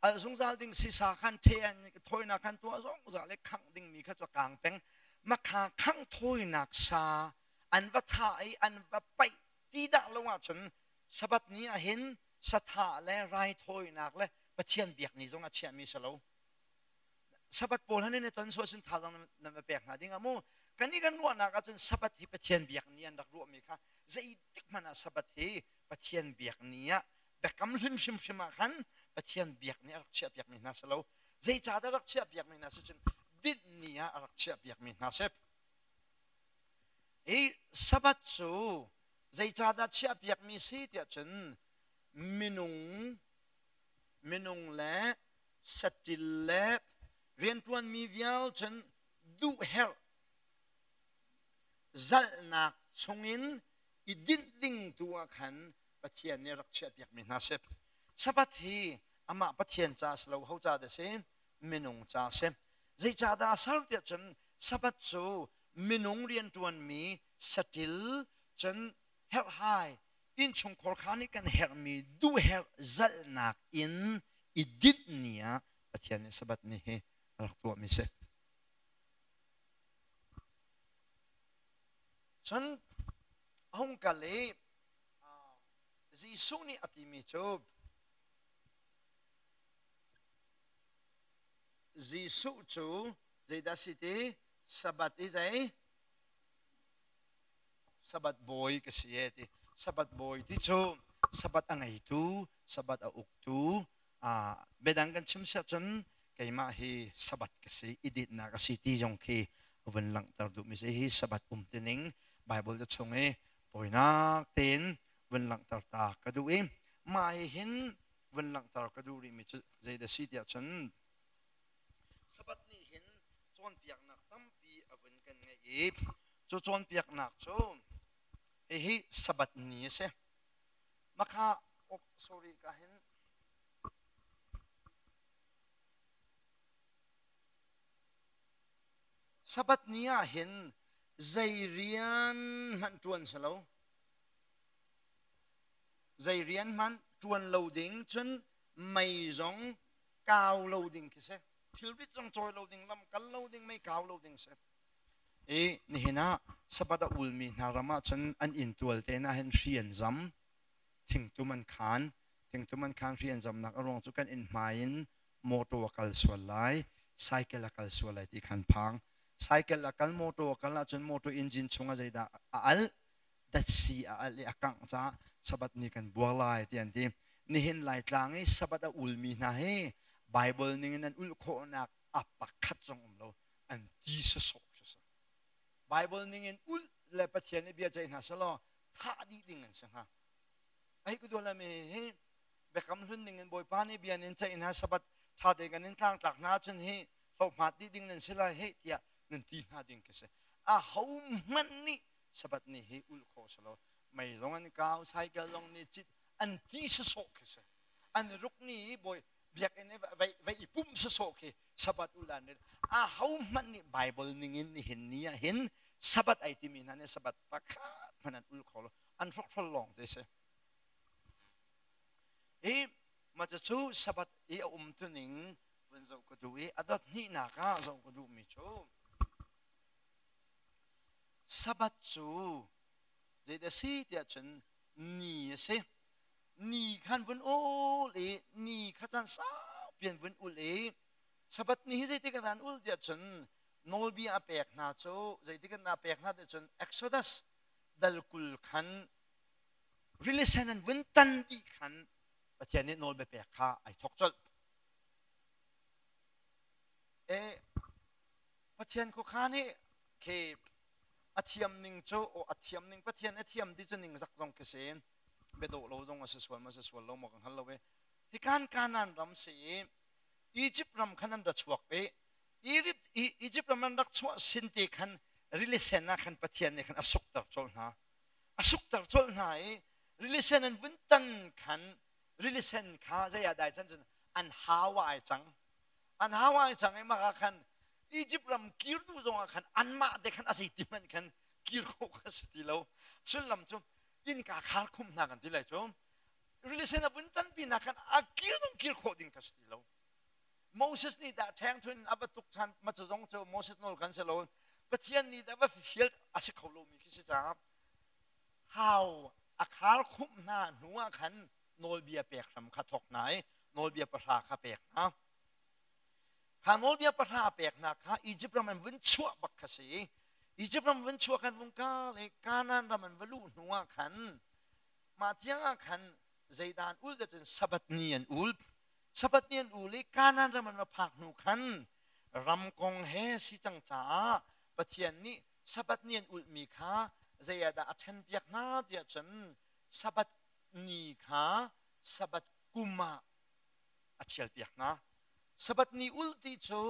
Alh zungzal ding si, sa khan the an thawinak khan tuah zungzal i khangh ding mi kha cu kang peng. Makha khangh thawinak sa an va thah i an va paih ti dah lo ahcun Sabbath ni ah hin sathah le raithawinak le Pathian biak ni zong a chiahmi si lo. Sabbath pawl han in ton suah sun thazaang nan va pek hna ding ah mu. Kan i kan ruahnak ahcun Sabbath hi Pathian biak ni an rak ruahmi kha zeitik hmanh ah Sabbath hi Pathian biak ni ah Biakam Hlun hrimhrim ah khan Pathian biak ni a rak chiah piakmi hna si lo. Zeicahdah rak chiah piakmi hna si cun dinh ni ah a rak chiah piakmi hna si. Hi Sabbath cu zeicahdah chiah piakmi si tiah cun minung minung le saṭil le rianṭuanmi vial cun duhherh zalhnak chungin i dinh ding tu ah khan Pathian nih rak chiahpiakmi hna si. Sabbath hi amah Pathian ca si lo, ho ca dah si? Minung ca si. Zeicahdah a ser tiah cun Sabbath cu minung rianṭuanmi saṭil cun herhhai innchungkhar kha nih kan herhmi duhherh zalhnak in i dinh ni ah Pathian nih Sabbath ni hi a rak tuahmi si. Cun a hung kal i Jesuh nih a timi cu Jesuh cu zeidah si ti Sabbath i zei Sabbath bawi ka si e ti. Sabbath bawi ti cu Sabbath a ngeitu, Sabbath a uktu, biadang kan chim siah cun keimah hi Sabbath ka si, i dinhnak a si ti zong khi vun langhter duhmi si. Hi Sabbath um tining Bible ca chung i tawinak tein vun langhter ta ka duh i mah hi hin vun langhter ka duh rihmi cu zeidah si tiah cun Sabbath nih hin cawnpiaknak tampi a vun kan ngeih i cu cawnpiaknak cu hihi Sabbath ni a si. Makha oh, sorry ka hin Sabbath ni ah hin zei rian hmanh ṭuan si lo. Zei rian hmanh ṭuan lo ding cun mei zong kau lo ding khi si. Thilrit zong cawi lo ding, lam kal lo ding, mei kau lo ding si. I nihin ah Sabbath a ulmi hna ram ah cun an inntual te hna hin hri an zam, thingtum an khaan. Thingtum an khaan hri an zamnak a ruang cu kan inn hmai in motor a kal sual lai, cycle a kal sual lai ti khan phang. Cycle a kal, motor a kal ahcun motor engine chungah zeidah a alh, datsi a alh i a kangh caah Sabbath ni kan buar lai ti an ti. Nihin Laitlang i Sabbath a ulmi hna hi Bible ningin an ulh khawhnak a pakhat zong um lo. An ti sawsawh khi si. Bible ningin ulh le Pathian i bia ceih hna selaw thah dih ding an si hnga. Ai ku dual mi hi. Biakam hlun ning in Bawipa nih bia nin ceih hna Sabbath ṭha te kan in tlangtlak hna ahcun hi hlohmat dih ding nan si lai heh tiah nan ti hna ding khi si. Ahohmanh nih Sabbath ni hi ulh khawh si lo. Mei zong an kau, cycle zong nih cit an ti sawsawh khi si. An ruk ni i bawi biakinn i vai i pumh sawsawh khi Sabbath ulh an rel. Ahohmanh nih Bible ning in nihin ni ah hin Sabbath ai timi hna nih Sabbath pakhat hmanh an ul kho lo. An hrokhrol lawng te si. Hi mah cucu Sabbath i a umtuning vun zoh ka duh i a dot hnihnak ah zoh ka duhmi cu Sabbath cu zeidah a si tiah cun ni a si. Ni khan vun ul i ni kha caan saupi an vun ul i Sabbath ni hi zeitik ah dah an ul tiah cun nawlbia a pek hna cu zeitik ah a pek hna tiah cun Exodus dal 20 khan rili sen an vun tan dih khan Pathian nih nawlbia pek kha ai thawk colh. E Pathian khuakhan hi khi a thiam ning cu a thiam ning Pathian a thiam ti cu ning zak zong khi si biadawh lo zong a si sual ma si sual lo maw ka hngal lo e hi kan Kanaan ram si i Egypt ram khan an ra chuak i Egypt ram an rak chuah sin te khan rili sen ah khan Pathian nih khan a sukter colh hna a sukter colh hna i rili sen an vun tan khan rili sen kha zei ah dai chan cun an hau ah ai cang an hau ai cang i mah ah khan Egypt ram kir duh zong ah khan anmah te khan a zei ti hmanh khan kir khawh kha si ti lo sullam cu innka khar khum hna kan ti lai cu rili sen a vun tan pin ah khan a kir zong kir khawh ding kha si ti lo Moses nih dah ṭheng thun a va tuk ṭhan ma cu zong cu Moses nawl kan si lo Pathian nih dah va fial a si kho lomi khi si caah hau a khar khumh hna hnu ah khan nawlbia pek hram kha thawk hna i nawlbia pahra kha pek hna kha nawlbia pahra pek hna kha Egypt ram an vun chuah bak kha si i Egypt ram vun chuah khan vung kal i Kanaan ram an va luh hnu ah khan mah tiang ah khan zeidah an ul cun Sabbath ni an ul Sabbath ni an ul i Kanaan ram an va phak hnu khan ram kong he si cang caah Pathian nih Sabbath ni an ulhmi kha zei ah dah a ṭhenpiak hna tiah cun Sabbath ni kha Sabbath kum ah a ṭhialpiak hna. Sabbath ni ulh ti cu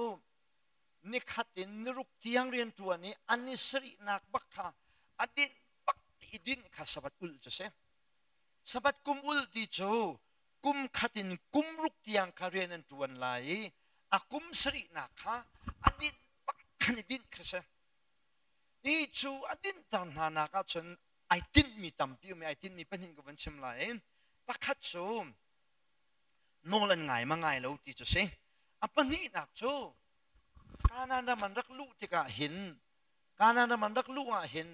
nikhat in niruk tiang rian ṭuan i an i sarihnak bak kha a dinh bak i dinh kha Sabbath ulh cu si. Sabbath kum ulh ti cu kum khat in kum ruk tiang kha rian an ṭuan lai i a kum sarihnak kha a dinh bak khan i dinh kha si. Hi cu a dinhter hna nak ahcun ai tinhmi tampi um i ai tinhmi pahnih ka van chim lai. Pakhat cu nawl an ngai ma ngai lo ti cu si. A pahnihnak cu Kanaan ram an rak luh tikah hin Kanaan ram an rak luh ah hin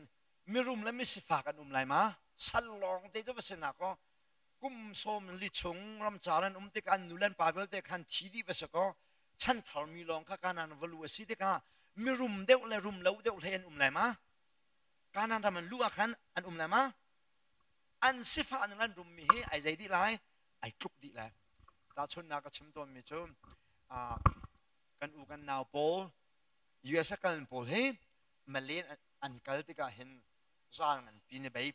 mirum le misifak an um lai ma? Sal lawng te cu va si na kaw kum 40 chung ramcar an um tikah an nu le an pa vialte khan thi dih va si kaw chanthar mi lawng kha Kanaan va lu a si tikah mirum deuh le rum lo deuh hlei an um lai ma? Kanaan ram an luh ah khan an um lai ma? An sifah ning an rummi hi ai zei dih lai? Ai tluk dih lai. Tahchunhnak ka chim tawnmi cu kan u kan nau pawl US a kal pawl hi Malen an kal tikah hin zal nganpi ni bei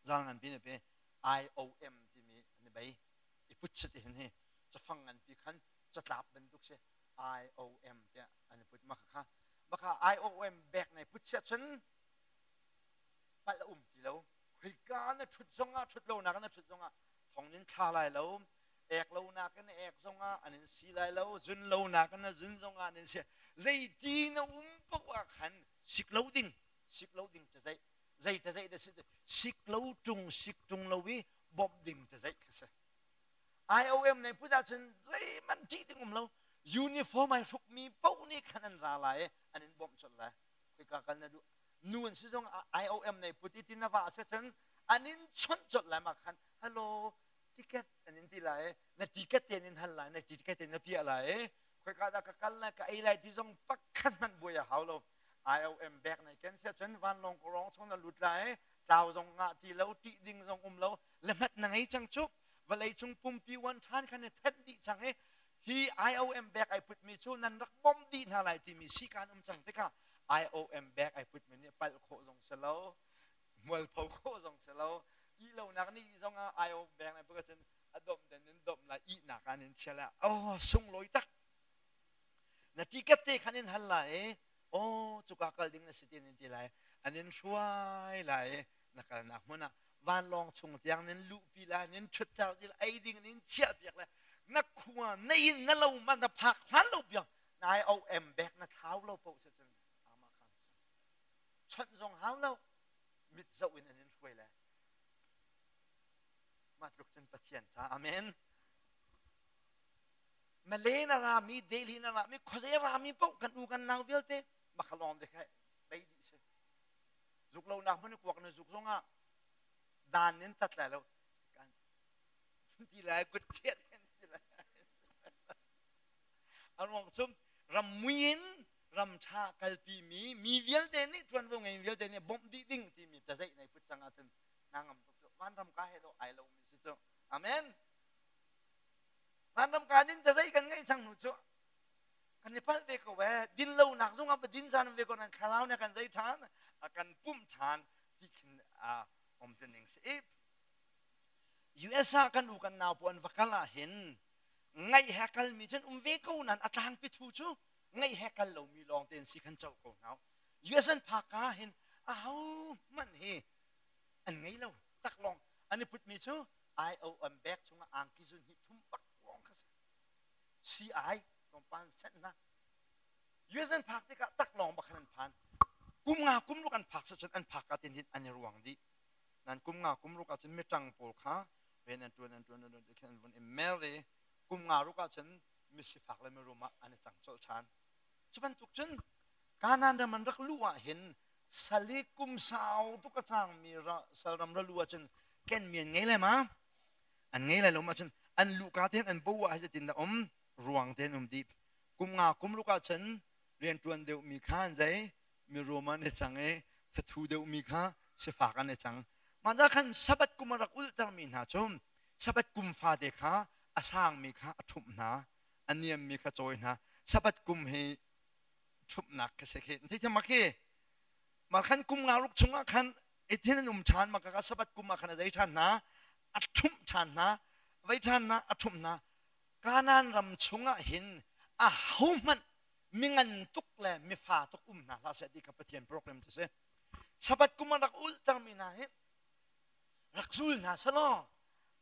zal nganpi ni pe IOM timi an i bei i put si ti hin hi cafang nganpi khan catlap bantuk si IOM tiah an i put ma kha baka IOM bek nei put sia cun palh a um ti lo hika na ṭhut zongah ṭhut lo nak na ṭhut zongah thong nin thla lai lo ek lo nak in ek zongah an in si lai lo zun lo nak in zun zongah an in si zeiti na um poh ah khan sik lo ding sik lo ding ta zei zei ta zei da si sik lo ṭung sik ṭung lo i bawmh ding ta zei kha si IOM nei put ahcun zeihmanh ṭih ding um lo uniform ai hrukmi paoh nih khan an ra lai i an in bawmh colh lai khoika kal na duh nu an si zong IOM nei put i tin na va a cun an in chawnh colh lai ma khan hello ticket an in ti lai na ticket te in hal lai na ticket te na piah lai khoika dah ka kal lai ka ei lai ti zong pakhat hmanh buai a hau lo IOM bek nei ken sia cun vanlawng ko rong chung na lut lai tlau zong ngah ti lo ṭih ding zong um lo le hmat na ngei cang cu vawlei cung pumpi wan ṭhan khan i thenh dih cang i hi IOM bek ai putmi cu nan rak bawmh dih hna lai timi sikan um cang tikah IOM bek ai putmi nih palh khawh zong si lo mualpho khawh zong si lo ih lonak nih zong ah IOM bek nai put cun A domh den in domh lai, ihnak ah nin chia lai. Oh, sunglawi tak. Na ticket te khan in hal lai i, oh, cuka kal ding na si ti nin ti lai. An in hruai lai i, na kalnak hmun ah vanlawng chung tiang nin luhpi lai, nin ṭhutter ti lai, ei ding nin chiah piak lai. Na khua na inn na lo ma na phak hlan lo piang na IOM bek na thlau lo paoh si cun ama khan sa. Chawnh zong hau lo, mit zoh in an in hruai lai. Mah tluk cun Pathian ṭha. Amen. Malay na rami, Delhi na rami, khuazei rami paoh kan u kan nau vialte makhalawm te kha bei dih si. Zuk lo nak hmun kuak na zuk zongah dan in tat lai lo. Kan ti lai kut chiat ti lai. A ruang cu ram mui in ram ṭha kalpi mi mi vialte nih ṭuanvo ngei vialte nih bawmh dih ding timi tazeih nei put cang ahcun na ngam tuk cu vanram ka he do ai lo mi si cu. Amen. Vanram ka ning tazeih kan ngeih cang hnu cu kan i palh ve ko e. Din lo nak zong ah din zan ve ko nan thlarau ne kan zei ṭhan a kan pumh ṭhan ti khin a om te ning si. US ah kan u kan nau pu an va kal ah hin ngaih he kal mi cun um ve ko nan a tlangpi thu cu ngaih he kal lomi lawng te an si khan co ko hna. US an phak ka hin aho hmanh hi an ngei lo tak lawng an i putmi cu IOM bag chungah angki zun hi thum bak lawng kha si. CI tlawmpal sent hna. US an phak tikah tak lawng bak khan an phan. Kum nga kum ruk an phak cun an phak ka tin hin an i ruang dih. Nan kum nga kum ruk ahcun mitang pawl kha rian an tuan an tuan an tuan khin an vun i mer i kum nga ruk ahcun misifak le mirum ah an i cang colh ṭhan. Cu bantuk cun Kanaan ram an rak luh ah hin sal i kum sau tuk a cangmi salram ra luh ahcun kenmi an ngei lai ma? An ngei lai lo ma cun an luhka tein an bo ah zeitin dah um ruang tein um dih. Kum nga kum ruk ahcun rianṭuan deuhmi kha an zei mirum an i cang i thathu deuhmi kha sifak an i cang. Mah ca khan Sabbath kum a rak ulhtermi hna cu Sabbath kum fate kha a sangmi kha a ṭhumh hna, a niammi kha cawi hna. Sabbath kum hi ṭhumhnak ka si khi. Theithiam ma khi? Mah khan kum nga ruk chungah khan ithin an um ṭhan, mah ka Sabbath kum ah khan a zei ṭhan hna, a ṭhumh ṭhan hna, vei ṭhan hna, a ṭhumh hna. Kanaan ram chungah hin ahohmanh mingan tuk le mifa tuk um hna hlah seh ti kha Pathian program cu si. Sabbath kum ah rak ulhtermi hna hi rak zul hna selaw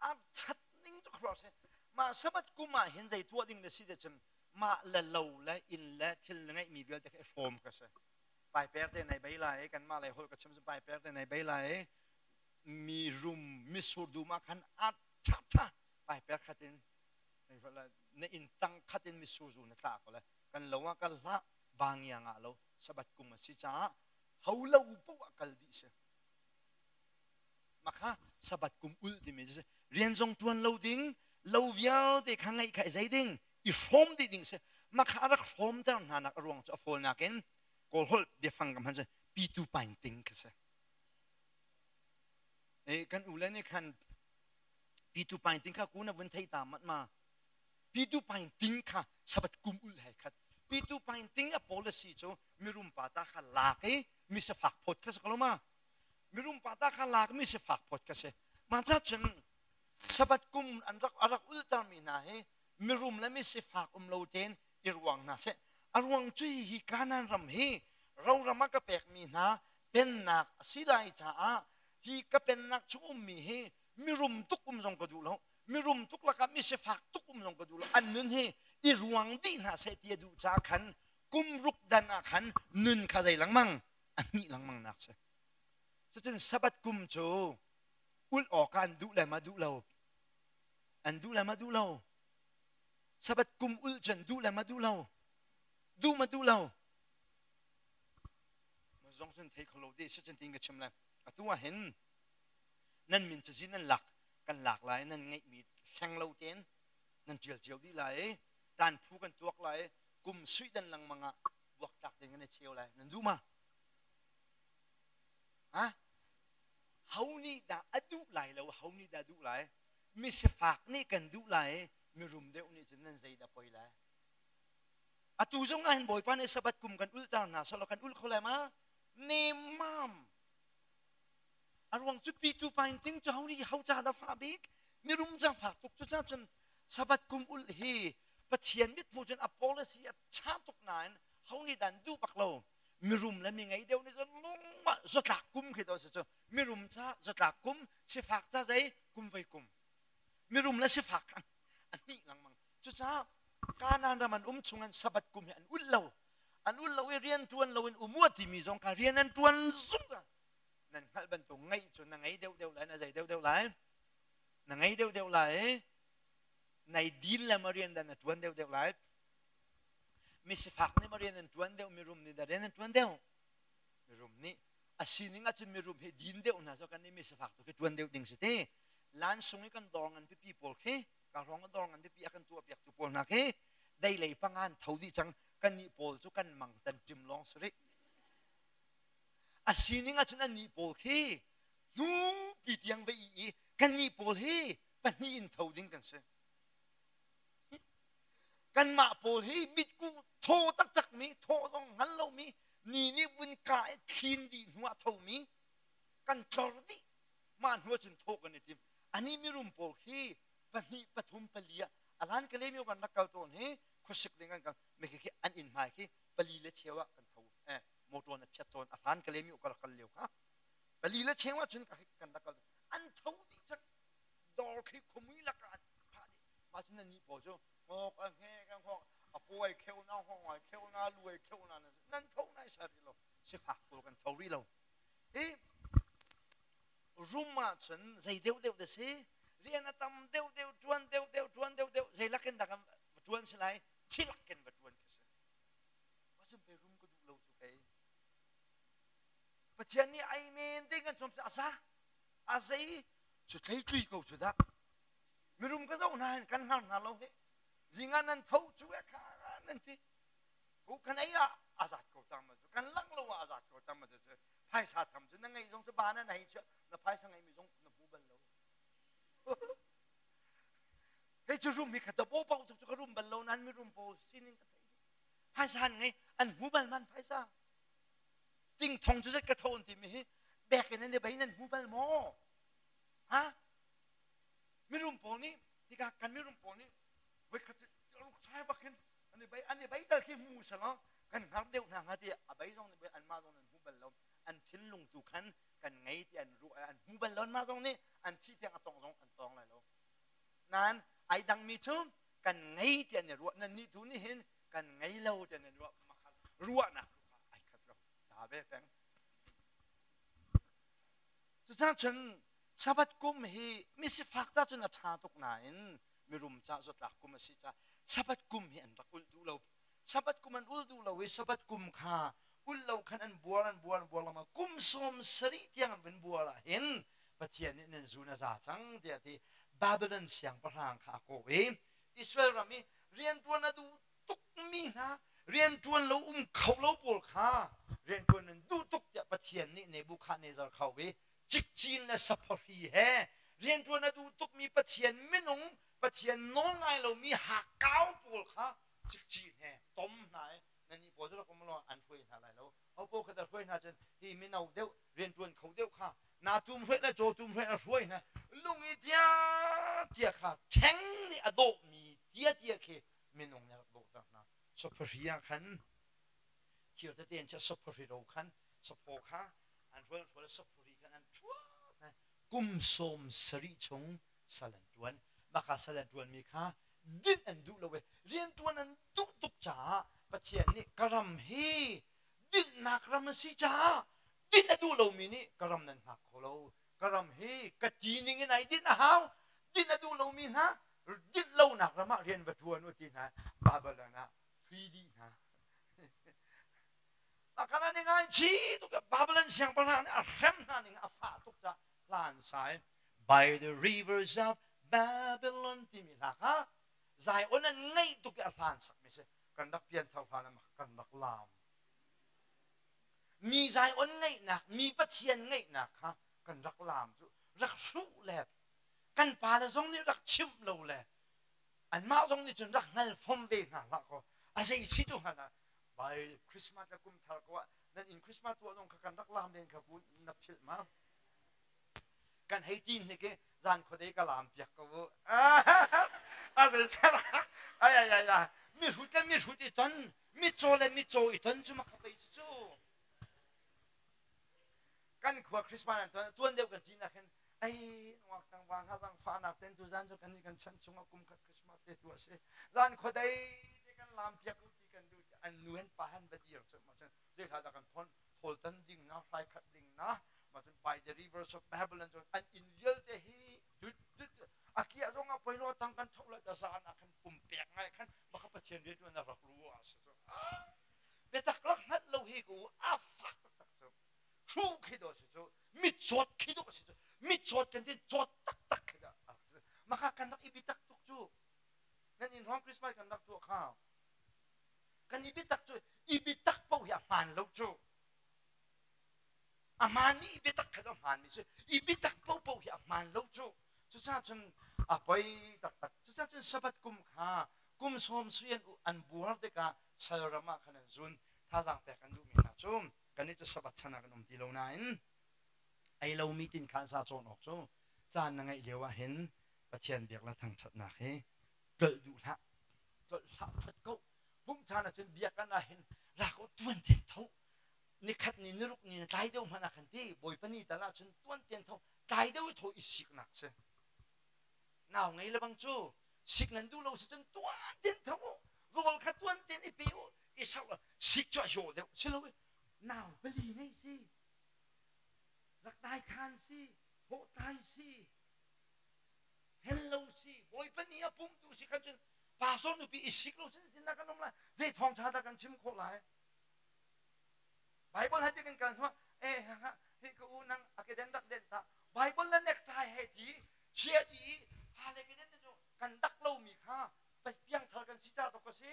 a chat ning cu khuaruah si. Mah Sabbath kum ah hin zei tuah ding na si te cun mah le lo le inn le thil na ngeihmi vialte kha i hrawm ka si. Paiper te nei bei lai kanmah lei holh ka chim cu paiper te nei bei lai mi rum misur dum ah khan a ṭha ṭha paiper khat in na inn tang khat in mitsur zu na tla ko le kan lo ah kal hlah bangiang ah lo Sabbath kum a si caah ho lo poh ah kal dih si. Makha Sabbath kum ul timi cu si. Rian zong tuan lo ding, lo vialte kha ngeih kha i zei ding, i hrawm dih ding si. Makha a rak hrawmter hna nak a ruang cu a fawlnak in Kawl holh biafang ka hman cu pitu paing ting kha si. E, kan u le nih khan pitu paing ting kha ku na vun thei ta mat ma. Pitu paing ting kha Sabbath kum ul he khat. Pitu paing ting a policy cu mirum pa ta kha lak i mi safak phawt kha si ko lo ma. Mirum pa ta kha lak mi sifak phawt ka si. Mah ca cun Sabbath kum an rak a rak ultermi hna hi mirum le mi sifak um lo tein i ruang hna seh. A ruang cu hi Kanaan ram hi roram ah ka pekmi hna pennak a si lai caah hi ka pennak chung ummi hi mirum tuk um zong ka duh lo. Mirum tuk lakah mi sifak tuk um zong ka duh lo. An nun hi i ruang dih hna seh ti a duh caah khan kum ruk dan ah khan nun kha zei lengmang a hnih lengmang nak si. Cucun Sabbath kum cu ulh awkah an duh le ma duh lo. An duh le ma duh lo. Sabbath kum ulh cu an duh le ma duh lo. Duh ma duh lo. Zong cun thei kho lo te si cun tin ka chim le. Atu ah hin nan min cazin nan lak kan lak lai nan ngeihmi thleng lo tein nan ṭial cio dih lai i tan phu kan tuak lai i kum suih dan lengmang ah buaktlak ding an i cheu lai. Nan duh ma? Ha? Ho nih dah a duh lai lo, ho nih dah duh lai? Misifak nih kan duh lai, mirum deuh nih cun nan zei dah poi lai? Atu zong ah hin Bawipa nih Sabbath kum kan ulhter hna selaw kan ulh kho lai ma? Nemam. A ruang cu pitu pain ting cu ho nih ho ca dah fa bik? Mirum zaangfak tuk. Cucaah cun Sabbath kum ulh hi Pathian mithmuh cun a policy a ṭha tuk nain ho nih dah an duh bak lo. Mirum le mi ngei deuh nih cun lungmah zatlak kum khi to si cu. Mirum ca zatlak kum, sifak ca zei kum voi kum. Mirum le sifak kha a hnih lengmang. Cucaah Kanaan ram an um chung an Sabbath kum hi an ulh lo. An ulh lo i rian ṭuan loin um u a timi zong kha rian an ṭuan zungzal. Nan hngalh bantuk ngeih cu na ngei deuhdeuh lai, na zei deuhdeuh lai. Na ngei deuhdeuh lai. Nai din le ma rian dah na ṭuan deuhdeuh lai. Mi sifak nih ma rian an ṭuan deuh, mirum nih dah rian an ṭuan deuh. Mirum nih a sining ahcun mirum hi din deuh hna so kan nih mi sifak tu khi ṭuan deuh ding si ti. Lan sung i kan dawr ngan pipi pawl khi ka hrawng a dawr ngan pipi a kan tuah piak tu pawl hna khi dei lei pangan tho dih cang kan nih pawl cu kan mang tan ṭim lawng si rih. A sining ahcun an nih pawl khi hnupi tiang va i i kan nih pawl hi pahnih in tho ding kan si. Kanmah pawl hi mitkuh thaw taktak mi, thaw zong hngal lomi, ni nih vun ka i thlin dih hnu ah thomi, kan tlor dih. Mah hnu ahcun thawh kan i tim. Ani mirum pawl khi pahnih, pathum, pali ah alan ka lemi kan rak kal tawn hi khuasik ding kan kal. Mi khi an inn hmai khi pali le cheu ah kan tho. Eh, motor na phiat tawn. A hlan ka lemi ka rak kal lio kha. Pali le cheu ah cun kan rak kal. An tho dih cang. Dawr khi khumui lakah an phah dih. Mah cun nan nih pawl cu ngok a nge ka ngok a pawi kheu na hong ai kheu na luai kheu na nan tho nai sa rih lo. Sifak pawl kan tho rih lo. Hi rum ahcun zei deuh deuh da si rian a tam deuh deuh ṭuan deuh deuh ṭuan deuh deuh zei lakin dah kan va ṭuan si lai thi lakin va ṭuan khi si. Mah cun pei rum ka duh lo cu kei. Pathian nih ai men ding kan chom a za a zei cu tlei tlui ko cu dah. Mirum ka zoh hna hin kan hngar hna lo he. Zingah nan tho cu e kha nan ti. Ku kan ei ah a zat ko cang ma cu kan lang lo ah a zat ko cang ma cu phaisa tham cu na ngeih zong cu ba na hei chiah na phaisa ngeih mi zong na hmu bal lo. Hei cu rum hi kha bo pau tuk cu ka rum bal lo nan mi rum pawl sining ka thei. Phaisa an ngei an hmu bal man phaisa. Ting thong cu zet ka tho an ti mi hi bek in an i bei nan hmu bal maw? Ha? Mirum pawl nih hika kan mirum pawl nih voikhat ruk sai bak hin an i bei an i bei tal khi hmu selaw kan hngar deuh hna hnga ti a bei zong nih anmah zong an hmu bal lo an thinlung tu khan kan ngei ti an ruah an hmu bal lo anmah zong nih an thi tiang a tong zong an tong lai lo nain ai dangmi cu kan ngei ti an i ruah nan nih tu nih hin kan ngei lo ti an i ruah ruahnak tu kha ai khat lo ta ve peng cucang cun Sabbath kum hi misifak ca cun a ṭha tuk nain mirum ca zawtlak kum a si ca Sabbath kum hi an rak ulh duh lo. Sabbath kum an ul duh lo i Sabbath kum kha ulh lo khan an buar an buar an buar lama kum 70 tiang an vun buar ah hin Pathian nih nan zun a za cang tiah ti Babylon siangpahrang kha a kawh i Israel ram i rianṭuan a duh tukmi hna rianṭuan lo um kho lo pawl kha rianṭuan nan duh tuk tiah Pathian nih Nebuchadnezzar kho i cikcin le saphahri he rianṭuan a duh tukmi Pathian minung Pathian nawl ngai lomi hakkau pawl kha cikcin he tom hna i nannih pawl cu rak um law an hruai hna lai lo hopo kha dah hruai hna cun hi mino deuh rianṭuan kho deuh kha na tum hruai le caw tum hruai a hruai hna lung i tia tia kha ṭheng nih a dawhmi tia tia khi minung nih a rak dawhter hna saphahri ah khan thir tete in chiah saphahri ro khan saphaw kha an hrual hrual saphuri khan an ṭhuat kum 70 chung sal an ṭuan maka sal an ṭuanmi kha dinh an duh lo i rianṭuan an duh tuk caah Pathian nih ka ram hi dinhnak ram a si caah dinh a duh lomi nih ka ram nan hngak kho lo ka ram hi ka ti ning in ai dinh a hau dinh a duh lomi hna dinh lonak ram ah rian va ṭuan u ti hna Babylon ah thui dih hna Akana ning ai chi tuk Babylon siangpahrang nih a hrem hna ning a fah tuk ca hlan sai by the rivers of Babylon timi hla kha Zion an ngaih tuk i a hlan sak mi si kan rak pian thar hlan ah kan rak lam mi Zion ngaihnak mi Pathian ngaihnak kha kan rak lam cu rak hruh le kan pa le zong nih rak chimh lo le anmah zong nih cun rak hngal fom ve hna hlah kaw a zei si tu hmanh ah Bai Christmas le kum thar ko ah nan inn Christmas tuah zong kha kan rak lam len kha ku na philh ma. Kan hei ṭin hnik i zan khuadei ka laam piak ko u. A zei ai ai ai ai mihrut le mihrut i ton, mitcaw le mitcaw i ton cu maka pei cu cu. Kan khua Christmas an tuan tuan deuh kan ṭin ah khin ai nuak tang wa nga zang fa nak ten tu zan cu kan kan chan chungah kum khat Christmas te tu a si. Zan khuadei te kan laam piak u ti kan duh an nu han pa han va dir cu ma cun zei hla dah kan phon thawl tan ding na hrai khat ding na ma cun by the rivers of Babylon cun an inn vialte hi dut dut a kia zong ah poilo tang kan tho la ta zan ah khan pumpek ngai khan baka Pathian rian tuan rak ru a si cu biatak rak hngalh lo hi ku a fak taktak cu hru khi do si cu mit cawt khi do si cu mit cawt kan tin cawt taktak khi da maka kan rak i bitak tuk cu nan in hrawng Christmas kan rak tuah kha kan i biatak cu i biatak paoh hi a hmaan lo cu a hmaanmi i biatak kha cu a hmaanmi si i biatak paohpaoh hi a hmaan lo cu cucaah cun a poi taktak cucaah cun sabbath kum kha kum sawm srian an buar tikah sal ram ah khan an zun thazaang pek an duhmi hna cu kannih cu sabbath chan ah kan um ti lo nain ei lomi tin khan sa cawn awk cu caan na ngeih lio ah hin Pathian biak le thangṭhatnak hi tlolh duh hlah tlolh hlah phot ko pumh caan ahcun biakinn ah hin rak u tuan ten tho nikhat ni niruk ni na tlai deuh hmanh ah khan ti bawipa ni tal ahcun tuan ten tho tlai deuh tho i siknak si nau ngei le bang cu sik nan duh lo si cun tuan ten tho u rawl kha tuan ten i pe u i sau sik cu a yaw deuh si lo nau pali ngei si rak dai khan si thawh tlai si hel lo si bawipa nih a pum tu si khan cun pastor nupi i sik lo cun tin kan um lai zei thawng ṭha dah kan chim khawh lai Bible ha ti kan kal hnuah eh ha hi ka u nang a ke den rak den ta Bible na necktie he ti chia di i fale ke den te cu kan dak lo mi kha piang thar kan si ca to ka si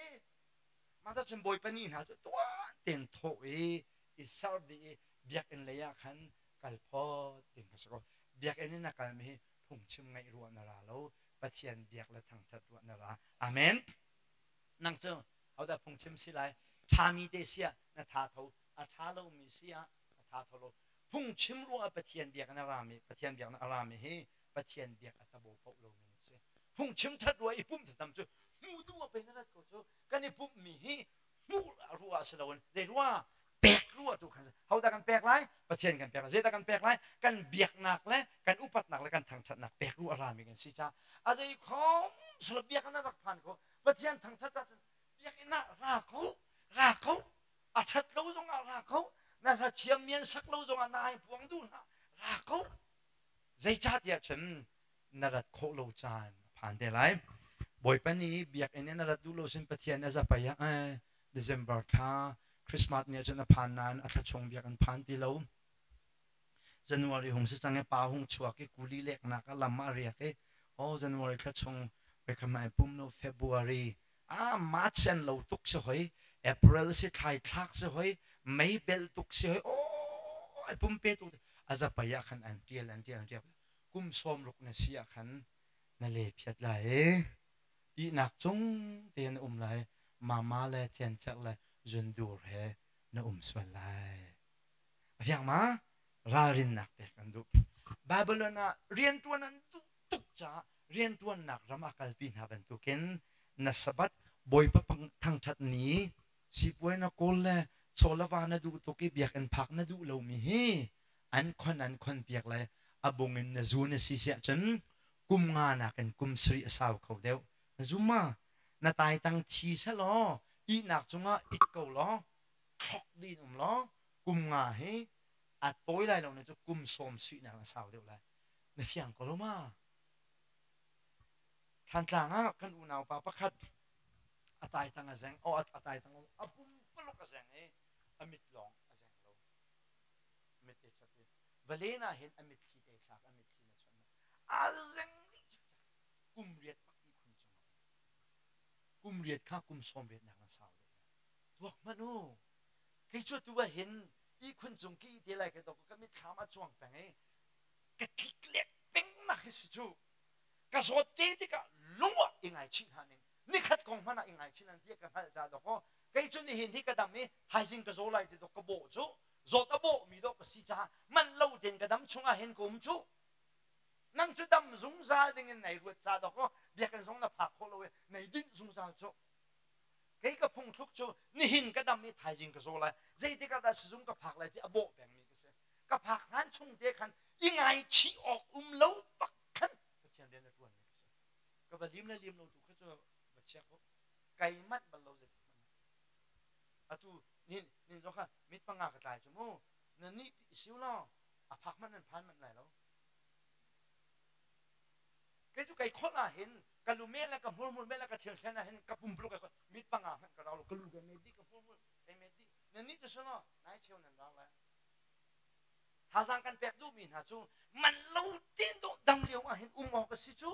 mah cun bawipa ni hna cu tuan ten thawh i i ser di i biakinn lei ah khan kal phawt ding ka si ko biakinn in a kalmi hi phungchim ngaih ruah na ra lo Pathian biak le thangṭhat ruah na ra amen nang cu hodah phungchim si lai ṭhami te si ah na tha tho a ṭha lomi si ah na tha tho lo phungchim ruah ah Pathian biak na rami Pathian biak na rami hi Pathian biak a tabo paoh lomi na si phungchim ṭhat ruah i pumh thatam cu hmu duh ah pei na rat ko cu kan i pumhmi hi hmuh ruah si loin zei ruah pek ruah tu khan hodah kan pek lai Pathian kan pek lai zeidah kan pek lai kan biaknak le kan upatnak le kan thangṭhatnak pek ruah rami kan si ca a zei khom sala biakinn ah rak phan ko Pathian thangṭhat ca cun biakinn ah ra ko ra ko a ṭhat lo zong ah ra ko na hla thiam mian sak lo zong ah na ai puang duh hlah ra ko zeicahtiah cun na rat khawh lo caan a phan te lai Bawipa nih biakinn in na rat duh lo sin Pathian a zapai ah eh, December thla Christmas ni ahcun a phan nain a thla chung biakinn phan ti lo January hung si cang i pa hung chuak i kuli leknak ah lam ah riak i oh January thla chung voikhat ai pum no February ah March an lo tuk si hoi April si thlai thlak si hoi mei bel tuk si hoi oh ai pum pe tuk a zapai ah khan an tial an tial an tial kum sawm ruk na si ah khan na le phiat lai i ihnak cung te na um lai mama le cencerh le zundur he na um sual lai a fiang ma ralrinnak pek an duh Babylon ah rianṭuan an duh tuk caah rianṭuannak ram a kalpi hna bantukin na Sabbath Bawipa thangṭhat ni sipuai na kawl le chaw le va na duh tuk i biakinn phak na duh lomi hi an khon an khon piak le a bung in na zu na si siah cun kum nga nakin kum sarih a sau kho deuh na zum ma na taitang thi selaw ihnak cungah it ko law thlok din um law kum nga hi a tawi lai lo na cu kum sawm suihnak na sau deuh lai na fiang ko lo ma Thlantlang ah kan unau pa pakhat a taitang a zeng o a taitang a pumpaluk a zeng i a mit lawng a zeng lo mit te chat i valen ah hin a mitthli te thlak a mitthli na chon a zeng dih cikcek kum riat bak i khun cung kum riat kha kum sawm riat nak na sau deuh tuak hmanh u kei cu tu ah hin i khun cung ki te lai ka dok ka mitthlam a chuang peng i ka tlik lek peng nak hi si cu ka zawt te tikah lung ah i ngaichih hna ning nikhat kong hmanh ah i ngaichih nan ti ka hngalh ca dok aw kei cu nihin hi ka dam i thaizing ka zaw lai ti dok ka bawh cu zawt a bawh mi dok ka si caah manh lo tein ka dam chungah hin ka um cu. Nang cu dam zungzal ding in nei ruat ca dok biakinn zong na phak khawh lo i nei dinh zungzal cu. Kei ka phungthluk cu nihin ka dam i thaizing ka zaw lai. Zeitik ah dah sizung ka phak lai ti a bawh pengmi ka si. Ka phak hlan chung te khan i ngaichih awk um lo bak khan Pathian rian a ṭuanmi ka si. Ka va lim le lim lo tu kha cu va check u. Kai manh bal lo zeitik hmanh ah. Atu nin nin zong kha mit panga ka tlai cu mu. Na nih siu law a phak hmanh nan phan manh lai lo. Kei cu kai khawlh ah hin ka lu meh le ka hmurhmul meh le ka thil thlen ah hin ka pumpuluk kai khawlh mit panga hmanh ka rau lo ka lu kai met dih ka hmurhmul kai met dih nan nih cu selaw nai cheu nan rau lai thazaang kan pek duhmi hna cu man lo tin dawh dam lio ah hin um awk a si cu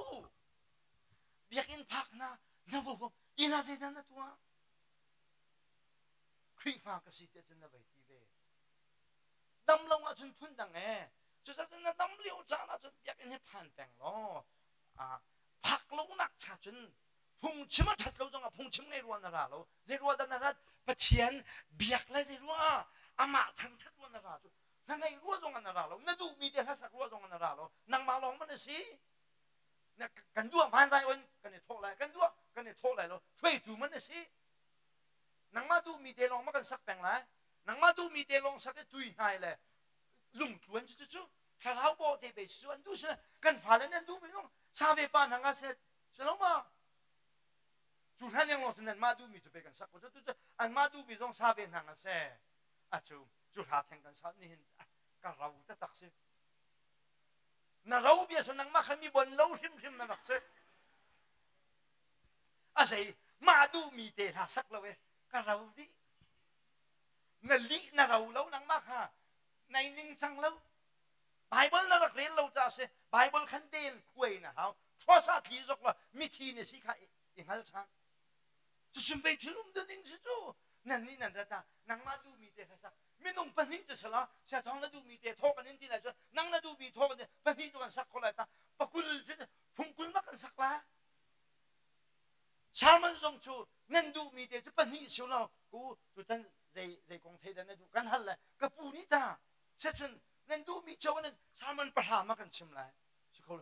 biakinn phak na na vo inn ah zeidah na tuah Khrihfa ka si tiah cun na vei ti ve dam lo ahcun phun dang ee cucaah na dam lio caan ahcun biakinn hi phan peng law phak lonak cha cun phungchim a ṭhat lo zongah phungchim ngei rua na ra lo zei rua dah na rat Pathian biak le zei rua amah thangṭhat rua na ra cu na ngeih rua zongah na ra lo na duhmi te hlasak rua zongah na ra lo nangmah lawng man a si kan duah vanzai on kan i thawh lai kan duah kan i thawh lai lo hruaitu man a si nangmah duhmi te lawng ma kan sak peng lai nangmah duhmi te lawng sak i tui hnai le lungtluan cu cu thlarau bawh te be cu an duh si kan fale nan duh mi zong sa ve pa hna nga se si lo ma cu hlan yang lawng cu nan mah duhmi cu pe kan sak ko cu cu an mah duhmi zong sa ve hna nga se a cu cu hla theng kan sa nihin ka rau taktak si na ro bia so nangmah khan mi bon lo hrimhrim na rak si a zei mah duhmi te hla sak lo e ka ro dih na lih na ro lo nangmah kha nai ning cang lo Bible na rak rel lo ca si Bible khan del khuai na hau ṭhuasa thli zok la mithi na si kha i hngal ṭhan cusim pei thil um ding si cu nan nih nan rat ah nangmah duhmi te kha sak minung pahnih cu sala sia thong na duhmi te thaw kan in ti lai cu nang na duhmi thaw kan pahnih cu kan sak ko lai ta pakul cu fungkul ma kan sak la Salmon zong cu nan duhmi te cu pahnih si lo ku tutan zei zei kong thei dah na duh kan hal le ka pu nih ta secun nan duhmi cio nan salmon pahra ma kan chim lai si kho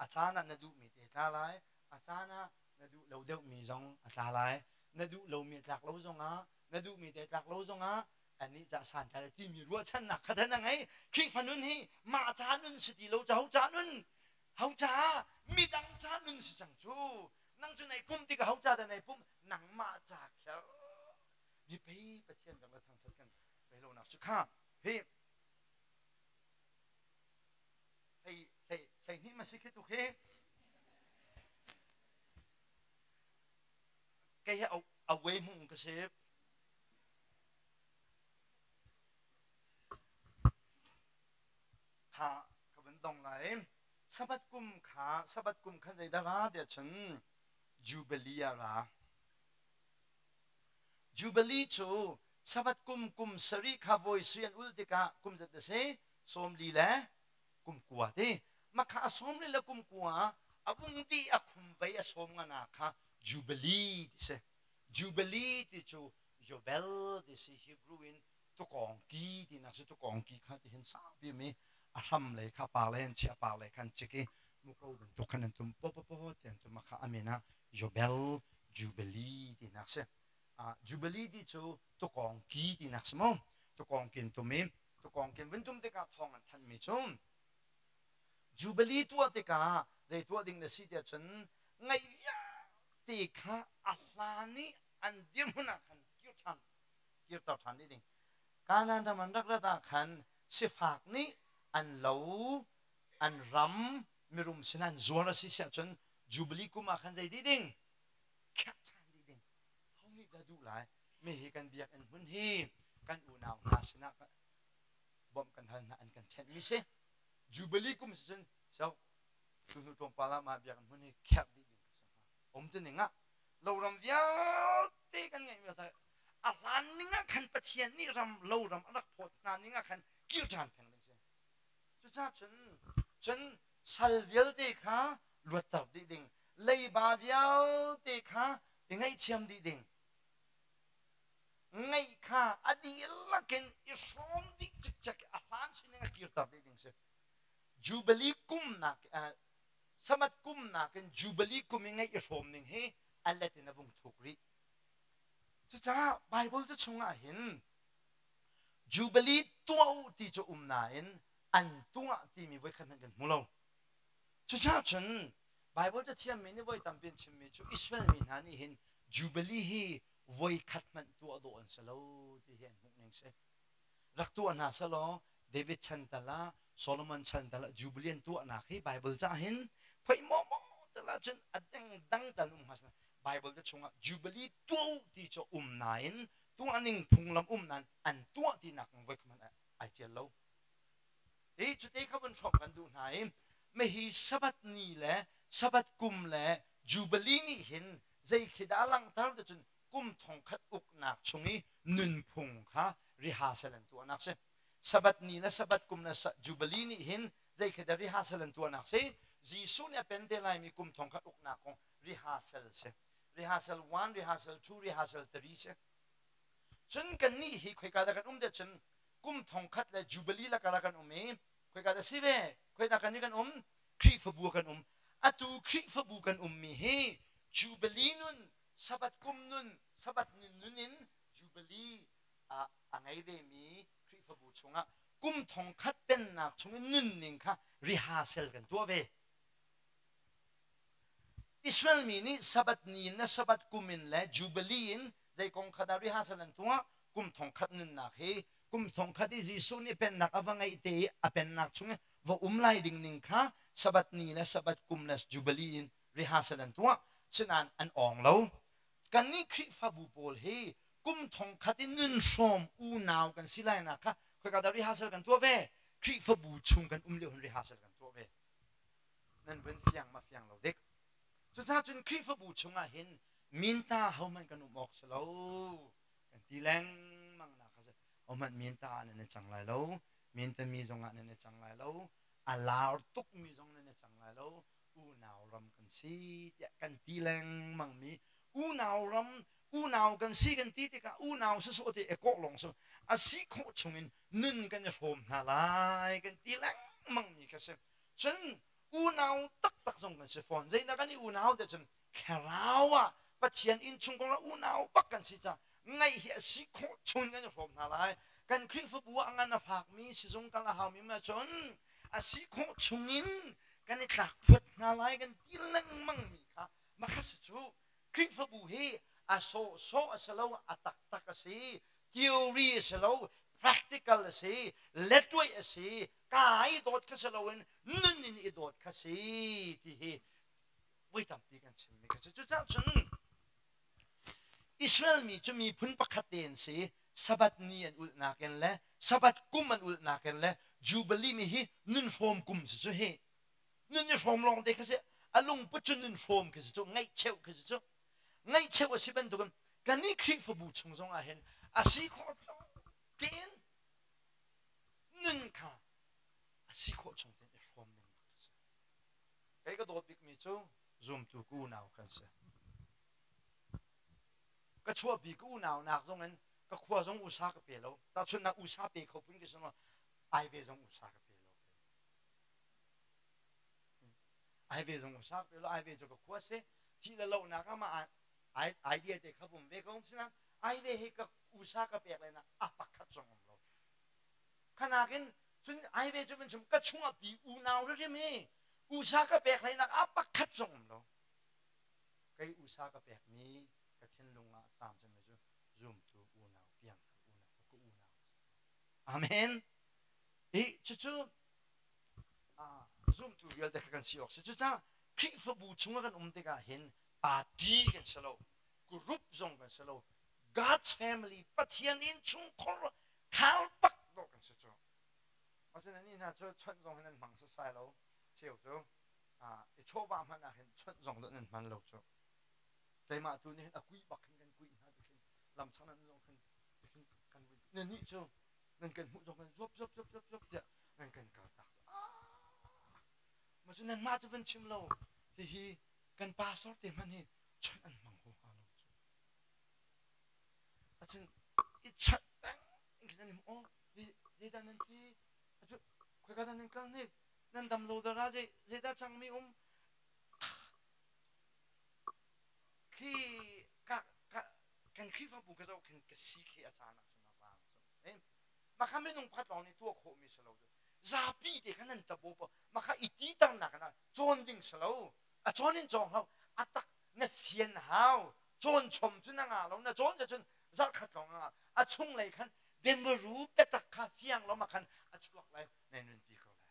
a caan ah na duhmi te tla lai a caan ah na duh lo deuhmi zong a tla lai na duh lomi a tlak lo zongah na duhmi te tlak lo zongah anih ca santlai le timi ruahchannak kha na ngei Khrihfa nun hi mah ca nun si ti lo ca ho ca nun ho ca midang ca nun si cang cu nang cu nei pum tik ho ca dah nei pum nangmah ca kher mi pei Pathian bang la thangthat kan pei lo nak cu kha hi hlei hlei hlei hnih ma si khi tu khi kei hi away hmung ka si Kha ka van dong lai. Sabbath kum kha Sabbath kum khan zeidah ra tiah cun Jubilee a ra. Jubilee cu Sabbath kum kum sarih kha voi sri an ul tikah kum zat a si 40 le kum kua ti. Makha a 40 le kum kua a vung dih a khum vei a sawm ngana kha Jubilee ti si. Jubilee ti cu Yobel ti si Hebrew in tukawng ki tinak si tukawng ki kha ti hin saupi mi a hram lei kha par lei an chiah par lei khan cik i muko bantuk khan an tum po po po ti an tum kha amin ah Yobel Jubilee tinak si Jubilee ti cu tukawng ki tinak si mu tukawng kin tum i tukawng kin vun tum tikah thawng an thanh mi cu Jubilee tuah tikah zei tuah ding na si tiah cun ngaih vialte kha a hlan i an dirhmun ah khan kir ṭhan kirter ṭhan dih ding. Kanaan ram an rak rat ah khan sifak nih an lo an ram mirum sin an zuar a si siah cun Jubilee kum ah khan zei dih ding kherh ṭhan dih ding. Ho nih dah duh lai? Mi hi kan biakinn hmun hi kan unau hna sinah bawmh kan hal hna an kan ṭhenhmi si. Jubilee kum si cun so tu hnu tlawmpal ah mah biakinn hmun hi kherh dih ding ka si hnga. Um tu ning ah loram vialte kan ngeihmi a hlan ning ah khan Pathian nih ram loram a rak phawt hna ning ah khan kir ṭhan pheng ding si. Cucaah cun cun sal vialte kha luatter dih ding, leiba vialte kha i ngaihthiam dih ding. Ngaih kha a dihlak in i hrawm dih cikcek i a hlan sining a kirter dih ding si. Jubilee kumnak. Sabbath kum nakin Jubilee kum i ngeih i hrawm ning hi a let in a vung thuk rih. Cucaah Bible cu chungah hin Jubilee tuah u ti cu um nain an tuah timi voikhat hmanh kan hmu lo. Cucaah cun Bible cathiammi nih voi tampi an chimmi cu Israel mi hna nih hin Jubilee hi voikhat hmanh tuah dawh an si lo ti hi an hmuh ning si. Rak tuah hna selaw David chan tal ah Solomon chan tal ah Jubilee an tuahnak hi Bible cah hin khoi maw maw tal ah cun a deng dang tal um hnga Bible te chungah Jubilee tuah u ti cu um nain tuah ning phunglam um nain an tuah tinak voi khat hmanh ai tial lo. Hi cute kha vun hrawmh kan duh hna i mihi Sabbath ni le Sabbath kum le Jubilee nih hin zei khi dah langhter ti cun kum thongkhat uknak chung i nunphung kha rehearsal an tuahnak si. Sabbath ni le Sabbath kum le Jubilee nih hin zei khi dah rehearsal an tuahnak si. Jesuh nih a pen te laimi kum thongkhat uknak kong rehearsal si. Rehearsal 1, rehearsal 2, rehearsal 3 si. Cun kannih hi khoika dah kan um te cun kum thongkhat le jubilee lakar kan um i khoika dah si ve khoika kan kan um Khrihfabu kan um atu Khrihfabu kan ummi hi jubilee nun Sabbath kum nun Sabbath nun nun in jubilee a ngei ve mi Khrihfabu chungah kum thongkhat pennak chung in nunning kha rehearsal kan tuah ve Israel mi nih Sabbath ni in le Sabbath kum in le Jubilee in zei kong kha dah rehearsal an tuah? Kum thongkhat nunnak hi kum thongkhat i Jesuh nih pennak a va ngeih te i a pennak chung i va um lai ding ning kha Sabbath ni le Sabbath kum le Jubilee in rehearsal an tuah. Sinain an awng lo. Kannih Khrihfabu pawl hi kum thongkhat i nun hrawm unau kan si lai nak kha khoika dah rehearsal kan tuah ve? Khrihfabu chung kan um lio hin rehearsal kan tuah ve. Nan vun fiang ma fiang lo dik. Cucaah cun Khrihfabu chungah hin minta hohmanh kan um awk si lo kan ti lengmang nak kha si. Hohmanh minta ah nan i cang lai lo, minta mi zongah nan i cang lai lo, a lar tukmi zong nan i cang lai lo, unau ram kan si tiah kan ti lengmang mi unau ram unau kan si kan ti tikah unau sawsawh te e kawh lawng su a si khawh chungin nun kan i hrawm hna lai kan ti lengmang mi kha si. Cun unau taktak zong kan si fawn. Zeidah kan i unau te cun thlarau ah Pathian innchung kong ah unau bak kan si caah ngaih hi a si khawh chung kan i hrawm hna lai. Kan Khrihfabu ah ngan a fakmi sizung kal a haumi ma cun a si khawh chungin kan i tlak phuat hna lai kan ti lengmang mi kha makha si cu Khrihfabu hi a sawhsawh a si lo, a taktak a si, theory a si lo, practical a si, letway a si, ka i dawt kha si loin nun in i dawt kha si ti hi voi tampi kan chimmi kha si. Cucaah cun Israel mi cu miphun pakhat te an si. Sabbath ni an ulhnak in le Sabbath kum an ulhnak in le Jubilee mi hi nun hrawm kum si cu hi. Nun i hrawm lawng te kha si. A lungput cu nun hrawm khi si cu, ngaihcheuh khi si cu. Ngaihcheuh a si bantukin kannih Khrihfabu chung zong ah hin a si khawh tein nun kha a si khawh chung tein i hrawm ding bak a si. Kei ka dawt bikmi cu zumtu ka unau kan si. Ka chuahpi ka unau nak zong in ka khua zong usa ka pe lo. Tahchunhnak usa pe kho phun ka si ai ve zong usa ka pe lo. Ai ve zong usa ka pe lo. Ai ve cu ka khua si. Thih le lohnak ah mah idea te kha vum ve ko. Sinain ai ve hi ka usa ka pek le nak a pakhat zong um lo. Khanakin cun ai ve cu kan chim ka chungah pi unau hrim hi usa ka pek hleinak a pakhat zong um lo. Kei usa ka pekmi ka thinlung ah caam cemmi cu zumtu unau piangthar unau ka unau. Amen. I cucu zumtu vialte kha kan si awk si. Cucaah Khrihfabu chungah kan um tikah hin party kan si lo, group zong kan si lo. God's family, Pathian innchungkhar khar bak dawh kan si cu. Asinain ni hna cu chawnh zong hin an hmang sasai lo. Cheu cu i chawva hmanh ah hin chawnh zong nan hman lo cu. Keimah tu nih hin a kuih bak khin kan kuih hna tikhin lamchang nan zong khin tikhin kan vui. Nan nih cu nan kan hmuh zong kan zuap zuap zuap zuap zuap tiah nan kan kaltak cu. Ma cu nan mah cu van chim lo. Hihi kan pastor te hmanh hi chawnh an hmang ho hnga lo cu. Acun i chawnh peng in khin an im aw zeidah nan ti atu khoika dah nan kal hnik nan dam lo dara zei zeidah cangmi um. Khi ka ka kan Khrihfabu ka zoh khin ka si khi a caan ah cun a vang cu. Eh, mah kha minung pakhat lawng nih tuah khawhmi si lo. Zapi te kha nan tabo pa mah kha i titarnak ah cawn ding si lo. A cawn in cawng hau. A tak na fian hau. Cawn chom cu na ngah lo. Na cawn cun zarhkhat lawng a ngah. A chunglei khan bianmuru biatak kha fiang lo ma khan a chuak lai na nunpi ko lai.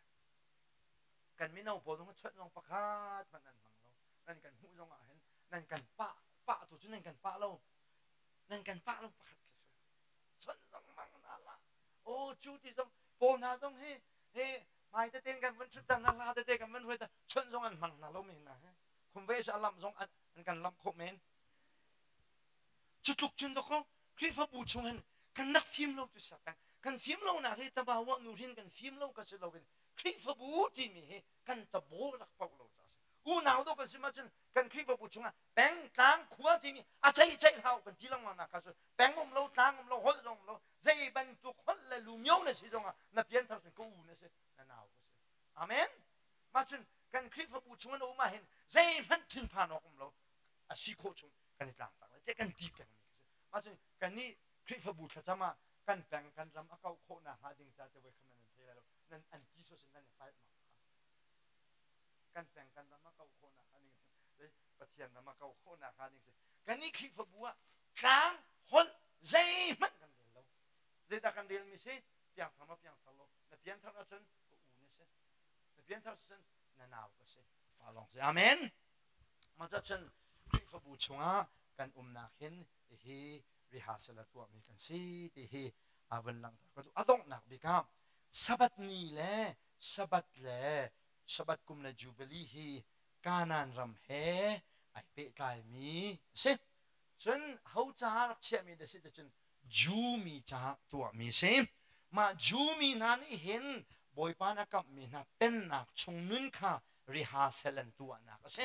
Kan mino pawl zong chuanh zong pakhat hmanh nan hmang lo. Nan kan hmuh zong ah hin nan kan pah pah tu cu nan kan pah lo. Nan kan pah lo pakhat khi si. Chuanh zong mang na la. O cu ti zong pawl hna zong hi hi hmai tete kan vun thut na hla tete kan vun huai ta chuanh zong an hmang hna lo men na he. Khum ve cu a lamh zong an kan lamh khawh men. Cu tluk cun dakaw Khrihfabu chung hin kan rak fim lo tu sak peng. Kan fim lo nak hi tabawa nu hin kan fim lo ka si lo in Khrihfabu timi hi kan tabo rak poh lo ca si. Unau do kan si ma cun kan Khrihfabu chungah peng tlang khua timi a cei cei hlau kan ti lengmang nak kha cu peng um lo tlang um lo holh zong um lo zei bantuk holh le lu mio na si zongah na pianthar cun ka u na si na nau ka si. Amen. Mah cun kan Khrihfabu chung an um ah hin zeihmanh thinphan awk um lo a si khawh chung kan i tlangtlak lai tiah kan ti pengmi ka si. Mah cun kannih Khrihfabu thlacam ah kan peng kan ram a kauh khawh nakhnga ding ca te voi khat nan thei lai lo nan an ti so sin nan i palh mak kha kan peng kan ram a kauh khawh nakhnga ding Pathian ram a kauh khawh nakhnga ding si kannih Khrihfabu ah tlang holh zeihmanh kan rel lo zeidah kan relmi si piangthar ma piangthar lo na pianthar ahcun ka u na si na pianthar cun na nau ka si pa lawng si amen mah cun Khrihfabu chungah kan umnak hin hi rehearsal a tuahmi kan si ti hi a vun langhter ka duh. A donghnak bik ah Sabbath ni le Sabbath le Sabbath kum le Jubilee hi Kanaan ram he ai pehtlaimi a si. Cun ho caah rak chiahmi dah si cun Jew mi caah tuahmi a si. Mah Jew mi hna nih hin Bawipa na kamhmi hna pennak chung nun kha rehearsal an tuahnak a si.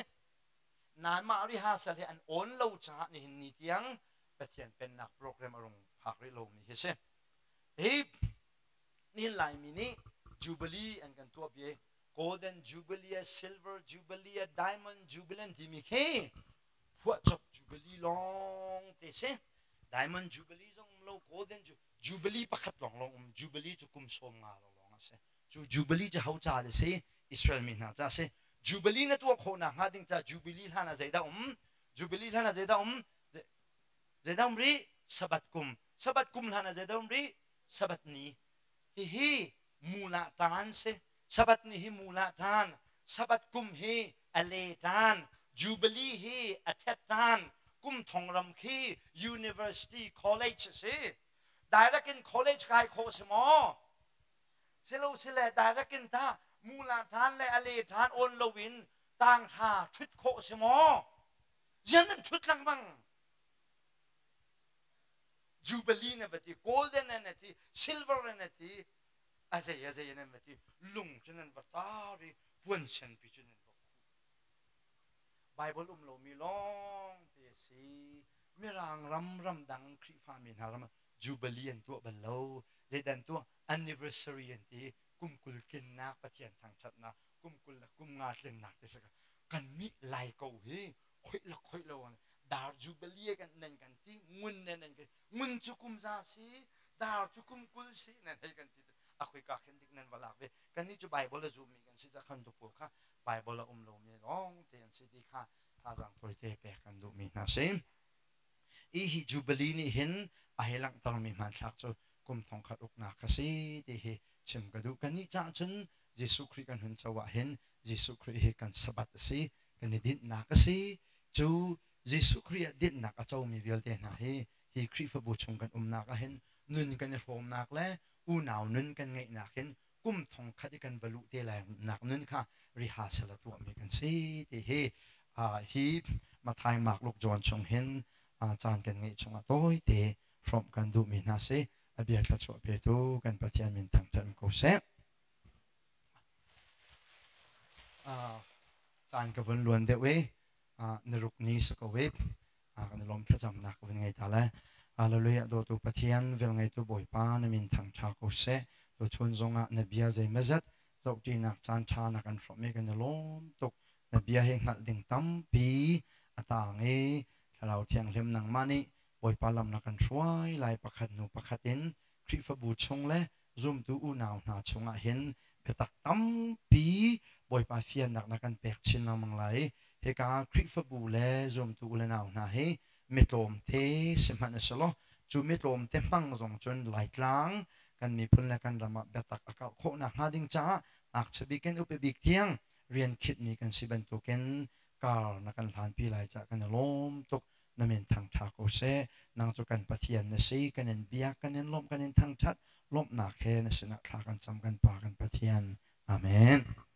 Nain mah rehearsal hi an awn lo caah nihin ni tiang Pathian pennak program a rung phak rih lomi hi si. Hi nihin Laimi nih Jubilee an kan tuah pi Golden Jubilee, Silver Jubilee, Diamond Jubilee an timi khi phuahcop Jubilee lawng te si. Diamond Jubilee zong um lo, Golden Jubilee pakhat lawng lawng um. Jubilee cu kum 50 lawng a si. Cu Jubilee cu ho ca le si? Israel mi hna ca si. Jubilee na tuah khawh nakhnga ding ca Jubilee hlan ah zeidah um? Jubilee hlan ah zeidah um? Zeidah um rih? Sabbath kum. Sabbath kum hlan ah zeidah um rih? Sabbath ni. Hihi mula tan si. Sabbath ni hi mula tan. Sabbath kum hi a le tan. Jubilee hi a thet tan. Kum thong ram khi university college si. Direct in college kai khawh si maw? Silo sile direct in ta mula than le a le than on lo in tang hra thut khawh si maw? Zian nan thut lengmang. Jubilee na va ti, golden na ti, silver na ti, a zei a zei nan va ti, lung cu nan va tar i puan senpi cu nan va khuh. Bible um lomi lawng te a si. Mirang ram ramdang Khrihfami hna ram Jubilee an tuah bal lo. Zeidah an tuah? Anniversary an ti. Kum 20 tlinnak, Pathian thangṭhatnak, kum 20 le kum nga tlinnak ti si kan nih lai ko hi khoih la khoih lo dar jubilee kan nan kan ti ngun ne nan kan ngun cu kum za si dar cu kum 20 si nan hei kan ti a khoi ka khen dik nan va lak ve kan nih cu bible a zummi kan si ca khan tu pawl kha bible a um lomi lawng te an si ti kha thazaang tawite pek kan duhmi hna si i hi jubilee nih hin a hei langhtermi hmanthlak cu kum 1000 uknak kha si ti hi chim ka duh kan nih caah cun Jesuh Khrih kan hun co ah hin Jesuh Khrih hi kan Sabbath a si kan i dinhnak a si cu Jesuh Khrih ah dinhnak a comi vialte hna hi hi Khrihfabu chung kan umnak ah hin nun kan i hrawmnak le unau nun kan ngeihnak hin kum 1000 i kan va luh te lai nak nun kha rehearsal a tuahmi kan si ti hi hi Matthai Mark Luke John chung hin caan kan ngeih chungah tawite hrawmh kan duhmi hna si a bia thluachuah petu kan Pathian min thangṭhat ko seh. Caan ka vun luan deuh i na ruk ni si ko i kan i lawm thlacamnak ka vun ngei ta lai. Hallelujah dawtu Pathian velngeitu Bawipa na min thangṭha ko seh. Tuchun zongah na bia zeimazat zohṭinak caan ṭha na kan hrawmh i kan i lawm tuk. Na bia hi hngalh ding tampi a taang i Thlarau Thianghlim nangmah nih Bawipa lam na kan hruai lai pakhat hnu pakhat in Khrihfabu chung le zumtu unau hna chungah hin biatak tampi Bawipa fiannak na kan pek chin lengmang lai. Hika Khrihfabu le zumtu u le nau hna hi mitlawmte si hmanh a si law cu mitlawmte hmang zong cun Laitlang kan miphun le kan ram ah biatak a karh khawh nakhnga ding caah ngakchia bik in upa bik tiang rian khitmi kan si bantukin kar na kan hlanpi lai cah kan i lawm tuk. Na min thangṭha ko seh. Nang cu kan Pathian na si. Kan in biak, kan in lawmh, kan in thangṭhat. Lawmhnak he na sinah thla kan cam, kan Pa, kan Pathian. Amen.